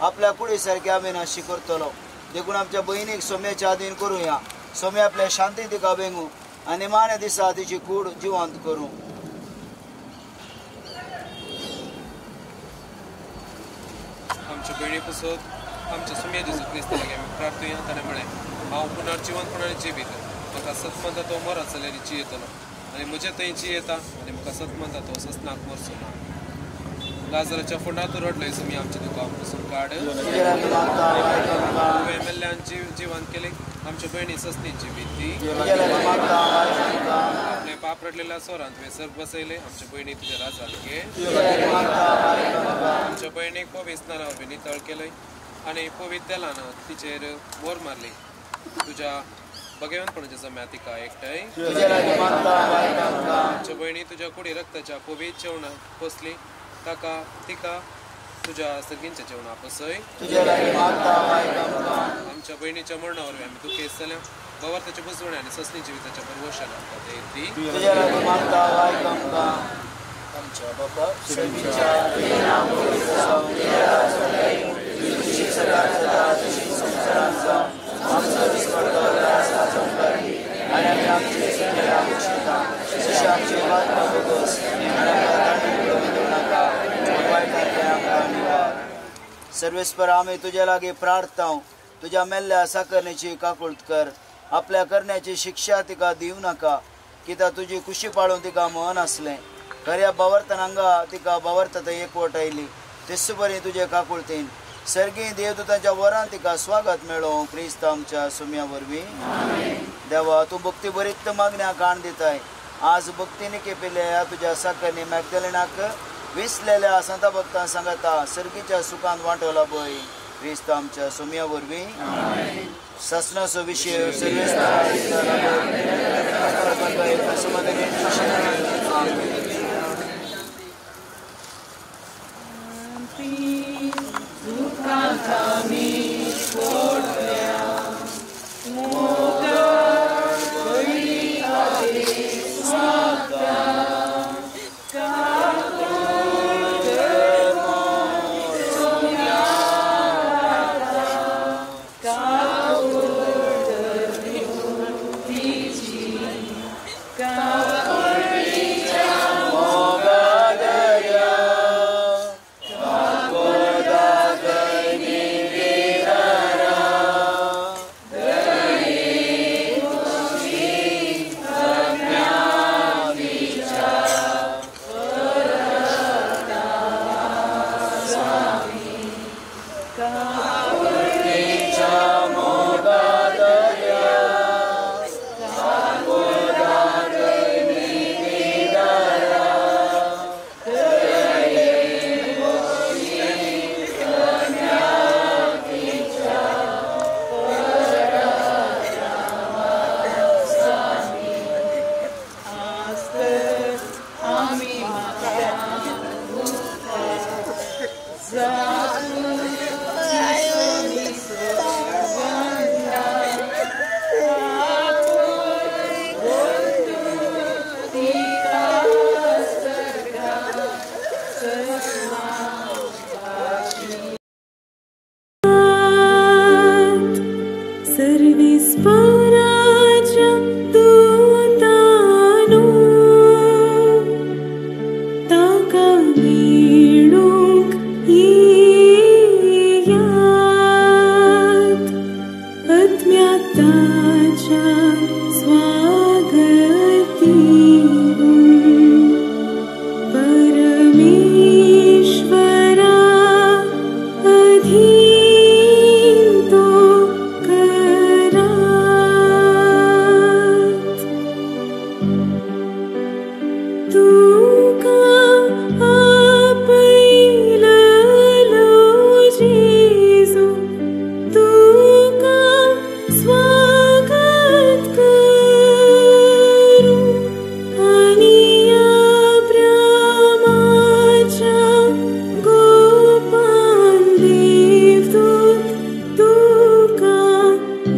आपल्या कुडी सारकी अविनाशी करतलो. देखून आमच्या भयणीक सोम्याच्या आदीन करुया. सोम्या आपल्या शांती तिका वेंगू आनी मान्या दिसा तिची कूड जिवंत करूं. आमच्या भयणी पसत आमच्या सुम्या जेजू क्रिस्ता लागीं आमी प्रार्थुया. ताणें म्हळें हांव पुनर्जिवनपणान जिवीत म्हाका सत म्हणटा तो मरत जाल्यार जियेतलो आनी म्हजे थंय जियेता आनी म्हाका सत म्हणटा तो ससनाक मरचो ना. लाजराच्या फोंडांत रडलोय सुमी आमच्या दुकां पसून काड. तुवें मेल्ल्यान जिवन केलें आमच्या भयणी ससनी जिवीत ती. आपले पाप रडलेल्या स्वरान तुवें सर्ग बसयलें आमच्या भयणी तुज्या राजान घे. आमच्या भयणीक पवित्र स्नाना वरवीं नितळ केलंय आनी पवित्र तेलान तिचेर मोर मारली. तुज्या भगवंतपणाच्या जम्या तिका एकठांय तुज्या लागीं मागता आयक आमकां. आमच्या भयणी तुज्या कुडी रक्ताच्या पवित्र जेवणाक पोसली ताका तिका तुज्या सर्गींच्या जेवणा पसय तुज्या लागीं मागता आयक आमकां. आमच्या भयणीच्या मरणा वरवीं आमी दुखेस्त जाल्या भावार्थाच्या बुजवण्या आनी ससनी जिविताच्या भरवशान आमकां धैर्य दी. तुज्या लागीं मागता आयक आमकां. आमच्या बापा सर्गीच्या तुजें नांव पवित्र जावं, तुजें राज्य येवं, तुजी खुशी सदांच जाता तशी संवसारांत जावं. आमचो दिसपडतो त्रास आज आमकां दी आनी आमी आमचे सुटकेला बक्षिता तशें आमचे वाट भोगोस आनी आमकां तांणी पडून दिवं नाका पूण वायटांतल्यान आमकां निवार. सर्वेस्पर आमी तुज्या लागीं प्रार्थता तुज्या मेल्ल्या साकरणेची काकूळत कर. आपल्या करण्याची शिक्षा तिका दिवं नाका कित्याक तुजी खुशी पाळून तिका मन आसलें. खऱ्या भावार्थान हांगा तिका भावार्थात एकवट आयली तेच बरी तुजे काकुळतीन सर्गी देवदूतांच्या वरान तिका स्वागत मेळो क्रिस्त आमच्या सुम्या वरवीं. देवा तूं भक्ती बरीत मागण्या काण दिताय. आज भक्तीने केपिल्ल्या तुज्या साकरणी मॅगदलिनाक विसलेल्या संता भक्तां सांगता सर्गीच्या सुखान वांटवला बय क्रिस्त आमच्या सुम्या वरवीं. सासनाचो विशय सर्वेस्पराच्या दूतानो ताका मेळूंक येयात आत्म्याताच्या स्वागत दिवूं परमेश्वरा अधीन तो तुका आपयलो जेजू तुका स्वागत करूं आनी अब्रामाच्या गोपान देवदूत तुका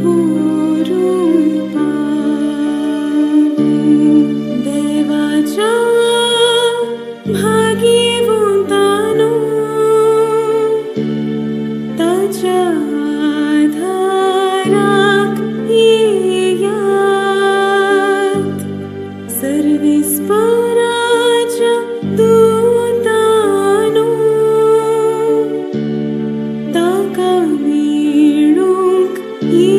व्हरूंक पावूं देवाच्या भाग्यवंतानो ताच्या आधाराक येयात सर्वेस्पराच्या दूतानो ताका मेळूंक येयात.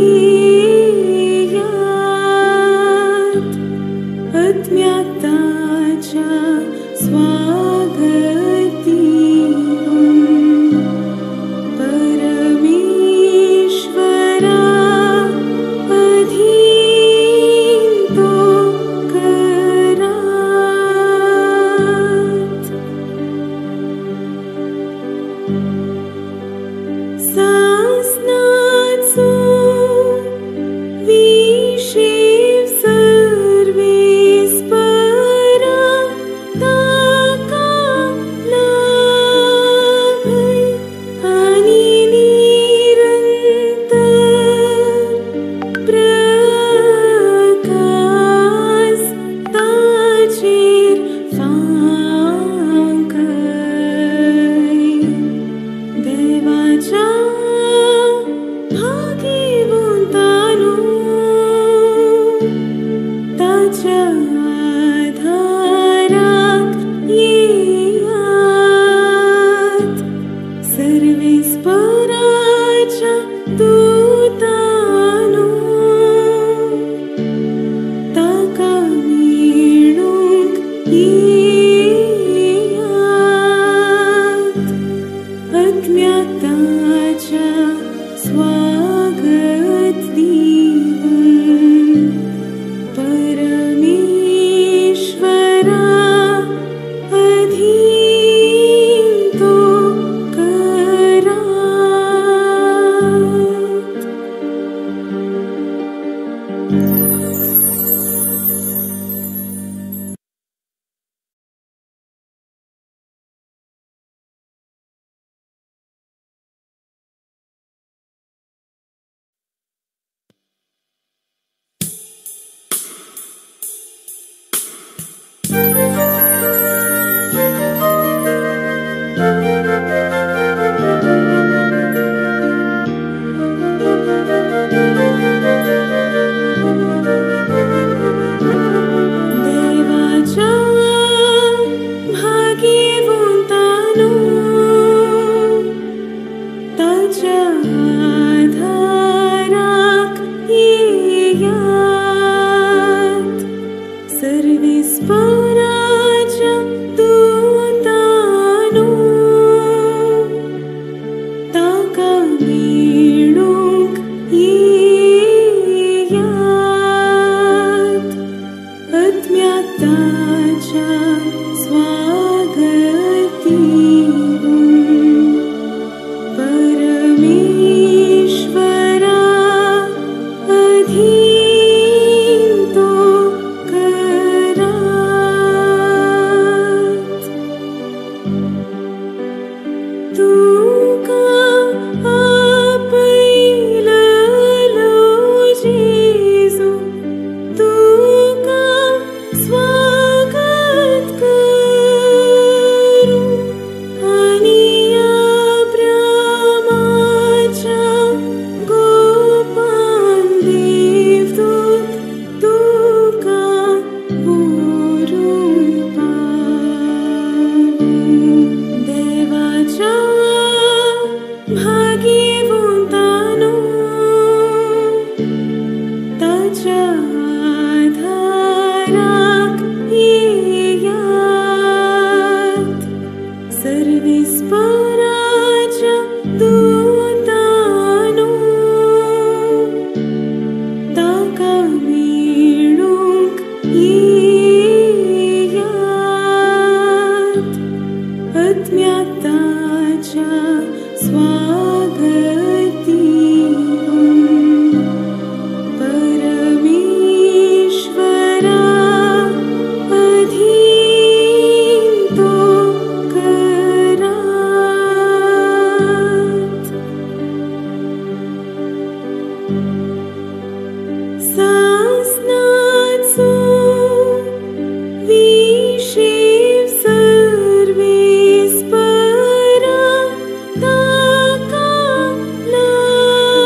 सासनाचो विशेव सर्वेस्परा ताका लाभय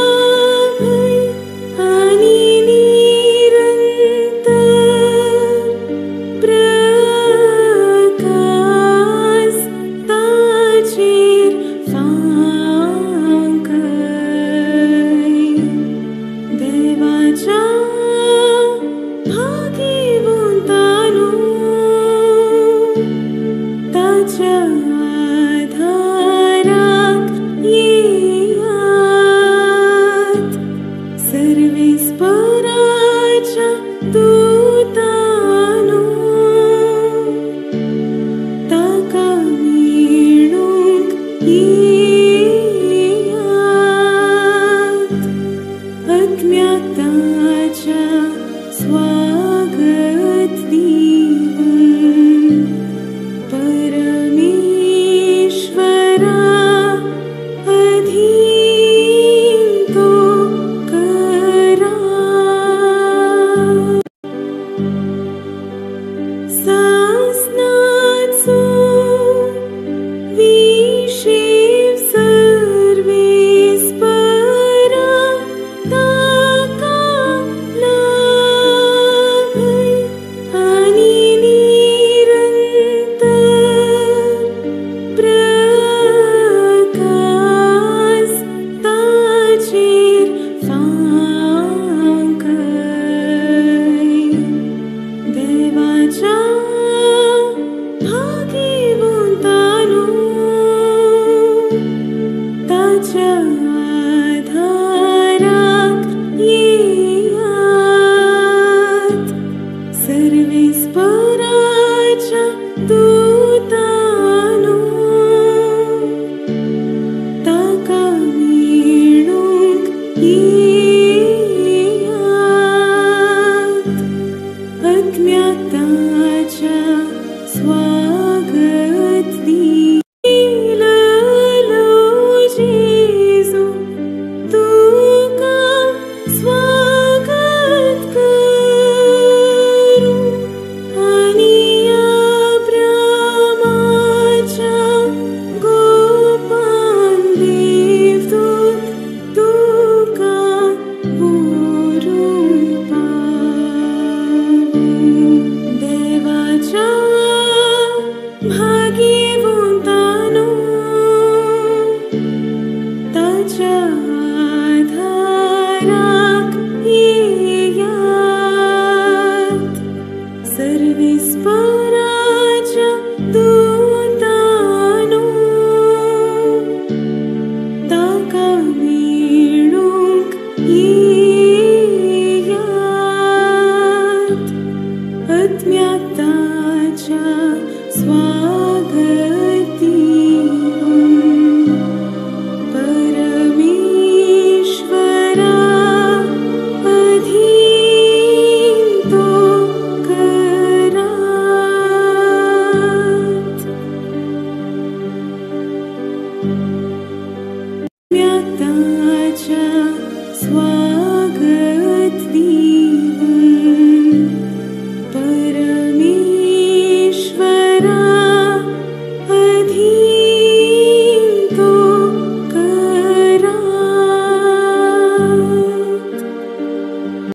आनी निरंतर प्रकाश ताचेर फांकय. देवाच्या भाग्यवंतानो ताच्या आधाराक येयात. सर्वेस्पराच्या दूतानो ताका मेळूंक येयात. आत्म्याक ताच्या स्वार्थाचो